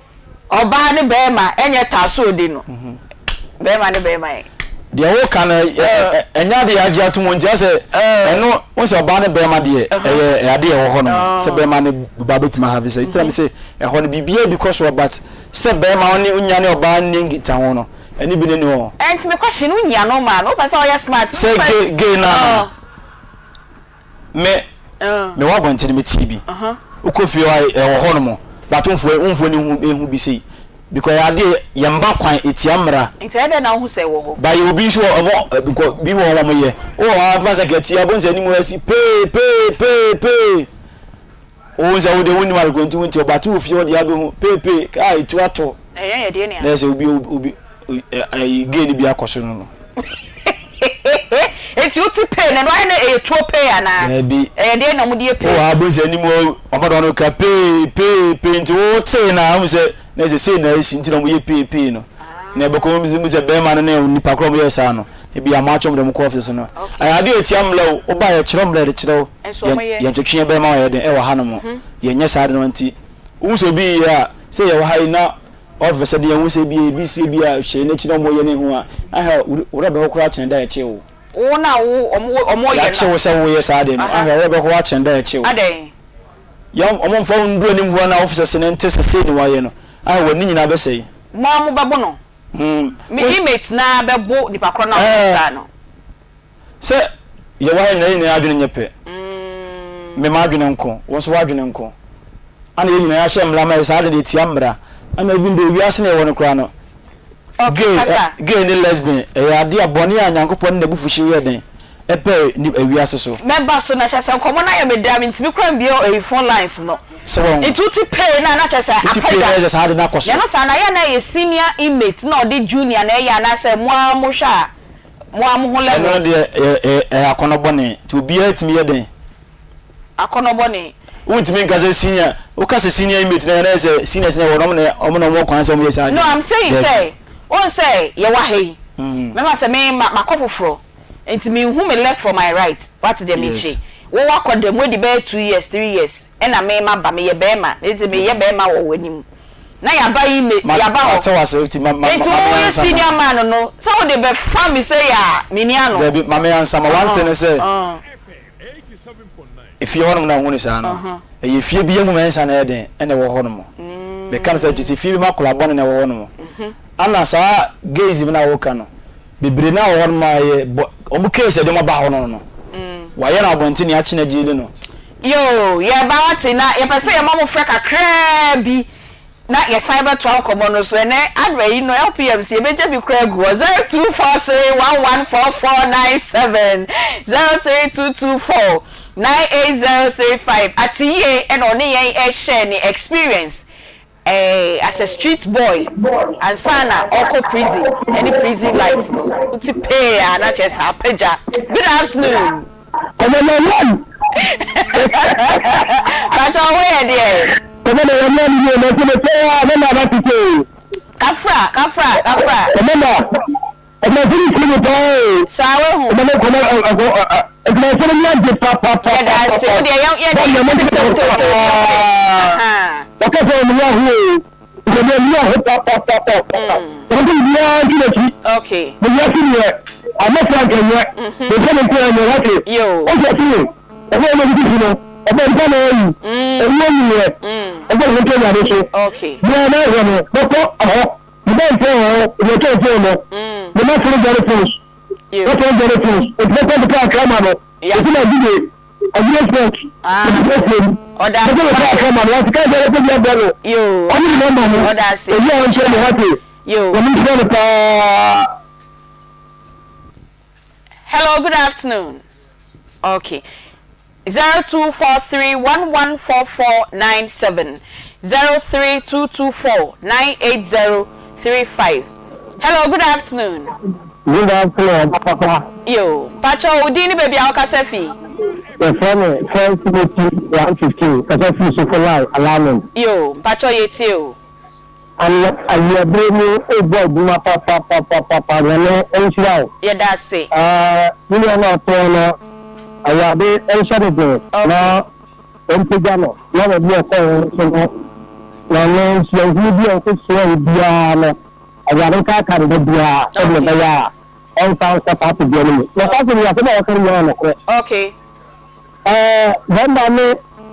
ɔbaa ne barima ɛnyɛ taa so odi no barima ne barima ɛ. Deɛ woka no ɛnyɛ adeɛ yɛagye atom nti asɛ ɛno wo sɛ ɔbaa ne barima deɛ ɛyɛ adeɛ ɛwɔ hɔ nom sɛ barima ne ɔbaa bɛtumi ahave sɛ ntina me sɛ ɛhɔ no biribiara bi kɔ soɔ but sɛ barima ɔne wonya ne ɔbaa nni nkitaho no ɛne bi ne ni hɔ. Ɛnti me question no wonyi ano maa me wopɛ sɛ ɔyɛ smart sɛ gay gay no ano. Me mewɔ abɔnten me tee bi wokɔ fie hɔ a ɛwɔ hɔ nom but womfo womfo ne hu ehu bi sei because ɛyɛ adeɛ yɛn mma kwan etia mmara. Nti ɛyɛ dɛn na wohu sɛ ɛwɔ hɔ? Ba yɛ obi nso wɔ ɔmo nkɔ bi wɔ hɔ ɔmo yɛ wowɔ hɔ a fa sɛ kɛte abɔ nsɛ anim asi pee pee pee pee wohu sɛ wode wonim adekɔ nti wonti ɔbato wɔ fie hɔ deɛ abɛhu pee pee kaa etu ato Ɛyɛ yɛ deɛ nea. Na yɛ sɛ obi obi ɛyi gay no bi akɔ so no no. Eti wote pay no ɛno ayɛ na ɛyɛ tuo pay anaa? Daabi. Ɛyɛ deɛ na wɔde yɛ pay. Wowɔ ha bohu sɛ anim hɔ wɔn de wɔn ka pay pay pay nti wo tee na ahu sɛ na ɛsɛ sei na esi nti na wɔn yɛ pay pay no. Na ɛbɛkɔ wɔn mu sɛ bɛrima no ne nipa korɔ wɔn yɛ saa no ebi a wɔatwe wɔn de wɔn kɔ office no. Ɛyɛ adeɛ etia mmla o woba yɛ kyerɛ mmla yɛde kyerɛ wo. Yɛn twetwe yɛ bɛrima wɔyɛ den ɛwɔ ha nom yɛn nyɛ saa de no nti wohu sɛ obi yɛ a sɛ yɛwɔ ha yi na Ɔfɛ sɛ deɛ ho sɛ bi ebi sie bi a hyɛ n'akyi na ɔmo yɛ ne ho a ahwɛ wo werɛ bɛho koraa kyɛn da yɛkye wo. Wo na wo ɔmo ɔmo yɛ no. Yɛakye wo sɛ woyɛ saa adeɛ no ahwɛ wo werɛ bɛho akyɛn da yɛkye wo. Adɛn? Yɛ ɔmo nfa wo nduru anim hɔ na ɔfɛ sɛ sene nte sɛ sei na wayɛ no ahwɛ w'ani nyinaa bɛsɛe. Mo ara mo bɛbo no. Me inmate no ara bɛbo nipa korɔ no a ɔyɛ saa no. Sɛ yɛwɔ ha nyinaa, yɛn nyinaa adwene nyɛ pɛ. Me m'adwene nko, wo nso w'adwene nko. Ana yɛn nyinaa yɛahyɛ mmara ma yɛ saa ade de tia mmara. Ana even though wiase na yɛwɔ no koraa no, gay, gay ne lesbian, ɛyɛ ade a bɔne a Nyankopɔn ne n'abufuhyew yɛ den ɛbɛɛ ni wiase so. Mɛba so na kyerɛ sɛ nkɔmmɔ no ayɛ me dɛ a mentumi koraa mbue ɛyi phone lines no. Sɛ wɔn. Nti wote pay no a na kyerɛ sɛ Wote pay no a apagya. na kyerɛ sɛ saa ade no akɔ so. Na ɛno saa no ayɛ a na ɛyɛ senior inmate na ɔde junior na ɛyɛ anaasɛ mo ara mohwɛ a Mo ara mo ho Ɛno levels. deɛ ɛyɛ ɛyɛ akɔnɔ bɔne nti obiara tumi yɛ dɛn. Akɔnɔ bɔne. Wontumi nka sɛ senior woka sɛ senior inmate na ɛyɛ sɛ seniors na ɛwɔ no ɔmo na ɔmo na ɔmo wɔ kwan sɛ ɔmo yɛ saa No adeɛ I'm saying Daabi. sɛ wohu sɛ yɛwɔ ha yi mɛma sɛ me ma makɔ foforɔ nti menhu me left from my right wate deɛ mekyerɛ yi wo wakɔ dɛm wadi bɛyɛ 2 years 3 years ɛna me maba meyɛ bɛɛma mese meyɛ bɛɛma wɔ w'anim na yaba yi me Ma yaba hɔ mate wase nti ma ma nti ma me wo yɛ ansa ma. senior man no sɛ wode bɛfa me sei a menni ano. Dabi ma me ansa ma wante ne sɛ efie hɔnom na wohu no saa no ɛyɛ fie bi ahu mɛnsa na ɛyɛ den ɛna ɛwɔ hɔnom meka no sɛ gyese fie bi ma akwadaa bɔne na ɛwɔ hɔnom ana saa gayism no a woka no bebree no a wɔ hɔnom a ɛyɛ bɔ wɔn case ɛde wɔn aba hɔ no no wɔayɛ no abɔnten ne akye no agyeli no. Yoo, yɛreba wate, na yɛpɛ sɛ yɛma mo frɛ kakraa bi na yɛsan bɛtoa nkɔmmɔ no so. Ɛnnɛ advert yi no, LPMC, yɛbɛgya bi koraa agu hɔ, 0243114497, 03224. 98035 Ateyie ɛna ɔne yɛn ɛrehyɛ ne experience eh, as a street boy ansa na ɔkɔ prison ɛne prison life no. Wote pee a na kyerɛ sɛ apagya. Good afternoon. Kɔmɔdɔwɔn. Pakyɛ wo ho yɛ deɛ? Kɔmɔdɔwɔn ni ani yie na nso mepɛ a na na aba tete o. Kafra, kafra, kafra. Kɔmɔdɔ, ɔmɔfo no siri mi paa o. Saa wahu. Ɔmɔ kɔmɔ ɔkɔ ɔmɔfo no ni agye pa pa pa. Yɛda ase, wo deɛ yɛn yɛde yɛn yɛn to to to. Ɔkɛ sɛ ɔmo yɛ aho o. Nkɔmɔ ɔmo yɛ aho pa pa pa pa. Ɔmo sɛ obiara nti n'akyi. Okay. Mo yɛ si deɛ ɔmo fura nkɛnyɛ. Mo nsa mo nkura nyɛ wate. Ɔsɛ ɔsi ɔmo ɔmo titi si no ɔmo nipa na ɔyi. Ɔmo ɔyi yɛ. Ɔmo ɔmo ntɛ nyame so. Bia na ɛhwɛ no bɛkɔ ɛhɔ. Mo bɛ ntɛ ɛhɔ ɔmo ntɛ ntɛ no. Mo ma fere gari pons. Mo fere gari pons. Ɔmo bɛkɔ bɛkɔ akra ma no. Ɔsi na gide. Ɔmo sport. Ɔmo bɛ fere mu. Ɔda ase. Ɔmo bɛkɔ akra ma no. Wate kaa gari pons yɛ bɔ no. Ɔmo nyina ma no. Ɔda ase. Obi a ɔnkyerɛ no wate. Yo. Nyame nhyira no paa. Hello, good afternoon. Okay. 0243114497 0322498035. Hello, good afternoon. Good afternoon, ɔba papa. Yo, pacho wo din ne baabi a wokasa fi? Yɛfrɛ me First Timothy 1:15, kasa firi Sofo Line, Alignment. Yo, mpacho yɛtie o. Anna awiabere mu rebɔ adwuma papapapapa Nyame nhyira wo. Yɛdase. Ɛɛ me nua no a ɔte hɔ no Awurade nhyɛ no den na ɔmpagya no na baabi a ɔkɔɛ nso no na ne nsuahunu bi a ɔkɔsuaɛ biara no Awurade nkaakae no da biara sɛdeɛ ɛbɛyɛ a ɔnsan nkɔ saa tebea no mu. Nokwasɛm ni asɛm a wɔka no nyinaa yɛ nokorɛ. Okay. Ɛɛ, barima ne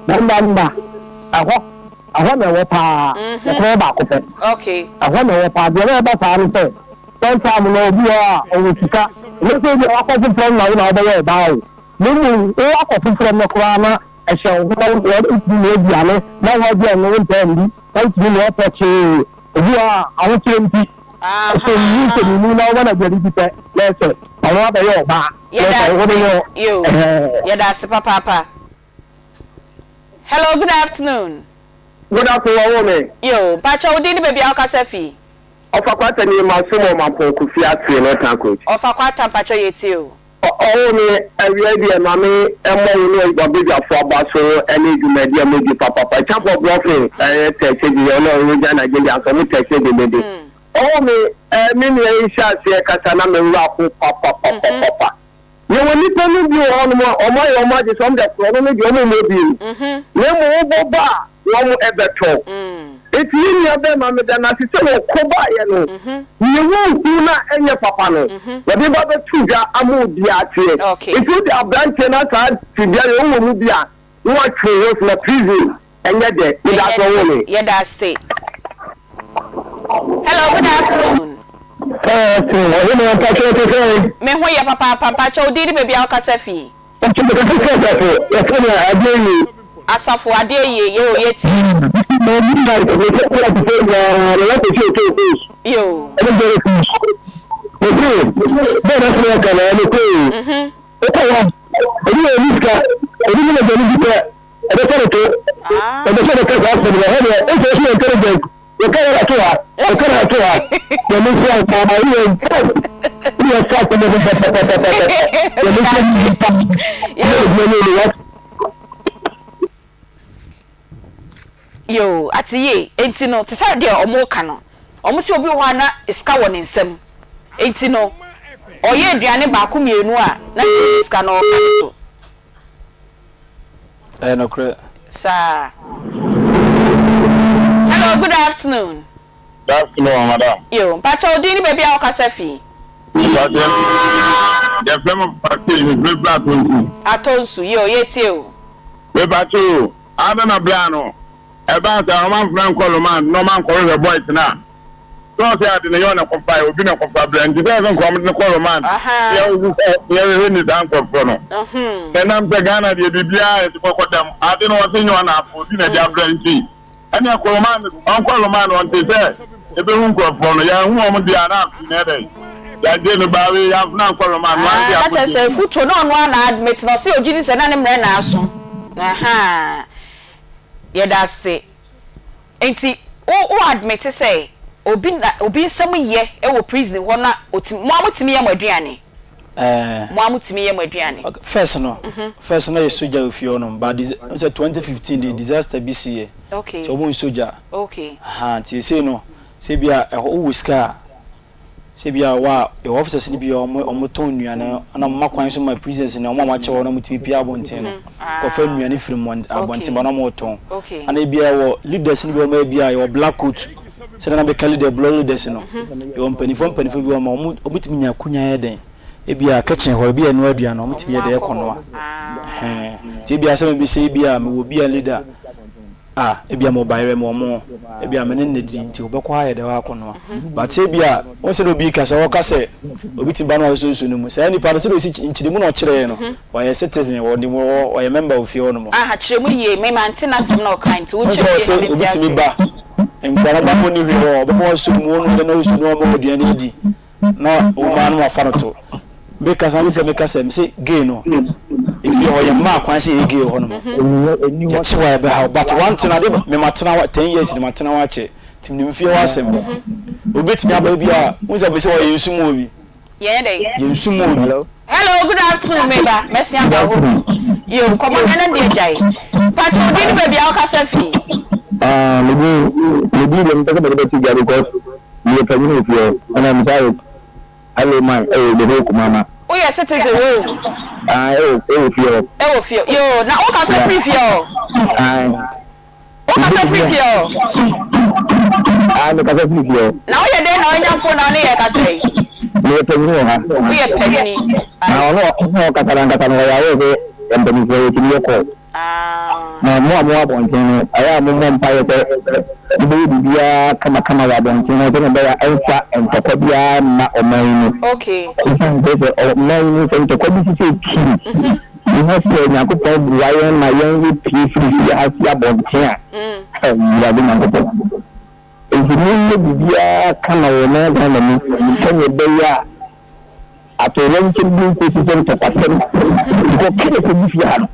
barima nna, ɛhɔ, ɛhɔ na ɛwɔ paa. Ɛkorɔ yɛ baako pɛ. Ɛhɔ na ɛwɔ paa. Deɛ na ɛba saa ne sɛ, sometime no, obi wɔ hɔ a, ɔwɔ sika. Ɛnyɛ sɛ ebia wakɔ foforɔ no na wo na wobɛyɛ ɔbaa o. Na mmom, wo akɔ foforɔ no koraa na ɛhyɛ wo ho na wontumi nnoa aduane, na wo aduane no wompɛ nni, na wontumi nnoa pɔkyee. Obi wɔ hɔ a, ahokyerɛ nti, ɔsɔ ne mu sɔ ne mu na woma no aduane di pɛ, na ɛsɛ ɔno abɛyɛ ɔbaa. Yɛda ase yoo yɛda ase papaapa. Hello good afternoon. Good afternoon wɔwo me. Yoo mpakyɛ wo din ne baabi a wokasa fi. Ɔfa kwata nie masom wɔ mampɔn kofi aseɛ north coast. Ɔfa kwata mpakyɛ yɛtie o. Ɔwo me awia yi deɛ ma me mmɔ wo ne wabadwafo aba so ne dwumadi a modi papapa Champɔ Brɔfe ɛyɛ tɛkyɛ bi ɔno ɔwɔ Ghana Gyegya nso ɔmo tɛkyɛ dendenden Ɔwo me eh me nua yi hyɛ aseɛ kasa na me werɛ aho papapapapa Yɛwɔ nnipa no bi wɔ hɔnom a wɔn ayɛ wɔn adwene sɛ wɔn deɛ korɔno no deɛ wɔn mmɔ bio na mmom wobɔ ba a wɔn bɛtɔ. Enti yɛn nua bɛrima meda no ase sɛ wɔkɔ baeɛ no deɛ wɔhu no a ɛnyɛ papa no wɔde ba bɛto dwa ama obiara ateɛ. Enti wode aberanteɛ no asaa tebea yɛ wowɔ mu bi a na watwe wo ho na prison ɛnyɛ dɛ. Meda ase ɔwoo me. Yɛda ase. Hello, good afternoon. Afternoon. Ɔhene mpakyɛ te sɛn? Me ho yɛ papaapa mpakyɛ wo din ne baabi a wokasa fi? Mpakyɛ mekasa fi Asafo, yɛfrɛ me Adeɛ Yie. Asafo Adeɛ Yie, yoo yɛtie. Mo mu na mekɔ kura te sɛ nyinaa na wakɔsi Oto Coast. Yoo. Ɛne Jerry Coast. Mese bɛɛ na sɛ yɛka na ɛne kɔ o. Wokɔ hɔ obi wɔ ne sika obi ne n'aduane bi pɛ ɔbɛtɔ ne to ɔbɛsɛ ɔbɛka saa asɛm no ɛhɔ deɛ ɛsɛ ɛsɛ yɛ intelligent yɛka yɛ ato ha yɛka yɛ ato ha yɛne nso a ɔma yɛ yɛ sa asɛm no pɛpɛpɛpɛpɛ yɛne nso nipa yɛ obi ne ne Yoo, ate yie. Enti no, te sɛ deɛ wɔreka no, wɔse obi wɔ hɔ a na sika wɔ ne nsam, enti no, ɔyɛ aduane baako mmienu a, na deɛ ɔdi sika no ɔreka no to. Ɛyɛ nokorɛ. Saa. Hello, good afternoon. Good afternoon, madam. Yo, mpakyɛ wo din ne baabi a wokasa fi? Mpakyɛ, yɛfrɛ me Patrick, mefrɛ firi Atonsu. Atonsu, yo, yɛtie o. Mepakyɛ o, ada na bra no, ɛbaa sɛ ɔma mfrɛ nkɔ Luman na ɔma nkɔhwehwɛ boys no a, sɛ ɔsɛ ade no yɛ ɔna kɔfae, obi na kɔfa brɛ, nti sɛ ɔsɛ nka ɔmo de no kɔ Luman, na yɛhwehwɛ ni saa nkorɔfoɔ no. Na ɛnam sɛ Ghana deɛ biribiara yɛde kɔkɔ dam, ade no ɔse nyɛ ɔna afa, obi na ɛde abrɛ nti, Ɛnneɛ kɔ Roman, ɔnkɔ Roman, ɔnte sɛ yɛbɛhu nkurɔfoɔ no, yɛanhu wɔn deɛ a na afei na ɛdɛn? Yɛgye no baa wei yɛamfena ankɔ remand no Ah ante na kyerɛ akɔgye sɛ bi. fotuo na ɔno ara na admit na ɔse ɔgye di sɛ na ne mmerɛ na aso ahaa yɛda ase nti wo wo admit sɛ obi na obi nsɛm yɛ wɔ prison hɔ na ɔtumi mo ara motumi yɛ mo aduane Ɛɛ. mo ara motumi yɛ mo aduane. Ok first no first na yɛ sogya wɔ fie hɔ nom but disa n sɛ 2015 deɛ disaster bi si yɛ Okay nti ɔmo nsogya okay. ahaa nti sesei no sɛ bi a ɛhɔ wowɔ sika a Sɛ bi a wɔ a yɛwɔ officers no bi a wɔn wɔn tɔn nnuane na wɔn ma kwan so ma prisoners no wɔn a wɔakyɛ hɔ na wɔtumi pue abɔnten no kɔfa nnuane firi mmɔn abɔnten ba na wɔn retɔn. Ana ebi a yɛwɔ leaders no bi wɔn ebi a yɛwɔ black coat sɛdeɛ na bɛka leader block leaders no yɛwɔ mpanimfoɔ mpanimfoɔ bi wɔn a wɔn wɔtumi nya akonya yɛ dɛn ebi a kitchen hɔ ebi a ɛnoa aduane wɔn tumi yɛ dɛn ɛkɔ noa ɛhɛn nti ebi a sɛ mebisa ebi a mewɔ bi a leader a ebia mewɔ bayerɛ mewɔ mo, ebia me ne no na edidi nti ɔbɛkɔ ha ayɛ dɛ akɔnoa. But ebia wohu sɛdeɛ obi kasa, ɔka sɛ obi te ba no asosɔ nsuo no mu. Saa nipa no sɛdeɛ ɔsi nkyerɛmu na ɔkyerɛɛ no, ɔyɛ citizen, ɔde ɔyɛ member wɔ fie hɔ nom. Aha, kyerɛ mu yie, me mante n'asɛm na ɔkae nti wo Wohu sɛ kyerɛ ɔse yie na mente obi tumi ase. ba, nkwadaa no ba mo nni hwee hɔ, ɔbɛma wasɔ mu, ɔno ɔde no nsuo no ɔma aduane adi. Na wo maa no wafa no to. Me kasa me sɛ me kasa me se gay no efie hɔ yɛ mmaa kwan sɛ yɛ gay hɔ nom yɛ kye wa yɛ bɛ ha but one thing ade me ma tena hɔ ten years ni ma tena hɔ akyɛ ti nim fie hɔ asɛm obi betumi aba bi a n sɛ me sɛ ɔyɛ nsu mu obi Yɛn dɛ. yɛ nsu mu obi. Hello good afternoon me ba mɛsen aba hɔ bi yo nkɔmɔ no ɛnɛ deɛ gyae pakyɛ wo din ne baabi a wokasa fii. Ah me din me din deɛ mepɛ sɛ mede bɛto dwa because meyɛ panyin wɔ fie hɔ ɛna me san yɛ hello man ɛwɔ the whole Kumama. Woyɛ citizen wɔ Ah ɛwɔ ɛwɔ fie hɔ. Ɛwɔ fie yoo na wokasa firi fie hɔ. Ae. Wokasa firi fie hɔ? Ae, mekasa firi fie hɔ. Na woyɛ dɛn na woanya phone a wo ne yɛn kasa yi? Meyɛ panyini wɔ ha. Woyɛ panyini. Na ɔno a ɔno a ɔkasa no ankasa no, ɔyɛ aware sɛ mpanimfoɔ yɛtumi yɛ call. Na mo a mowɔ abɔnten no, ɛyɛ a mommɔ mpaeɛ sɛ mobɛyɛ biribiara kamakama wɔ abɔnten hɔ sɛdeɛ ɛbɛyɛ a ɛmfa ntɔkwa biara mma ɔman yi mu. Okay. Ɛsiane sɛ sɛ ɔman yi mu sɛ ntɔkwa bi sisi akyiri Yehu sɛ Nyankopɔn boa yɛn ma yɛn yɛ pue firi fie ha si abɔnten a, Awurade Nyankopɔn. Enti monyɛ biribiara kama wɔ ɔman Ghana mu sɛdeɛ ɛbɛyɛ a atoyerɛnkyɛm bi nkɔsi sɛ ntɔkwasɛm, because killers gu fie ha no,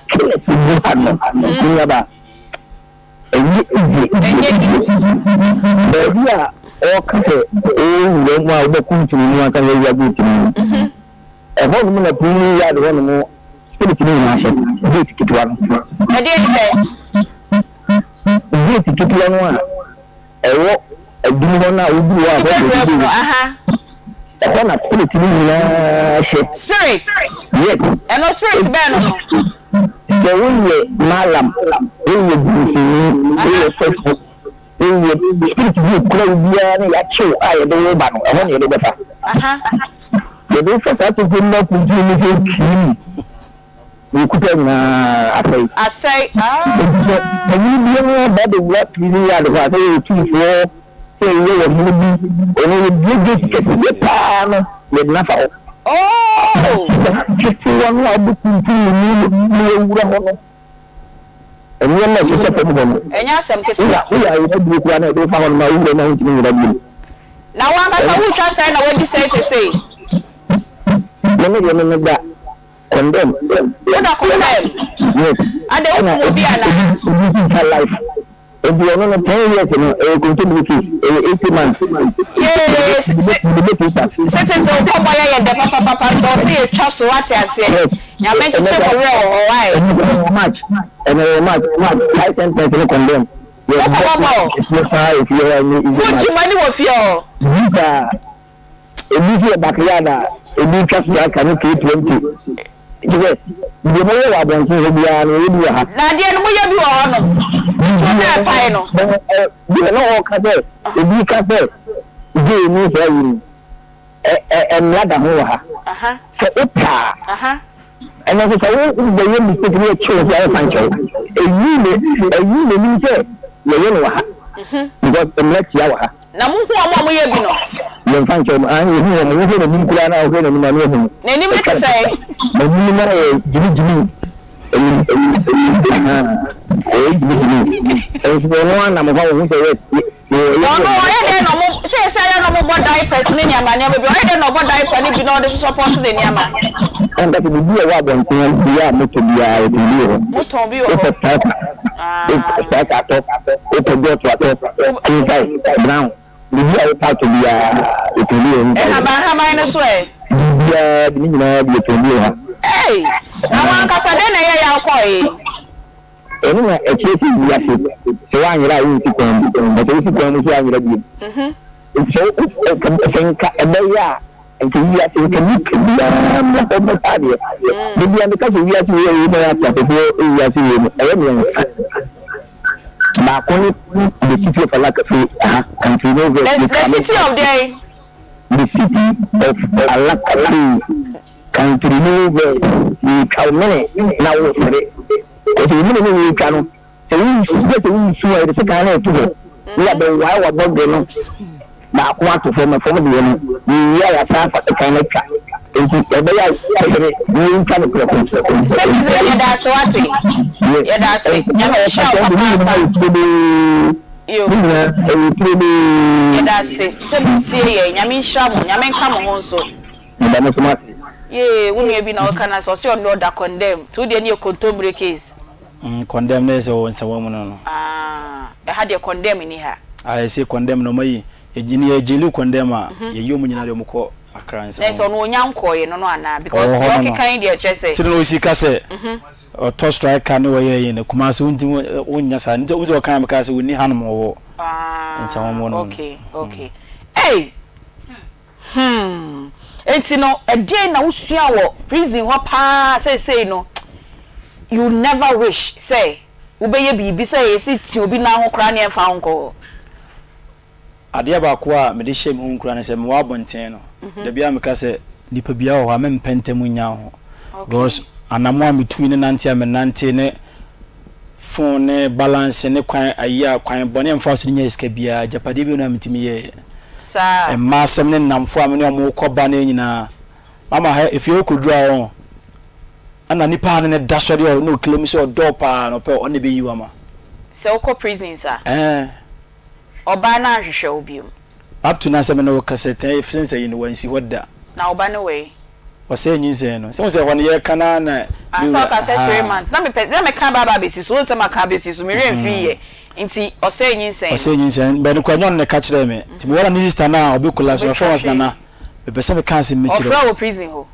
killers gu ha no, me nuabaa, ɛnyɛ easy, Ɛnyɛ easy. Baabi a ɔka sɛ ɔwura mu a wobɛko ntini mu ansa na wawura gate no mu. Ɛhɔ nom na prison yard hɔ nom spirit no nyinaa hyɛ, gate ketewa no. Ɛdeɛn hyɛ? Gate ketewa no a ɛwɔ adum hɔ no a woduru hɔ a hɔ Wobɛwura mu no, aha. Ɛhɔ na spirit no nyinaa hyɛ. Spirit? Yes. Ɛno spirit bɛn no no? Sɛ woyɛ mallam, woyɛ dunsini, woyɛ sɔfo, woyɛ spirit bi ekura wo biara na yɛakye wo a yɛde wo ba no, ɛhɔ na yɛde wo bɛfa. Yɛde wo fa saa tokuro no mu akuntunu mu sɛ pii na ekuta nyinaa asɛe. Asɛe, Enti sɛ panyin biara ba bɛwura prison yard hɔ a, sɛ yɛ otumfoɔ, sɛ yɛ ɔhene bi, ɔno yɛbue gate kɛseɛ paa no, yɛde no afa hɔ. Oh! Saa ketewa no a wobɛkuntunu ne mu na wawura hɔ no, Nneɛma a ɛhyehyɛ fam hɔ no, Ɛnyɛ asɛm ketewa. woyɛ ayerɛduro koraa na yɛde wo fa hɔ nom a, wo wura no a wontumi nyera bio. Na wo ankasa woretwa sɛn na woadi sɛn seesei? Me me deɛ me meda condemn. Woda condemn? Yes. Adɛn wokum obi anaa? Obi nso twa life. Nti ɔno no ten years no ɛyɛ kontommire case ɛyɛ 80 months. Yee citizen nkɔmmɔ yɛ yɛ dɛ papapapa nso ɔsɛ yɛ twa so wate aseɛ Nyame nkyekyere mo werɛ wɔ hɔ why. Ɛno ɛwɔ march ɛno ɛwɔ march march life sentence no condemn. Mo kɔbɔ bɔɔl. Mo gye mo ani wɔ fie hɔ. Bi saa. Ebi nso yɛ backyard a ebi twa so aka ne K20. Kyerɛ sɛ, deɛ moyɛ wɔ abɔnten hɔ biara no, yɛyɛ bi wɔ ha. Na adeɛ no, moyɛ bi wɔ hɔnom? Tuo no a ɛpae no? Deɛ na ɔreka sɛ, ebi ka sɛ gay ne saa yi no, ɛ ɛ mmara da ho wɔ ha. Sɛ wopɛ a, ɛno nso sɛ wobɛyɛ mistake ne yɛkye wo nso a, yɛmfa nkyɛ wo. Ɛyi ne ɛyi n'anim sɛ yɛyɛ no wɔ ha because mmara tia wɔ ha. Na mo hu wɔn a wɔyɛ bi no? Yɛnfa nkyɛ wɔn, aane yɛhu wɔn, wohwɛ n'anim koraa na wohwɛ n'anim a na woahu no. N'anim no te sɛn? N'anim no ayɛ gyimigyimi, anim, ahaa, ɔyɛ gyimigyimi, nso ɔno ara nam hɔ a wohu sɛ yes, yɛ, yɛ, Na ɔno ɔyɛ dɛn na ɔmo. Seesei ayɛ na wɔbɔ diapers ne nneɛma nneɛma bi. Ɔyɛ dɛn na ɔbɔ diaper no bi na ɔde support ne nneɛma? Ankasa biribi a ɛwɔ abɔnten biara a motɔ biara yɛtɔn bi wɔ hɔ. Motɔn bi wɔ hɔ? Wopɛ striker, wopɛ striker atɔ, wopɛ jot atɔ, king size, brown, biribi a wopɛ atɔ biara yɛtɔn bi wɔ hɔ. Nhaban nhaban no nso ɛ? Biribiara bi, ne nyinaa bi yɛtɔn bi wɔ ha. Ei! Na wo ankasa dɛn na ɛyɛeɛ a wokɔeɛ? Ɛno na ɛkyerɛ sɛ wiase, sɛ woanyera a wonsi kwan mu, na sɛ wosi kwan mu nso a woanyera bio. Nti sɛ wo, sɛ nka ɛbɛyɛ a, nka wiase, nka nipa biara mmra hɔ mmɛtɔ adeɛ. Da biara meka sɛ wiase wei a yɛyi na yɛ ateasefoɔ wiase wei no, ɛyɛ mmiɛnsa. Baako ne the city of Alakafe, aha, country no verse. The city of deɛn? The city of Alakafe. Country no verse, Yɛretwa wo mene na woresere. Kɔsɛ wo mene ne woretwa no, sɛ wonsu gye sɛ wonsu a yɛde sekan no reto hɔ na yɛabɛwae w'abɔdwe no baako ato fam, ɛfam deɛ no, yɛwie a yɛasan afa sekan no atwa. Enti ɛbɛyɛ a sere na yɛntwa no prɛko. Citizen yɛda ase wate. Yɛda ase. Nyame nhyira wo papaapa. Yo. Ne nyinaa ɛyɛ turodoo. Yɛda ase sɛ motie yɛn. Nyame nhyira mo. Nyame nka mo ho nso. Meda mo nso mo ase. Yee wo nua bi na ɔka na sɛ ɔse ɔno deɛ ɔda condemn nti wo deɛ no yɛ kontommire case. Mm condemn na yɛ sɛ ɔwɔ nsawa mu no no. Ah ɛha deɛ condemn nni ha. Ah yɛse condemn na ɔmo ayi yɛ ne yɛ jaili condemn a yɛ yi ɔmo nyinaa deɛ ɔmo kɔ Accra nsawa mu. Na yɛ sɛ ɔno ɔnya nkɔɔɛ no no anaa because deɛ ɔkeka yi deɛ kyerɛ sɛ. Sɛdeɛ na ɔsi ka sɛ ɔtɔ striker ne ɔyɛ yi no Kumasi wontumi wonnya saa nti wohu sɛ ɔkaa mekaa sɛ ɔnni hanom ɔwɔ nsawa mu hɔ nom no. Okay okay ei. Hmm. Enti no ɛdeɛn na wosua wɔ prison hɔ paa seesei no you never wish sɛ wobɛyɛ biribi sɛ yɛsi te obi nan ho koraa ne ɛmfa wo nkɔ hɔ? Adeɛ baako a mede hyɛ me ho nkuran ne sɛ mewɔ abɔnten no, da biara meka sɛ nipa biara wɔ hɔ a mempɛ ntɛm nnya wo ho because anamɔ a metui ne nante a menante ne phone ne balance ne kwan ayi a kwan bɔne a mefaa so de nyaa sika biara agyapadeɛ bi wɔ hɔ a metumi yɛeɛ. Saa. Mmaa asɛm ne nnamfo a me ne wɔn kɔ ba ne nyinaa. Mama ha efie hɔ kɔduru a ɔn ɛna nipa a ne ne da sɔre a ɔne ɔclaim sɛ ɔdɔ wo paa no ɔpɛ ɔno na ɛbɛyi wo ama. Sɛ wokɔ prisons a. Ɛɛ. Ɔbaa no anhwehwɛ wo biom. Up to now sɛ me ne wo kasa tɛn since ayi no wansi hɔ da. Na wo ba no wɔ he? Ɔsɛe nyinsɛn no. Sɛ wohu sɛ ɛhɔ no yɛka no ara na Ah me sɛ wura ɔka sɛ three ahaa. months na mepɛ na meka ba aba abɛsi so wohu sɛ maka abɛsi so me werɛ mfii yɛ nti ɔsɛe nyinsɛn no. Ɔsɛe nyinsɛn no but nokorɛ nyɛ ɔno na ɛka kyerɛɛ me nti mewɔ na ne sister no a ɔbɛ collapse no Ɔbɛtwa ɔfrɛ me ɔse hwee. Nana mepɛ sɛ meka asɛm bi kyerɛ Ɔfrɛ wo. wo prison hɔ?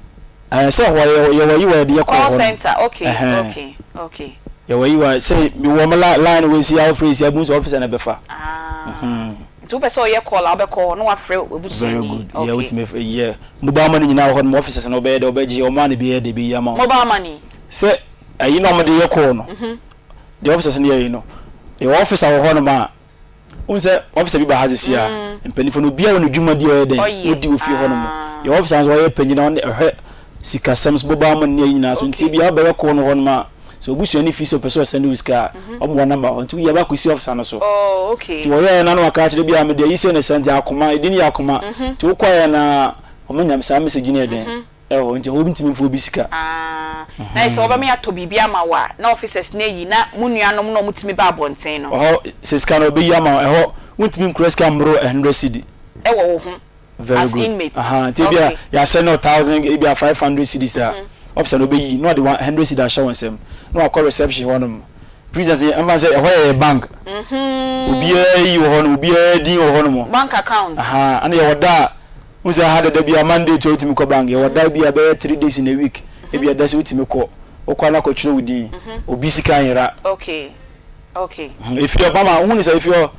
Ɛɛ sɛ ɛhɔ yɛ yɛwɔ yi wɔ yɛde yɛ kɔɔ Call hɔ no center okay ɛhɛn okay okay. yɛwɔ yi wɔ sɛ mewɔ me line wɔ esi a wofrɛ esi a wobɛhu sɛ officer na ɛbɛfa. Ah mhm. nti wopɛ sɛ ɔyɛ call a wobɛkɔ hɔ na wafrɛ w'abusuani Very good okay. yeah wotumi frɛ yeah mobile money nyinaa wɔ hɔ nom officers no wɔbɛyɛ dɛ wɔbɛgye wɔn a na ebi yɛ dɛ ebi yi ama wo. Mobile money. Sɛ ɛyi na wɔde yɛ call no deɛ officers no yɛ yi no yɛwɔ officer wɔ hɔ nom a. Wohu sɛ officer bi ba ha sisi a, mpanyinfoɔ no obiara wɔ ne dwumadi a ɔyɛ dɛn, ɔdi wɔ fie hɔ nom. Yɛwɔ officer nso ɔyɛ panyin a ɔno ɔhwɛ sikasɛm so, mobile money ne ayi nyinaa so. Nti ebia wobɛyɛ call no hɔ nom a, sɛ obusuani fi sɛ ɔpɛ sɛ ɔsɛnde wo sika a, ɔma wo number hɔ. Nti woyi a ɛbɛakɔsi officer no so. Nti wɔyɛɛ no a na waka akyerɛ ebia mede ayi sei na ɛsɛnde, Akoma, edin yɛ Akoma. Nti wokɔeɛ no a, wɔanya saa message no yɛ dɛn. Ɛwɔ hɔ nti obi ntumi mfa obi sika. Ah, na ayɛ sɛ wɔbɛma yɛatɔ biribi ama wo a, na officers no ayi na mo nuanom na wɔtumi ba abɔnten no. Ɛhɔ, sɛ sika no wɔbɛyi ama wo, ɛhɔ wontumi nkura sika mmoro a hundred cedi. Ɛwɔ wo ho Very as good. inmate. Ahaa, nti ebia Okay. yɛasɛne wo thousand, ebia 500 cedis a, officer no ɔbɛyi na ɔde one hundred cedi ahyɛ wo nsam na wakɔ reception hɔnom. Prisons no, ɛmfa no sɛ ɛhɔ yɛ yɛ bank. Obiara yi wɔ hɔnom, obiara din wɔ hɔnom. Bank account. Ahaa, ɛna yɛwɔ da a Wohu sɛ ha dada bi a Monday to a wotumi kɔ bank, yɛwɔ da bi a bɛyɛ 3 days in a week, ebi a da sɛ wotumi kɔ, wokɔ a na akɔtwerɛ wo din, obi sika nyera. Okay, okay. Efie hɔ mama wohu ne sɛ efie hɔ,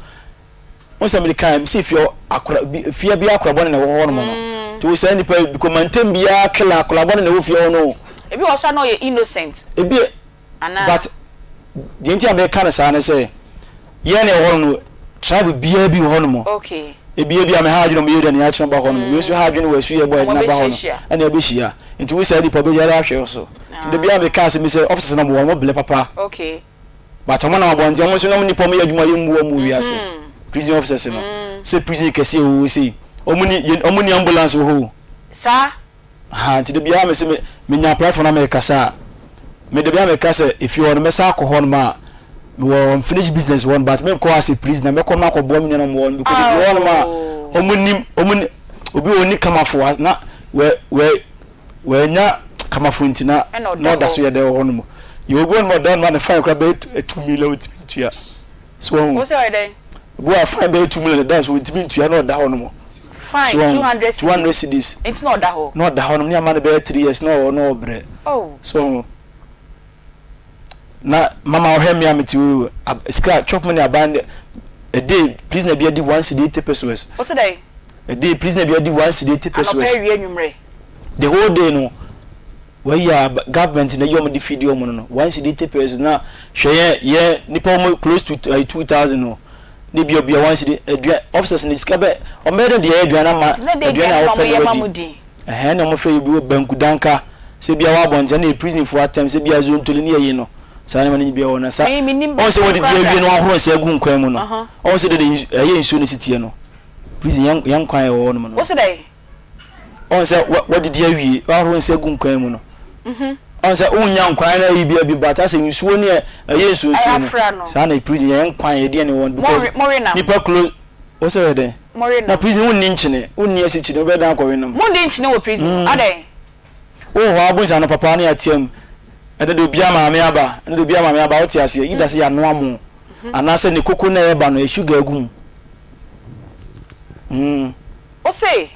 wohu sɛ mede kan mese efie hɔ akora bi efie bi akora bɔne na ɛwɔ hɔ nom no, nti wo saa nipa yi bikɔ mantam biara kila akora bɔne na ɛwɔ fie hɔ no. Ebi wɔ hɔ nso a na ɔyɛ innocent. Ebi Anaa? But deɛ nti a meka no saa ne sɛ yɛn na ɛwɔ hɔ no tribe biara bi wɔ hɔ nom. Okay. Ebi ebi a me ha adwene ɔmo yɛ dɛ ne akyerɛ ba hɔ nom. Wei nso ha adwene wɔ asu yɛ bɔ ɛde na ba hɔ no ɛna ɛbɛhyia. Nti wo saa nipa bɛyɛ ara ahwɛ so. Nti da biara meka asɛm bi sɛ officers no ɔmo wɔ ɔmo blɛ papa. Okay. But ɔmo nam abɔnten ɔmo nso nom nipa ɔmo yɛ adwuma yɛ mmu ɔmo wɔ wiase. Prison officers no sɛ prison kɛseɛ wɔ hɔ sei ɔmo ni ɔmo ni ambulance wɔ hɔ o. Saa. Ahaa nti da biara mese me menya platform na mekasa a, me da biara meka sɛ efie hɔ no mɛsan akɔ hɔ nom a mewɔ unfinished business wɔ hɔ nom but menkɔ as a prisoner mɛkɔ no akɔboa me nuanom wɔ hɔ nom because bebree wɔ hɔ nom a Aww. Wɔn nim wɔn obi wɔ ni kamafo na wɛ wɛ wɛnya kamafo nti na na ɔda so yɛ dɛ wɔ hɔ nom. Yɛ obi wɔ nom ɔda nom a ne fine kora bɛyɛ 2 million ntumi ntua. So wɔn. Wosɛ ɔyɛ dɛn? Obi wɔ a fine bɛyɛ 2 million da so ntumi ntua na ɔda hɔ nom. Fine 200 cedis. 200 cedis. Nti na ɔda hɔ. Na ɔda hɔ nom ne ama no bɛyɛ 3 years na ɔwɔ na ɔbrɛ. Oh. So wɔn. Na mama ɔhwɛ me a mete hɔ yi sika chop money aban de a day prisoner bi adi 1 cedi 80 pesewas. Wosɛ dɛn? A day prisoner bi adi 1 cedi 80 pesewas. Anɔpa awia anwummerɛ. The whole day no wɔyi a government na yi wɔn de feed wɔn no no 1 cedi 80 pesewas na hwɛ yɛn yɛn nipa wɔn close to 2000 no ne bi obia 1 cedi aduan officers ne sika bɛ wɔn bɛyɛ de deɛ aduan ama aduan a wɔpɛ na wɔadi. Ɛhɛn na wɔfrɛ yi bi wɔ banku danka sɛ bia wɔ abɔnten na yɛ prison foɔ atɛm sɛ bia zontoli ne yɛyi no saa nneɛma no bia wɔ na sa ɔn sɛ wɔde di awie no ahoro nsa agu nkwan mu no ɔn sɛ dede ɛyɛ nsuo no si teɛ no prison yɛn yɛn kwan ɛwɔ hɔ nom no ɔn sɛ wɔde di awie ahoro nsa agu nkwan mu no ɔn sɛ wonya nkwan na ayi bia bi but asɛ nsuo ne ɛyɛ nsuo nsuo no saa na prison yɛn kwan yɛde ne wɔn because nipa close Wo sɛ yɛ dɛn? More nom. Na prison wo nni nkyene, wo nni asikyire, wo bɛyɛ dɛn akɔ we nom? Mo nni nkyene wɔ prison hɔ, adɛn? Wo wɔ hɔ a, wobɔ nsa anɔpa paa na yɛatea mu, ɛnɛ deɛ obiara maame aba, ɛnɛ deɛ obiara maame aba, wote aseɛ, either sɛ yɛanoa mo, anaasɛ ne koko no a ɛreba no, yɛ sugar agu mu. Mm. Wo se?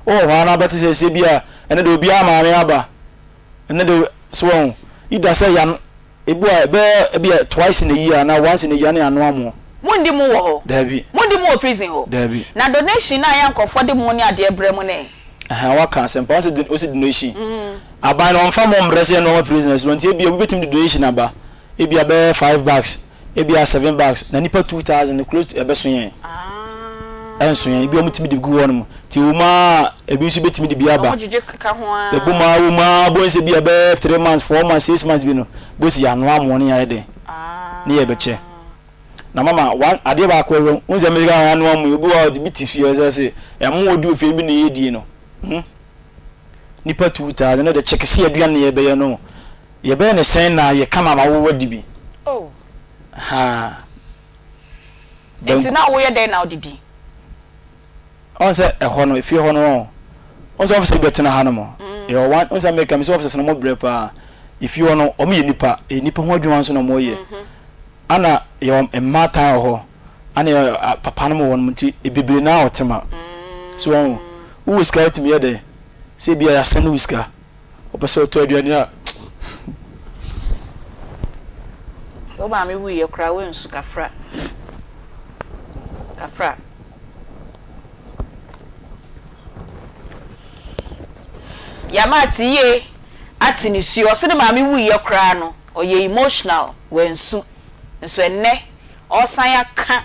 Wo wɔ hɔ a na wobɛte sɛ sɛ bi a, ɛnɛ deɛ obiara maame aba, ɛnɛ deɛ, so wahu, either sɛ yɛano. Ebi wɔ a ɛbɛyɛ ebi a twice in a year anaa once in a year na yɛanoa mo. Mondi mo wɔ hɔ? Daabi. Mondi mo wɔ prison hɔ? Daabi. Na donation no a ɛyɛ a nkurɔfoɔ de mo ne adeɛ brɛ mo no ɛ? Ɛhɛn waka asɛm pa. Wose wose donation. Aban no ɔmfa mo mbrɛ sɛ yɛnoa ma prisoners no nti ebia obi bɛtumi de donation aba. Ebia bɛyɛ 5 bags, ebia 7 bags na nipa 2000 no close to ɛbɛso yɛn. Ɛnso yɛn. Ebia wɔtumi de gu hɔ nom. Nti ɛwɔ mu ara a ebi nso bɛtumi de bi aba. Wɔgyegye keka ho ara. Ɛbɔ mu ara wɔ mu ara bohu sɛ bi a bɛyɛ 3 months, 4 months, 6 months bi no bohu sɛ yɛanoa amoa no yɛayɛ dɛn ne yɛbɛkyɛ. Na mama one adeɛ baako ɛwɔ wohu sɛ meka anoa mu yi obi wɔ hɔ a ɔde bi te fie ɔsɛ sɛ ɛmo a ɔdi wɔ fie bi na yɛdie no hmm nipa 2000 no de kyɛkɛ sɛ aduane na yɛbɛyɛ no yɛbɛyɛ ne sɛn na yɛ kama ma wo wadi bi. Oh. Haa. Nti na woyɛ dɛn na wodidi? Ɔn sɛ ɛhɔ no, efie hɔ no ɔn, ɔn sɛ officer bi bɛtena ha nom. Yɛwɔ one, ɔn sɛ meka me sɛ officers no ɔmo brɛ paa. Efie hɔ no, ɔmo yɛ nipa, ɛyɛ nipa ho adwuma nso na ɔmo yɛ. Ana yɛwɔ mmaatan wɔ hɔ, ana yɛwɔ papa nom wɔ hɔ nom nti bebree naa wɔ tema. So wɔn, wowɔ sika wotumi yɛ dɛn? Sɛ ebia yɛasɛne wo sika. Ɔpɛ sɛ ɔtɔ aduane a. Wo maame wuiɛ koraa woansu kafra kafra. Yama ate yie ate nisuo ɔse ne maame wuiɛ koraa no ɔyɛ emotional wansu nso ɛnnɛ ɔresan aka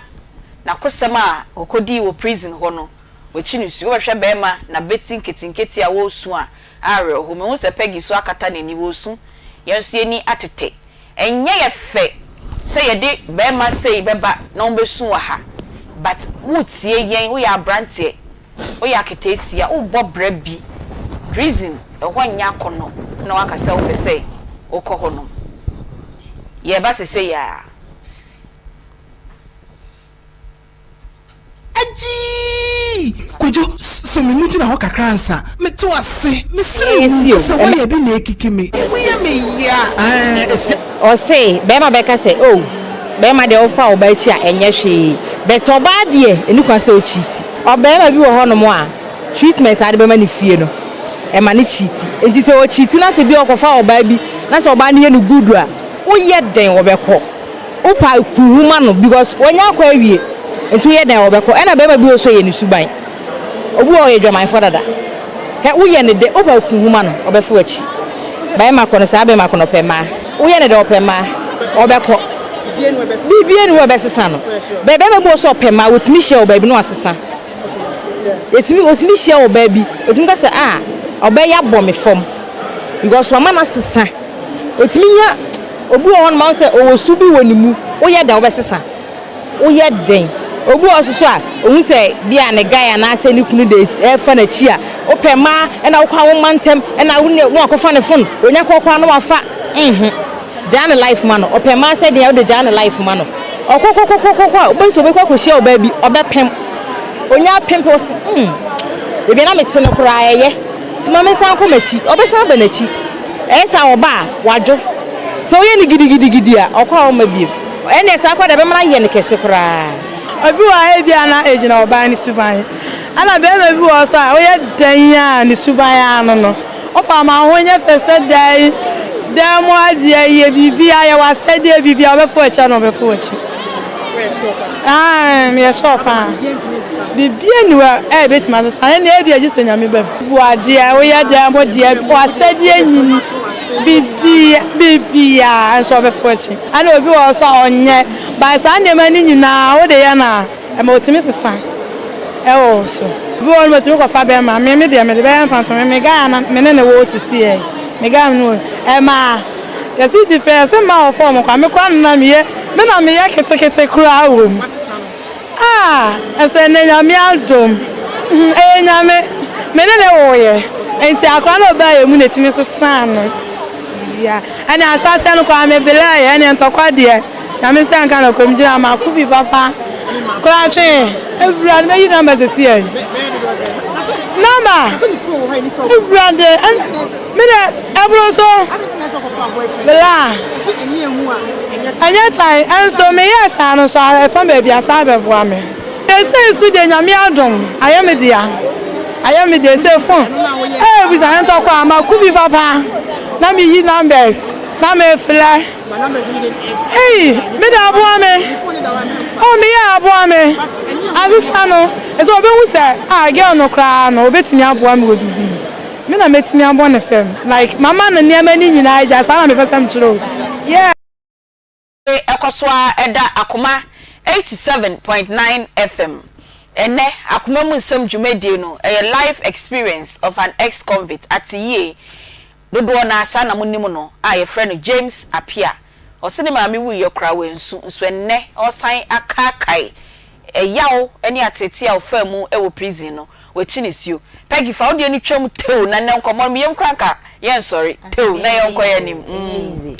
nakosɛm a ɔkɔdii wɔ prison hɔ no wakyi nisuo wobɛhwɛ bɛɛma nabati nketenkete a wɔresu a Awerɛhow. Mehu sɛ Peggy so akata n'ani, ɔresu. Yɛn nso yɛn ani atetɛ. Ɛnyɛ yɛ fɛ sɛ yɛde barima sei bɛba na wɔbɛsu wɔ ha, but woretie yɛn, woyɛ aberanteɛ, woyɛ aketeesia, worebɔ bra bi, prison, ɛhɔ nyɛ akɔnnɔ na woaka sɛ wopɛ sɛ wokɔ hɔnom. Yɛreba sesei ara. Agyii! Kojo, sɔ me mu gyina hɔ kakra ansa. Meto ase, mesere wo sɛ woayɛ bi na ekiki me. Emu yɛ me ya. Aah, ese. Ɔse bɛɛma bɛka sɛ oh bɛɛma deɛ wofa ɔbaa akyi a ɛnyɛ hwee but ɔbaa deɛ ɛni kwan sɛ ɔcheat. Ɔbɛɛma bi wɔ hɔ nom a treatment a wode bɛma no fie no ɛma no cheat nti sɛ ɔcheat na sɛ bi a ɔkɔfa ɔbaa bi na sɛ ɔbaa no yɛ no good a woyɛ dɛn ɔbɛkɔ. Wopa ku wo ma no because wanya akɔ awie nti woyɛ dɛn ɔbɛkɔ ɛna bɛrima bi wɔ so yɛ ne suban obi wɔ hɔ ɔyɛ dwamanfoɔ dada hɛ woyɛ ne dɛ wopa ku wo ma no ɔbɛfa wakyi bɛrima kɔ no saa bɛrima kɔ no ɔpɛ mmaa woyɛ ne dɛ ɔpɛ mmaa ɔbɛkɔ biribi ni hɔ ɛbɛsesa no bɛ bɛrima bi wɔ so ɔpɛ mmaa wɔtumi hyia wɔ baabi na wasesa yɛtumi wɔtumi hyia wɔ baabi wɔtumi ka sɛ ah ɔbɛyɛ abɔ me fam because wama no asesa Otumi nya obi wɔ hɔnom a wohu sɛ ɔwɔ su bi wɔ ne mu, woyɛ dɛn wobɛsesa? Woyɛ dɛn? Obi wɔ hɔ nso so a, ohu sɛ bi a ne guy anaasɛ ne kunu de ɛrefa n'akyi a, wopɛ mmaa ɛna wokɔ a womma ntɛm ɛna wo ne na wakɔfa ne phone, onya kɔ koraa na wafa, nhu. Gyaa ne life ma no. Ɔpɛ mmaa sɛ deɛ wode gyaa ne life ma no. Ɔkɔkɔkɔkɔkɔ a, wobɛhu sɛ ɔbɛkɔ akɔhyia ɔbaa bi, ɔbɛpem. Ɔnya apem pɛ ɔse hmm baabi a na mete no koraa ɛyɛ nti ma mensan nkɔ m'akyi. Ɔbɛsan aba n'akyi. Ɛyɛ saa a ɔba a wadwo. Sɛ woyɛ no gidigidigidi a ɔkɔ a ɔmma bio. Ɛnneɛ saa koraa deɛ ɛbɛma no ayɛ no kɛse koraa. Obi wɔ hɔ a ebia na egyina ɔbaa ne suban. Ɛna barima bi wɔ hɔ nso a woyɛ dɛn a ne suban ara no no. Wopa ma wo ho nyɛ fɛ sɛ dɛn, dan mu adeɛ yɛ biribiara, yɛ w'asɛdeɛ biribiara, ɔbɛfa w'akyi a na ɔbɛfa w'akyi. Aane, meyɛ sure paa. Biribiara nni hɔ a ɛbɛtumi asesa, ɛnneɛ ebia gye sɛ Nyame ba mu. Bu adeɛ, woyɛ dan mu deɛ, w'asɛdeɛ nyini, biribiara, biribiara nso ɔbɛfa w'akyi. Ɛna obi wɔ hɔ nso a ɔnyɛ, but saa nneɛma no nyinaa wode yɛ no a, Ɛma otumi sesa wɔ wo so. Obi wɔ hɔ nom otumi kɔfa bɛɛma, me me deɛ mede bɛyɛ mfantoho, me me guy a na me ne no wɔ sisi yɛ, me guy a me ne wɔ, ɛma yɛse different, yɛse mmaa wɔ fɔm kwa, me koraa no na meyɛ, me na meyɛ ketekete koraa wɔ mu. Ah, ɛsɛ ɛnɛ Nyame adom, ɛyɛ Nyame, me ne no woeɛ, nti akora no a ɔbaa yɛn mu na ɛtumi sesaa no, yeah, ɛne ahyɛaseɛ no koraa me belɛɛyɛ, ɛne ntɔkwa deɛ. Nyame nsa nka no kɔm gyina mako bi papa koraa twe ewura no mɛyi namba sɛsi ɛ namba ewura de me de ɛboro so bla ɛnyɛ tan ɛnso meyɛ saa no so ɛfa baabi asan bɛboa me ɛsɛ nso deɛ Nyame adom ayɛ me dea ayɛ me dea ɛsɛ fon ɛɛ bisa ntɔkwa mako bi papa na meyi numbers na meflɛ. Ei, me de aboa me. Oh, me yɛ aboa me. Asesa no, ɛsɛ obehu sɛ ah girl no koraa no obetumi aboa me wɔ biribi. Me na metumi abɔ ne fam. Like mama no nneɛma no nyinaa agya, saa na mepɛ sɛ mekyerɛ o. Yeah. Ɛkɔ so ara da Akoma 87.9 FM. Ɛnnɛ, Akoma mu nsɛm dwumadie no, ɛyɛ Life Experience of an Ex-Convict, Ateyie Dodoɔ no ara saa na monim no a yɛfrɛ no James Appiah. Ɔse ne maame wuiɛ koraa wansu nso ɛnnɛ ɔresan akaakae ɛyaw ne ateetee a ɔfaa mu wɔ prison no, wakyi nisuo. Peggy fa wo deɛ no twam tew na nnɛ nkɔmmɔ no me yam koraa nka yɛnsɔre tew na yɛnkɔ yɛn anim Ɛnyɛ easy.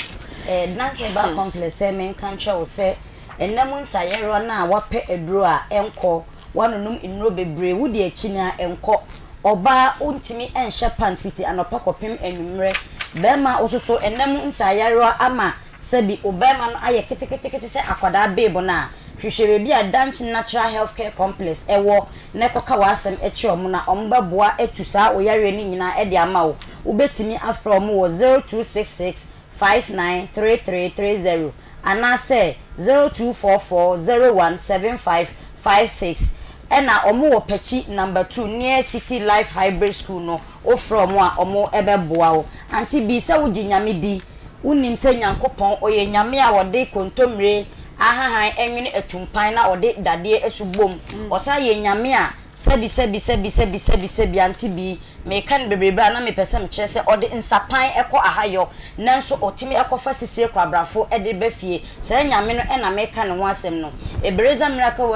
Eh, Dank Herbal Complex sɛ menka nkyerɛ wo sɛ ɛnna mu nsayarewa no a woapɛ aduro a ɛnkɔ, woanonom nnuro bebree, wodi akyi no a ɛnkɔ. Ɔbaa wontumi nhyɛ pant fiti anɔpa kɔpem anwummerɛ. Bɛɛma wososo nna mu nsaayarewa ama sɛbi wo bɛɛma no ayɛ keteketekete sɛ akwadaa beebo no a, hwehwɛ baabi a Dankye Natural Health Care Complex wɔ na kɔka w'asɛm kyerɛ wɔn na wɔbɛboa atu saa wo yareɛ no nyinaa de ama wo. Wobɛtumi afrɛ wɔn wɔ 0266 593330 anaasɛ 0244 01 7556 Ɛna ɔmo wɔ Pɛkyi number two near city life hybrid school no wo frɛ ɔmo a ɔmo bɛ boa wo. Auntie Bee sɛ wo gye Nyame di wo nim sɛ Nyankopɔn ɔyɛ Nyame a ɔde kontommire ahahan ɛnwene atumpan na ɔde dadeɛ asu bom ɔsan yɛ Nyame a sɛbi sɛbi sɛbi sɛbi sɛbi sɛbi Auntie Bee Meka no bebrebe a na mepɛ sɛ mekyerɛ sɛ ɔde nsapan kɔ ahayɔ nanso ɔtumi kɔfa sisire kwabrafo de ba fie. Saa Nyame no na meka ne ho asɛm no. Eberezer Miracle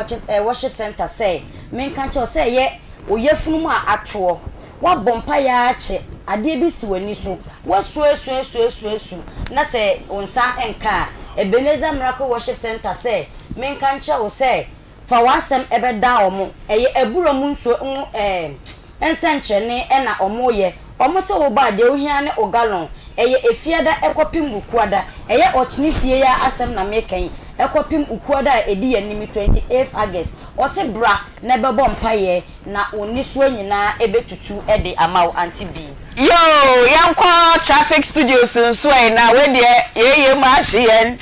Worship Centre sɛ menka nkyerɛ wo sɛ ɛyɛ wo yafunu mu a atoɔ. Woabɔ mpaeɛ ara kyɛ, adeɛ bi si w'ani so, woasu asu asu asu asu na sɛ wo nsa nka a, Ebenezer Miracle Worship Centre sɛ menka nkyerɛ wo sɛ Fa w'asɛm bɛdan wɔn. Ɛyɛ abura mu nsuo ho ɛɛ nsɛnkyerɛnne na wɔyɛ. Wɔn se wo ba a, deɛ wohia ne wo gallon. Ɛyɛ Efiada kɔpem Wukuada. Ɛyɛ ɔkyene fie yi ara asɛm na meka yi. Ɛkɔpem Wukuada a ɛdi yɛn anim yi, 28th August. Wɔse bra na bɛbɔ mpaeɛ na wo nnesoa nyinaa bɛtutu de ama wo, Auntie Bee. Yoo yɛnkɔ traffic studios nso ɛ na wei deɛ yɛn yam ahye yɛn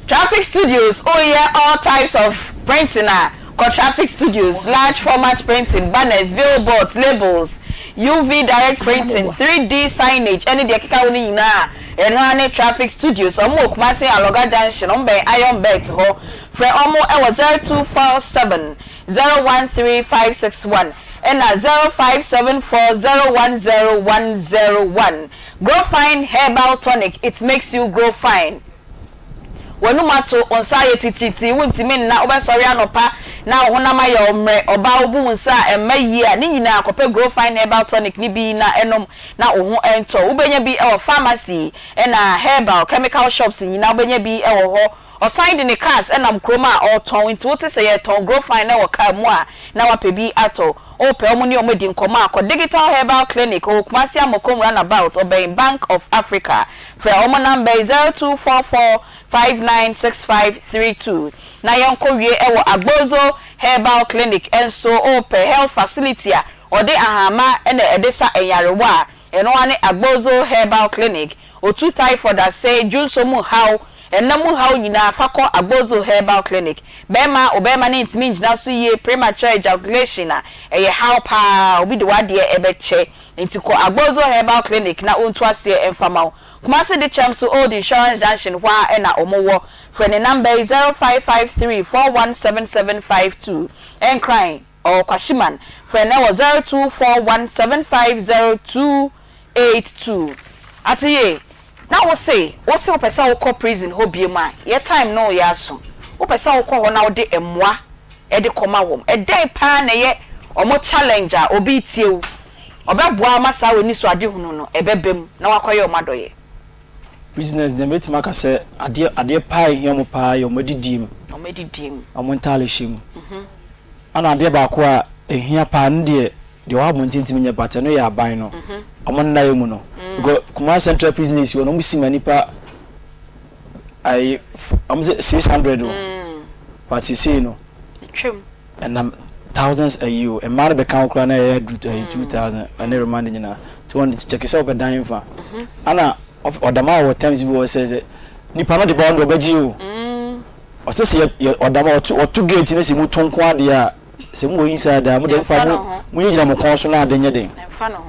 traffic studios woyɛ all types of printing a kɔ traffic studios large format printing banners billboards labels UV direct printing 3D signage ɛne deɛ ɛkeka ho no nyinaa ɛno ara ne traffic studios wɔn wɔ Kumasi Alɔga junction wɔn bɛn iron bet hɔ frɛ wɔn wɔ 0247 013561 ɛna 0574010101 Grow Fine Herbal Tonic it makes you grow fine W'anum ato, wo nsa ayɛ titiritii, wontumi nna, wobɛsɔre anɔpa na wo honam ayɛ wo mmerɛ, ɔbaa wobu wo nsa a ɛmma yie a, ne nyinaa kɔpɛ Grow Fine Herbal Tonic no bi na nom na wo ho ntɔ wo. Wobɛnya bi wɔ pharmacy ɛna herbal, chemical shops nyinaa wobɛnya bi wɔ hɔ. Ɔsan de ne cars nam kurom a ɔretɔn nti wote sɛ yɛretɔn Grofine wɔ car mu a na wapɛ bi atɔ. Wopɛ wɔn ne wɔn adi nkɔmmɔ a, kɔ Digital Herbal Clinic ɔwɔ Kumasi Amokom Runabout ɔbɛn Bank of Africa. Frɛ wɔn number yi 0244 596532. Na yɛnkɔ wie wɔ Agbozo Herbal Clinic nso wopɛ health facility a ɔde ahahamma na ɛde sa nyarewa a, ɛno ara ne Agbozo Herbal Clinic. Otu typhoid ase, dwonsɔ mu haw, ɛna mu haw nyinaa fa kɔ Agbozo Herbal Clinic. Bɛrima, wo bɛrima no ntumi ngyina so yie, premature ejaculation a, ɛyɛ haw paa, obi de w'adeɛ ɛbɛkyɛ. Nti kɔ Agbozo Herbal Clinic na wontu aseɛ mfa ma wo. Kumasi Dekyɛm so Old Insurance Junction hɔ ara na wɔn wɔ. Frɛ ne number yi 0553 417752. Nkran, ɔwɔ Kwashiman. Frɛ no wɔ 0241750282. Ate yie? Na wo se, wo se wopɛ sɛ wokɔ prison hɔ biom a, yɛ time no reyɛ aso. Wopɛ sɛ wokɔ hɔ na wode mmoa de kɔma wɔn. Ɛdɛn paa na ɛyɛ wɔn challenge a obi retie wo, ɔbɛboa wo ma saa w'anisoadehunu no ɛbɛba mu na woakɔyɛ wɔn adɔeɛ? Prisoners deɛ mɛtumi aka sɛ adeɛ adeɛ paa ɛhia wɔn paa yɛ wɔn adidie mu. Wɔn adidie mu. Wɔn ntaale hyɛ mu. Ɛna adeɛ baako a ɛhia paa no deɛ deɛ ɔwɔ abɔnten ntumi nyɛ but ɛno yɛ aban no wɔn nnaeɛ mu no. Because Kumasi Central Prison esi hɔ no wɔn si ma nipa ayi wɔn sɛ 600 o but sesei no. Twam. Ɛnam thousands ayi o mmaa no bɛka ho koraa na ɛyɛ aduru ayi 2000 ɛne remand nyinaa nti wɔn kyɛkɛ sɛ ɔbɛdan nfa ana ɔdama wɔ times bi wɔ sɛ sɛ nipa no de ba ɔno de ɔbɛgye o ɔsɛ sɛ yɛ ɔdama ɔto ɔto gate ne sɛ mu to nko adeɛ a sɛ mu wɔ inside a mo de nipa mo mo gyina mo kɔn so na ade nyɛ den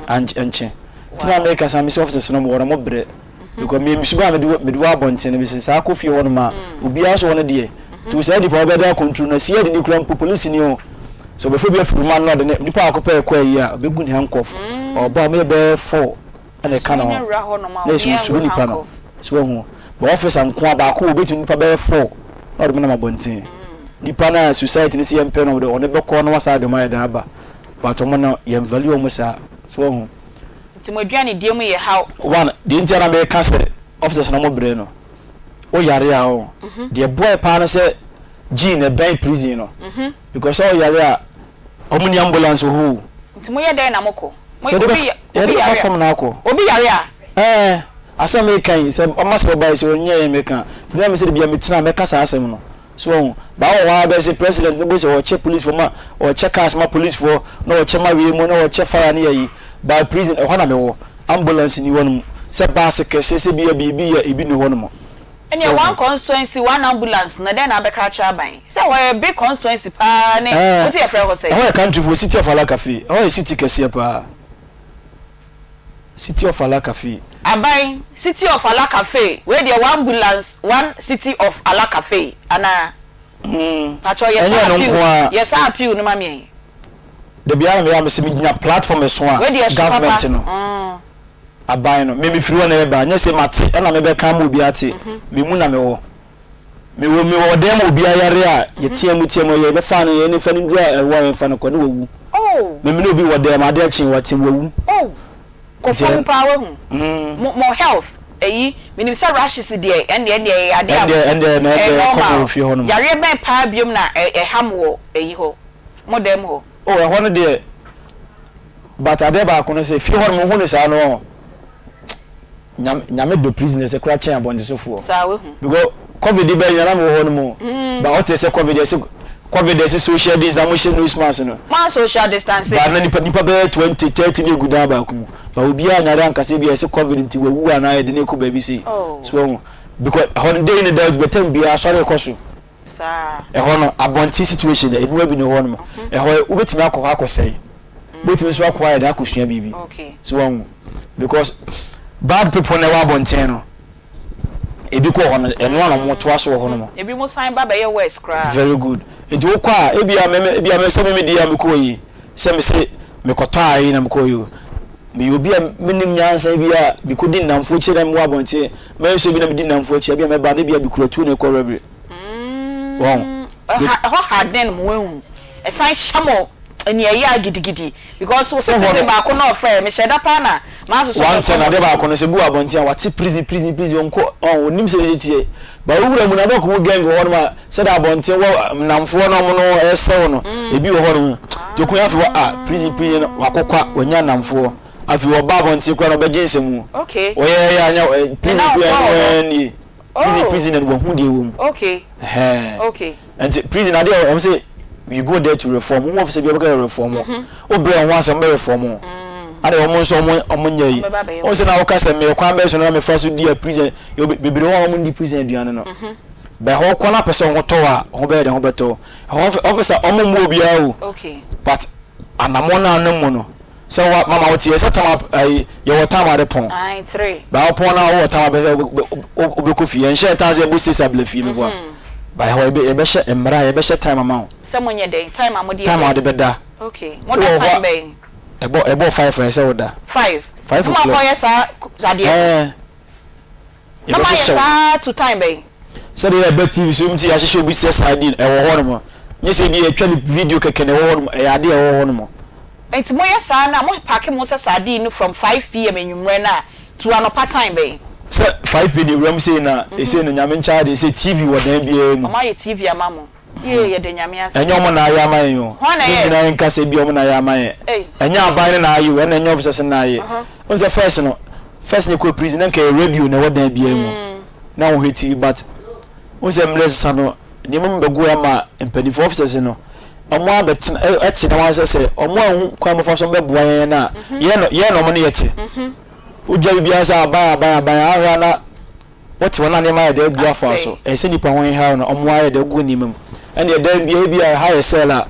ankye nti na meka sa me sɛ officers no mo wɔ no mo brɛ Because me me suban a mede mede wɔ abɔnten no mese saa kɔ fie hɔ nom a obiara nso wɔ ne deɛ nti saa nipa ɔbɛda akɔnturu no si adi ne kura mpo polisi ni o sɛ ɔbɛfo bi afiri ma no ɔde ne nipa akɔ pɛ ɛkɔ ayi a ɔbɛgu ne handcuff ɔba ɔmo yɛ bɛyɛ four ɛna ɛka ne ho na ɛsɛ osuro nipa no so wahu bɛ officer nko a baako wɔ obɛtumi nipa bɛyɛ four na ɔde mo nam abɔnten nipa no a society no si yɛn pɛ no ɔde ɔne bɛkɔ na wasa de ɔmo ayɛ dan aba but ɔmo no yɛn value ɔmo saa so wahu. Nti mo aduane die mu yɛ haw. One, deɛ nti a na meka sɛ officers no ɔmo brɛ no, wo yare a oh, deɛ ɛboaɛ paa ne sɛ Jean ɛbɛn prison no, because sɛ wo yare a ɔmo nni ambulance wɔ hɔ o. Nti mo yɛ dɛn na mo kɔ? Mo Yɛde obi bɛfa obi yɛde bɛfa yare a fam na akɔ. obi yare a. Ɛɛ, asɛm meka yi sɛ ɔma sɛ ɔbae sɛ ɔnyɛɛ meka, nti na mesɛ debia metena a mɛka saa asɛm no. So wahu? Baa wɔ hɔ ara bɛyɛ sɛ president no bo sɛ ɔkyɛ police foɔ ma ɔkyɛ cars ma police foɔ na ɔkyɛ ma wei mu na ɔkyɛ fire ne ayi. Baa prison ɛhɔ na mewɔ. Ambulance ni hɔ nom. Sɛ bus kɛseɛ sɛ bi a biribi yɛ ebi ni hɔ nom. Ɛneɛ So one wahu? constituency one ambulance no dɛn na abɛka akyerɛ aban? Sɛ ɛhɔ yɛ big constituency paa ne Ɛɛ, wo se yɛfrɛ hɔ sɛn? ɛhɔ yɛ country foɔ, city of Alakafi. Ɛhɔ yɛ city kɛseɛ paa. City of Alakafe. Aban, City of Alakafe, wei deɛ one ambulance one city of Alakafe anaa? Pakyɛw yɛ Ɛnyɛ saa ɛno appeal nko ara. yɛ saa appeal no ma me ɛ. Dabi ara na meyɛ a mese megyina platform ɛso a Wei deɛ ɛso papa. government no, aban no, me mefiri hɔ na ɛreba, nyɛ sɛ mate ɛna mebɛka ama obi ate, me mu na mewɔ. Mewɔ mewɔ ɔdan mu obi ayare a yɛtea mu tea mu yɛ bɛfa no yɛn fa no nduru a ɛwɔ a yɛmfa no kɔ ne wawu. Oh. Me mene obi wɔ dan mu ade akye wate wawu. Oh. Kɔ fam paa wahu. Mo mo health ɛyi menim sɛ rashes deɛ ɛndeɛ ɛndeɛ ɛyɛ adeɛ a Ɛndeɛ ɛndeɛ na ɛyɛ ɛndeɛ ɛkɔ normal. wɔ fie hɔ nom. Yareɛ bɛn paa biom na ɛha mo wɔ ɛyi hɔ mo dan mu hɔ? Oh ɛhɔ no deɛ but adeɛ baako no sɛ fie hɔ nom wohu no saa no Nyame nyame dɔ prisoners kora kyɛn abɔntesofoɔ. Saa wahu. Because covid bɛ nyina na mewɔ hɔ no mu. Ba ɔte sɛ covid ɛsɛ covid ɛsɛ social distance na mo hyɛ nose mask no. Mo social distance. Ba na nipa nipa bɛyɛ 20 30 na egu dan baako mu. Ba obiara nyare ankasa bi ɛsɛ covid nti wawu anaa yɛde no kɔ baabi sei. So wahu. Because ɛhɔ no day in day out bɛtɛm biara asɔre kɔ so. Saa. Ɛhɔ no abɔnten situation no aniwa bi ni hɔ nom. Ɛhɔ wobɛtumi akɔ hɔ akɔsɛe. Wobɛtumi nso akɔ hɔ ayɛ dɛn akɔsua biribi. So wahu because bad people na ɛwɔ abɔnten no ebi kɔ hɔ no ɛno a na wɔn toa so wɔ hɔ nom. Ebi mo san ba bɛyɛ worse koraa. Very good. Nti wokɔ a ebi a mɛmɛ ebi a mɛ sɛ mɛmɛ di a mekɔ yi sɛ mese mekɔtɔ a yi na mekɔ yi o. Meyɛ obi a menim nyansa bi a mekɔdi nnamfo akyi na mewɔ abɔnten mɛnso bi na medi nnamfo akyi ebi a mɛba na ebi a mekura tuo na ɛkɔ rɛbere. Wɔn. Ɛhɔ ha den mo ehu. Ɛsan hyɛ mo. Nea ɛyɛ a gidigidi because wo citizen baako na ɔfrɛ mehyɛ da paa na maasosɔ One thing ade baako no sɛ bi wɔ abɔnten a wate prison prison prison ɔnkɔ ɔn onim sɛ ɛyɛ teɛ ba wowura mu na bɛkɔ ho gang wɔ hɔnom a sɛdeɛ abɔnten wɔ nnamfoɔ na ɔmo no ɛsɛw no ebi wɔ hɔnom nti okun afei wɔ a prison prison no wakokwa wanya nnamfoɔ afei ɔba abɔnten koraa na ɔbɛgye nsɛm Okay. ɔyɛ yɛ anya ɛ, prison Ne prison nnamfoɔ wɔ hɔ. ɛno nie prison Oh. prison na wahu deɛ ɛwɔ mu Okay. ɛhɛn Okay. Nti prison adeɛ a wɔn sɛ we go there to reform wo officer bi ɔbɛka yɛ reform wo brɛ ho asɛm bɛ reform wo ade wɔn nso wɔn wɔn nyɛ yi wɔn sɛ na wɔka sɛ meyɛ kwan bɛyɛ so na mefa so di a prison yɛ bebree wɔn a wɔn di prison aduane no bɛ hɔ kɔ na pɛ sɛ wɔn tɔ a wɔn bɛyɛ dɛ wɔn bɛtɔ hɔ officer wɔn mmu obiara o but anamɔ no ano mu no. Sɛ wa mama wo teɛ sɛ tam ayi yɛwɔ tam ade pɔn. Ayi tre. Ba wo pɔn na wowɔ tam abɛ wobɛkɔ fie yɛn hyɛ tam sɛ yɛbɔ six abla fie meboa. Ba ɛhɔ yɛbɛ yɛbɛhyɛ mmara yɛbɛhyɛ time ama wo. Sɛ mo nyɛ dɛn time a mo de yɛ dɛn. Time a wode bɛda. Okay mo da time bɛn. Ɛbɔ ɛbɔ five ɛsɛ sɛ woda. Five. Five o'clock. Mo akɔ yɛ saa adeɛ no. Ɛɛ. Na moayɛ saa to time bɛn? Sɛdeɛ ɛba TV so nti yɛahyehyɛ obi sɛ saa din ɛwɔ hɔ nom. Nyɛ sɛ ebi yɛtwa no video kɛkɛ na ɛwɔ hɔ nom, ɛyɛ adeɛ a ɛwɔ hɔ nom. Nti moyɛ saa no a, mo paake mo ho sɛ sardine no from 5 pm anwummerɛ no a to anɔpa time bɛn? Sɛ 5 pm yɛwura mu sei no a, ɛsei no Nyame nkyɛ adeɛ sɛ TV wɔ dan biara mu. Wɔn ayɛ TV ama mo? Yee yɛda Nyame ase. Ɛnyɛ wɔn na ayɛ ama yɛn o. Hwan na Yɛn ɛyɛɛ? nyinaa yɛnka sɛ ebia wɔn na ayɛ ama yɛn. Ei. Ɛnyɛ aban no na ayɛ o, ɛna ɛnyɛ officers no na ayɛ. Wohu sɛ first no, first no yɛkɔɔ prison na nka ɛyɛ radio na ɛwɔ dan biara mu. Na wɔhwɛ TV but wohu sɛ mmerɛ sesa no, nneɛma mu bɛgoe ama mpanimfoɔ officers no, wɔn abɛtena, ɛte na wɔn asɛ sɛ wɔn anhu kwan bɛfa so wɔbɛboa yɛn a, yɛn na yɛn na wɔn ne yɛte. Wogya biribiara sɛ aban aban aban, ahwɛ a na Wote hɔ na nneɛma ayɛ dɛ agu afa so. Ɛsɛ sɛ nnipa ho nhaw no, wɔn ayɛ dɛ agu nneɛma mu. Ɛnna dan bi ebi a ɛha yɛ cell a,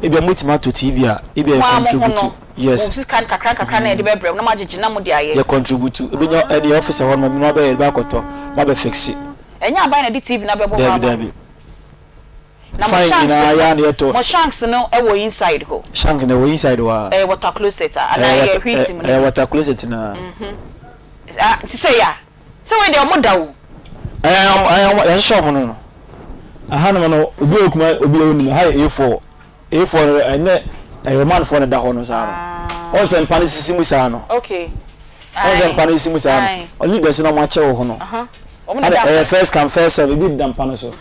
ebi a mobɛtumi atɔ TV a, ebi a Mo yɛ ara mo ho contribute. no, Yes. mo sika nkakra nkakra na yɛde bɛbrɛ mo na moagyegye na mode ayɛ. Yɛ contribute. Ebi nya ɛnna office hɔ no, mo abɛyɛ yɛde akɔtɔ, mo abɛ fixe. Ɛnyɛ aban na ɛde TV no abɛbɔ hɔ Dabi ama mo. dabi. Na mo Fine shanks nyinaa no, yɛ a na yɛtɔ. mo shanks no wɔ inside hɔ? Shank no ɛwɔ inside hɔ ara. Ɛyɛ water closet a anaa Ɛyɛ ɛyɛ water wheat mu no ɛyɛ bi? water closet no ara. Ah, te sɛ ya. Sɛ wei deɛ ɔmo da o. Ɛɛ ɔmo ɛɛ ɔmo yɛhyehyɛ ɔmo no no. Ahanom no obi a okuma obi a onim ha yɛ A4. A4 no ɛnyɛ ɛyɛ ɔmanfoɔ na ɛda hɔ no saa no. Wɔn sɛ mpa no sisi mu saa no. Okay. Wɔn sɛ mpa no sisi mu saa no. Leaders no ɔmo akyɛ wɔ hɔ no. Ɔmo na da. Ɛyɛ first come first serve ebi da mpa no so.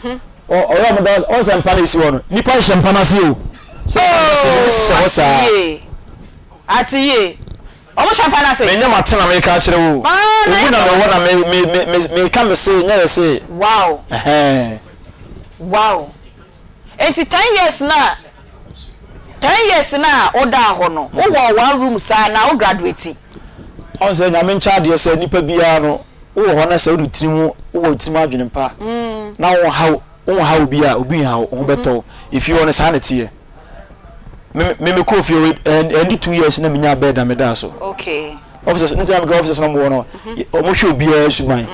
Ɔyɛ ɔmo da wɔn sɛ mpa no esi hɔ no nipa nhyɛ mpa no ase o. Sɛ mpa no ase ebi hyehyɛ hɔ saa. Ate yie. Ɔmo hyɛ mpa no ase. Menyɛ mate na meka akyerɛ wo o. Ah, na Obi yɛ na mewɔ na me me me me meka me se nyɛ yɛ se. Wow. Ɛhɛn. Wow. Enti 10 years na 10 years na wodaa hɔ no, wowɔ one room saa na wo graduate? Ɔn sɛ Nyame nkyɛ adeɛ sɛ nipa biara no wowɔ hɔ na sɛ wode tiri mu wowɔ tirim adwene pa na wonhaw wonhaw obi a obi nhaw wo ho bɛtɔ wo. Efie hɔ no saa na ɛteɛ. Me me me kɔɔ fie hɔ ɛndi 2 years na menyaa bed na medaa so. Okay. Officers ne ntina meka officers na wɔwɔ no wɔn hwɛ obiara suban.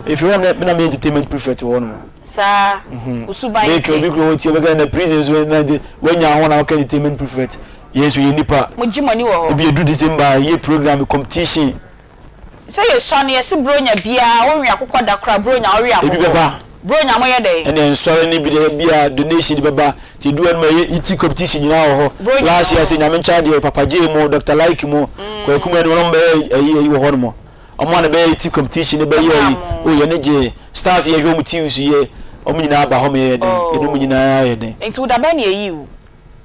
Efie hɔ na me na meyɛ entertainment prefect wɔ hɔ nom. Saa wo suban Meka te. obi kura hɔ tie ɔbɛka na prison nso na de wanya ho na ɔka entertainment prefect. Yɛn nso yɛ nipa. Mo gye mo ani wɔ hɔ. Ebi edu December yɛ program competition. Sɛ yɛsua no yɛse bronya biaa wo we akokɔ da koraa bronya wo we akokɔ. Ebi bɛba. Bronya mo yɛ dɛn. Ɛne nsɔre ne bi de bi a donation de bɛba nti edu hɔ no ma yɛ iti competition nyinaa wɔ hɔ. Bronya Last year sɛ nyame nkyɛn adeɛ Papa J mu Dr Like mu Kwaku mu ɛne wɔn bɛyɛ ɛyi ɛyi wɔ hɔ nom. Ɔmo a na bɛyɛ iti competition ne bɛyɛ ɛyi o yɛ ne gye stars yɛ hwɛ ɔmo TV so yɛ ɔmo nyinaa ba hɔ ma yɛ dɛn yɛne ɔmo nyinaa yɛ dɛn. Nti wo da bɛn na yɛyii wo?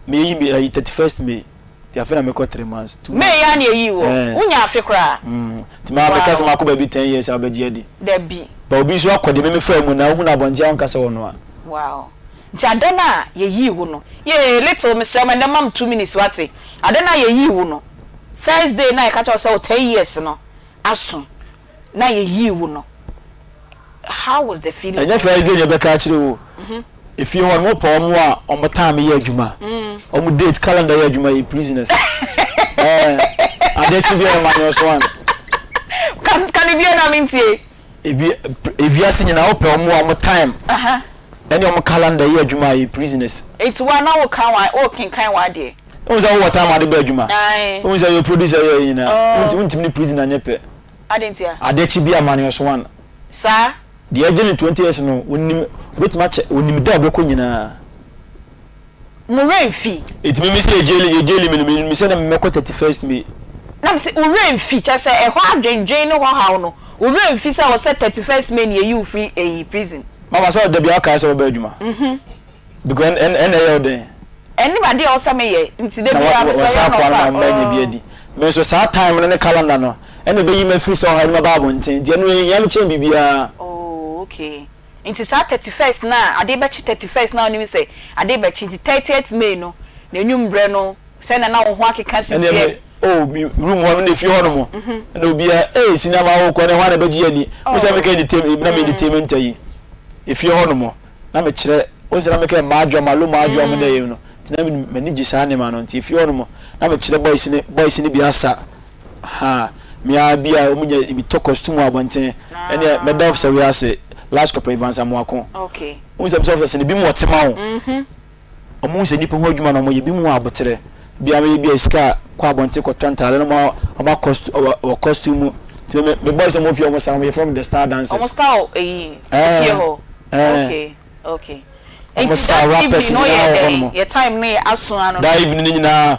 Me yɛyi me ɛyi 31st May. Nti afe na mekɔ 3 months 2 May months. yi ara na yɛyii wo? Ɛɛ. Wonya afe koraa? Mm. Nti maa meka sɛ makɔ baabi 10 years a wobɛgye adi? Dabi. But obi nso akɔ deɛ me mefaa mu na wohu no abɔnten a wonka sɛ ɔno a. Wow. Nti ada no a yɛyii wo no, yee little mesrɛ wo ɛnnɛ ma me 2 minutes wate, ada no a yɛyii wo no, first day no a yɛka kyerɛ wo sɛ wo 10 years no aso na yɛyii wo no, how was the feeling? Ɛnyɛ first day na yɛbɛka akyerɛ wo. Efie hɔ no mopɛ wɔn a wɔn time yɛ adwuma, wɔn date calendar yɛ adwuma yɛ prisoners. Ɛɛ adeɛ kye bi a ɛma nyɛ so an. Ka ka ne bio na mentie. Ebi ewiase nyinaa wopɛ wɔn a wɔn time ɛne wɔn calendar yɛ adwuma yɛ prisoners. Eti wo a na woka wa wokenkan w'adeɛ. Wohu sɛ wowɔ time ade bɔ adwuma. Ae. Wohu sɛ yɛ producer yɛ nyinaa. Wontumi ne prisoner nyɛ pɛ. Adɛn ntia? Adeɛ kye bi a ma nyɛ so an. Saa. Deɛ ɛgye no 20 years no, onim, obetumi akyɛ, onim da a ɔbɛkɔ nyinaa. Mo werɛ mfi. Enti me me sɛ yɛ jaili yɛ jaili me no me nim sɛ na me mɛkɔ 31st May. Na me se wo werɛ mfi kyerɛ sɛ ɛhɔ adwendwen ne hɔ haw no wo werɛ mfi sɛ wɔ sɛ 31st May na yɛyi wo firi eyi prison. Mama sɛ dabi a wokae sɛ wobɛ adwuma because ɛn ɛna ɛyɛ wo dɛn. Ɛne adeɛ a ɛwɔ sɛ meyɛ nti da Na biara wa mesɔre wɔsan akoa no anɔpa ma mma anya bi oh. adi. Me nso saa time no ne calendar no ɛna ɛbɛyi me afiri sɛ ɔhaw no mu aba abɔnten nti ɛno ɛhia me kyɛn biribiara. Oh okay. Nti saa 31st no a ade rebɛkye 31st no a wonim sɛ ade rebɛkye nti 30th May no n'anwummerɛ no sɛnea na wo ho akeka si Ɛnneɛ teɛ. me oh me room hɔ no na efie hɔ nom ɛna obiara ee sinama wokɔ ne hwan na ɛbɛgye ani wo sɛ meka entertainment na me entertainment ayi efie hɔ nom na mekyerɛ wo sɛ na meka mmaa malo mmaa mo na ɛyɛ no nti na m'ani gye saa nneɛma no nti efie hɔ nom na mekyerɛ boys ne boys ne bi asa Ha, me ara bi a wɔn nya bi tɔ costume wɔ abɔnten. Ɛnneɛ mɛda officer wei ase, last corporal Evans Amoako. Okay. Wohu sɛ sɛ officer no bi mu ɔte ma wo. Mhm. Wɔn hu sɛ nipa ho adwuma na wɔn yɛ, bi mu wɔ aboterɛ. Bi a wɔyɛ bi a sika a kɔ abɔnten kɔtɔ ntaade na wɔn wɔn akɔ wɔ costume mu. Nti me me boys a wɔn fie wɔn sa wɔn yɛfrɛ wɔn the star dancers. Wɔn star eyi Ɛɛ efie hɔ. ɛɛ. Okay okay. Wɔn Nti sa that rappers evening no nyinaa yɛ wɔ hɔ dɛn? nom. Yɛ time no yɛ aso ano no. That evening no nyinaa.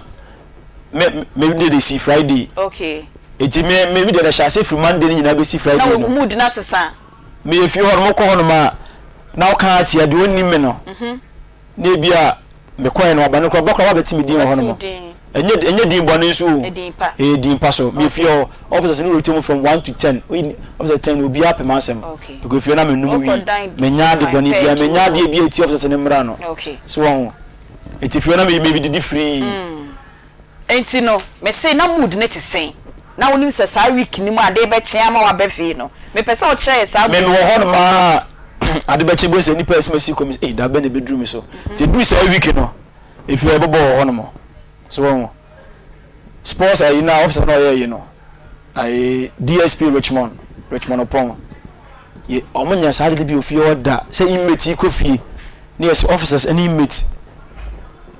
Me me de de si Friday. Okay. Eti me me de na hyɛ ase firi Monday ne nyinaa bɛsi Friday no. Na wo mood na sesa. Me yɛ fie hɔ no mo kɔ hɔ nom a na ɔka atia deɛ ɔnnim me no. Mhm. Na ebi a me kɔɛ no aba no kora ɔba kora wabɛte me din wɔ hɔ nom. Ɛnyɛ ɛnyɛ din bɔne nso o. Ɛdin pa. Ɛyɛ din pa so. Me yɛ fie hɔ officers no rate mu from one to ten. Officer ten no obiara pɛ m'asɛm. Okay. Because fie hɔ na me num wi. Me nya ade bɔne bia me nya adeɛ bi a ɛti officers no mmra no. Okay. So wɔn ho. Enti fie hɔ na me me didi free. Enti no me se na mood no te sɛn? Na wonim sɛ saa week no mu ade rebɛkye ama waba fie no, mepɛ sɛ wokyerɛ yɛ saa Me mood mewɔ no. hɔ nom ara ade bɛkye bohu sɛ nnipa asimasi kɔ me sɛ ei da bɛn na ɛbɛduru me so. Nti ɛduru saa week no efie hɔ yɛbɔbɔ wɔ hɔ nom. So wahu? Sports ayi no a officer no a ɔyɛ ayi no ayi DSP Richmond Richmond Opong yɛ wɔn nyɛ saa ade no bi wɔ fie hɔ da sɛ inmate yi kɔ fie ne yɛ sɛ officers ne inmate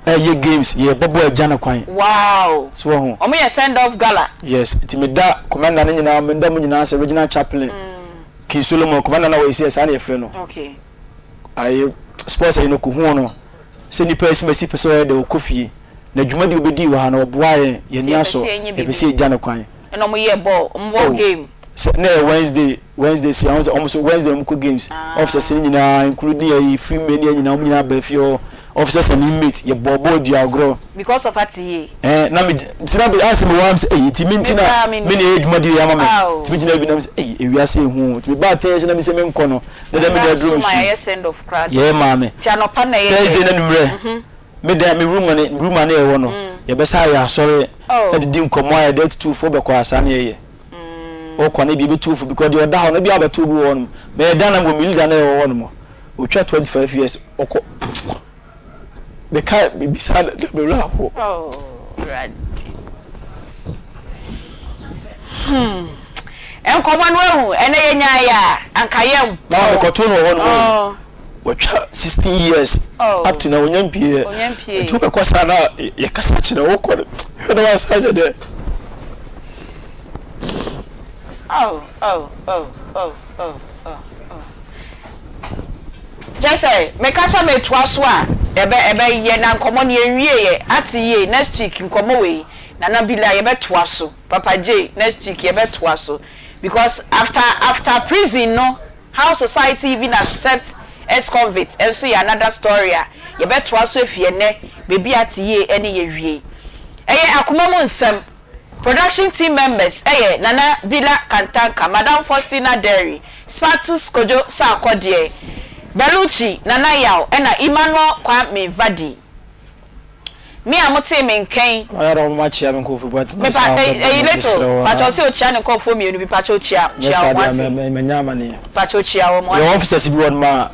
ɛyɛ games yɛ bɔbɔ agya no kwan. Wow! So wɔ ho. Wɔn yɛ send off gala. Yes, nti me da commander no nyinaa me da mo nyinaa sɛ regional chaplain mm. King Solomon commander na wɔyɛ sɛ saa na yɛfrɛ no. Okay. Ayi sports ayi no ko hu no sɛ nipa asimasi pɛ sɛ ɔyɛ dɛ ɔkɔ fie na dwumadi obedi wɔ ha no ɔboa yɛn yɛn ani asɔ yɛpɛ sɛ yɛgya no kwan. Ɛna ɔmo yɛ bɔɔl, ɔmo bɔ game. Sɛ na ɛyɛ Wednesday, Wednesday si ahun sɛ ɔmo so Wednesday ɔmo kɔ games. Officers no nyinaa including ɛyi free men yɛ nyinaa ɔmo nyinaa baa fie hɔ. Officers and inmates yɛ bɔɔ bɔɔl di agorɔ. Because of ati yie. Ɛɛ na me nti na ayɛ sɛ me wɔ ha sɛ ɛyi nti me nti na me na ɛyɛ adwuma di yɛ ama me. Nti me gyina bi na me sɛ ɛyi ewiase ehu o. Nti me baa tɛn sɛ na me sɛ me nkɔ no na dɛ me de aduro me su. Yɛ maame. Thursday na nummerɛ. Me dan, me room ne room a na yɛwɔ no, yɛbɛsa ayɛ asɔre, adidi nkɔmmɔ a yɛde atutu fo bɛkɔ a saa na yɛyɛ. Wokɔ no ebi ebetu fo because deɛ ɔda hɔ no ebi abɛto obi wɔ hɔ nom. Mɛ dan na wɔ me leader na yɛwɔ hɔ nom. Otwa 25 years ɔkɔ meka bibisa na me werɛ aho. Oh, Awurade. Hmm. Nkɔmmɔ no ahu, ɛnɛ yɛnyaeɛ a, anka yɛmpɔn. Na mekɔtoo no wɔ hɔ nom. Oh. Watwa 16 years oh. up to now onya mpie yɛ. Nti wobɛkɔ saa na yɛkasa kyerɛ wokɔ no hwɛ na wansa nyɛ dɛ. Oh, oh, oh, oh, oh, oh, oh. Kyerɛ sɛ meka sɛ metoa so a ɛbɛ ɛbɛyɛ na nkɔmmɔ no yɛnwie yɛ ate yie next week nkɔmmɔ wei Nana Bila yɛbɛtoa so Papa J next week yɛbɛtoa so because after after prison no How society even accept ex-convicts nso yɛ another story a yɛbɛtoa so afi ɛnnɛ baabi a ate yie ne yɛwie. Ɛyɛ akoma mu nsɛm. Production team members yɛ Nana Bila Kantanka, Madam Faustina Derry, Spatus Kojo Sarkodie, Bellucci, Nana Yaw ɛna Emmanuel Kwame Vadi. Me a motee me nka yi. Ɔyɛ dɛ ɔmo akyia me nkorɔfo bi but nyɛ Mepa saa eyi ɔbɛbrɛ me little mesrɛ wo pakyɛ aa. ɔse okyia ne nkorɔfoɔ mienu bi pakyɛ okyia Nyɛ kyia saa wɔn deɛ ate mɛ mɛnya amaneɛ. pakyɛ okyia wɔn Yɛwɔ ate. officers bi wɔ nom a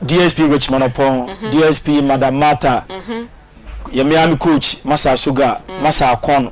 DSP Richmond Opong, DSP Madam Martha, yɛ me ara me coach Masa Asoga, Masa Akon,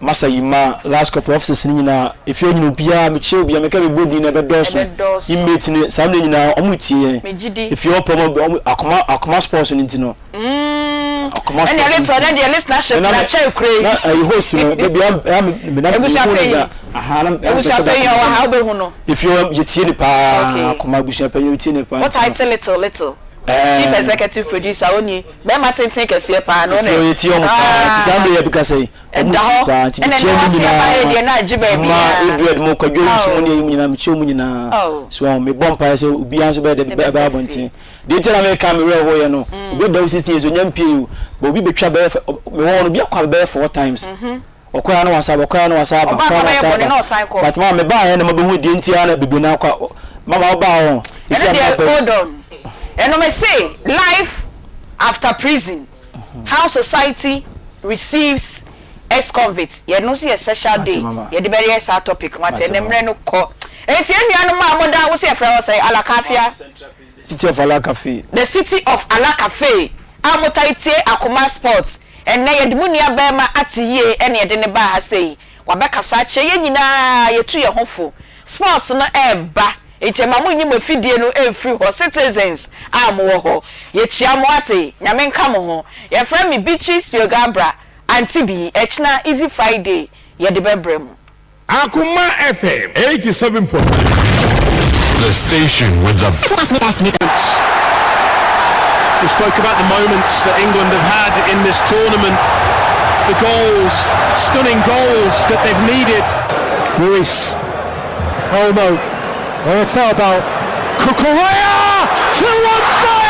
Masa Yima, last corporal officers no nyinaa, efie hɔ nyinaa obiara mekyia obiara meka mebɔ din no ɛbɛdɔɔso, Ɛbɛdɔɔso. inmate no saa mmerɛ nyinaa wɔn retie yɛn, Megye di. efie hɔ pɛ wɔn akoma akoma sports no nti no. Mm, Akoma ɛnna sports little ɛnɛ deɛ listenership na na kyɛn kure yi. Na ɛyi host no dabi am am me na Ebusua me hu ne panyin. da. Aha na Ebusua panyin ɔwɔ ha wobɛhu no. Efie hɔ yɛtie ne paa Okay. akoma abusua panyin yɛtie ne paa. Wo title little little. Chief executive producer wo nie, bɛrima tenten kɛseɛ paa no ne. Ɔyɛ tie ɔmo paa nti saa mmerɛ yɛ bi kasa yi ɔmo ti paa nti mekyia mu nyinaa ma Edward mo Kwadwo Owusu mo ne ɛyi mu nyinaa mekyia ɔmo nyinaa so ɔmo mebɔ mpaeɛ sɛ obiara nso bɛyɛ dɛ bɛba abɔnten deɛ nti na meka me werɛ hoyɛ no obi da wo 16 years onya mpie o but obi bɛtwa bɛyɛ mewɔ hɔ no obi akɔ abɛyɛ four times Ɔkɔɛ ara na wasan aba, ɔkɔɛ ara na wasan aba, ɔkɔɛ ara na wasan aba. But mama me baeɛ na mabɛhu deɛ nti ara na bebree no akɔ a, mama wo baa hɔ, ɛsi Ɛno a deɛ maba yi. hold on, ɛno me se life after prison, how society receives ex-convict, yɛno nso yɛ special Mate day mama. yɛde bɛyɛ saa topic no wate, Mate ɛnɛ mama. mmerɛ no kɔ. Enti yɛn nuanom a moda, wo se yɛfrɛ hɔ sɛn, Alakafia? City of Alakafe. The city of Alakafe a motae tie Akoma Sports Ɛnnɛ yɛde mo nua barima ate yie ɛna yɛde no baa ha sei. Wabɛkasa akyerɛ yɛn nyinaa, yɛtu yɛn ho fo. Sports no ɛreba, nti ɛma mo nyi mo afidie no mfiri hɔ, citizens a mowɔ hɔ. Yɛkyia mo ate, Nyame nka mo ho. Yɛfrɛ me Beatrice Piogabra, Auntie Bee, ɛkyena Easy Friday yɛde bɛbrɛ mo. Akoma FM 87.9. The station with the best We spoke about the moments that England have had in this tournament. The goals, stunning goals that they've needed. Ruiz, Olmo, Oyarzabal, Cucurella, 2-1 Spain!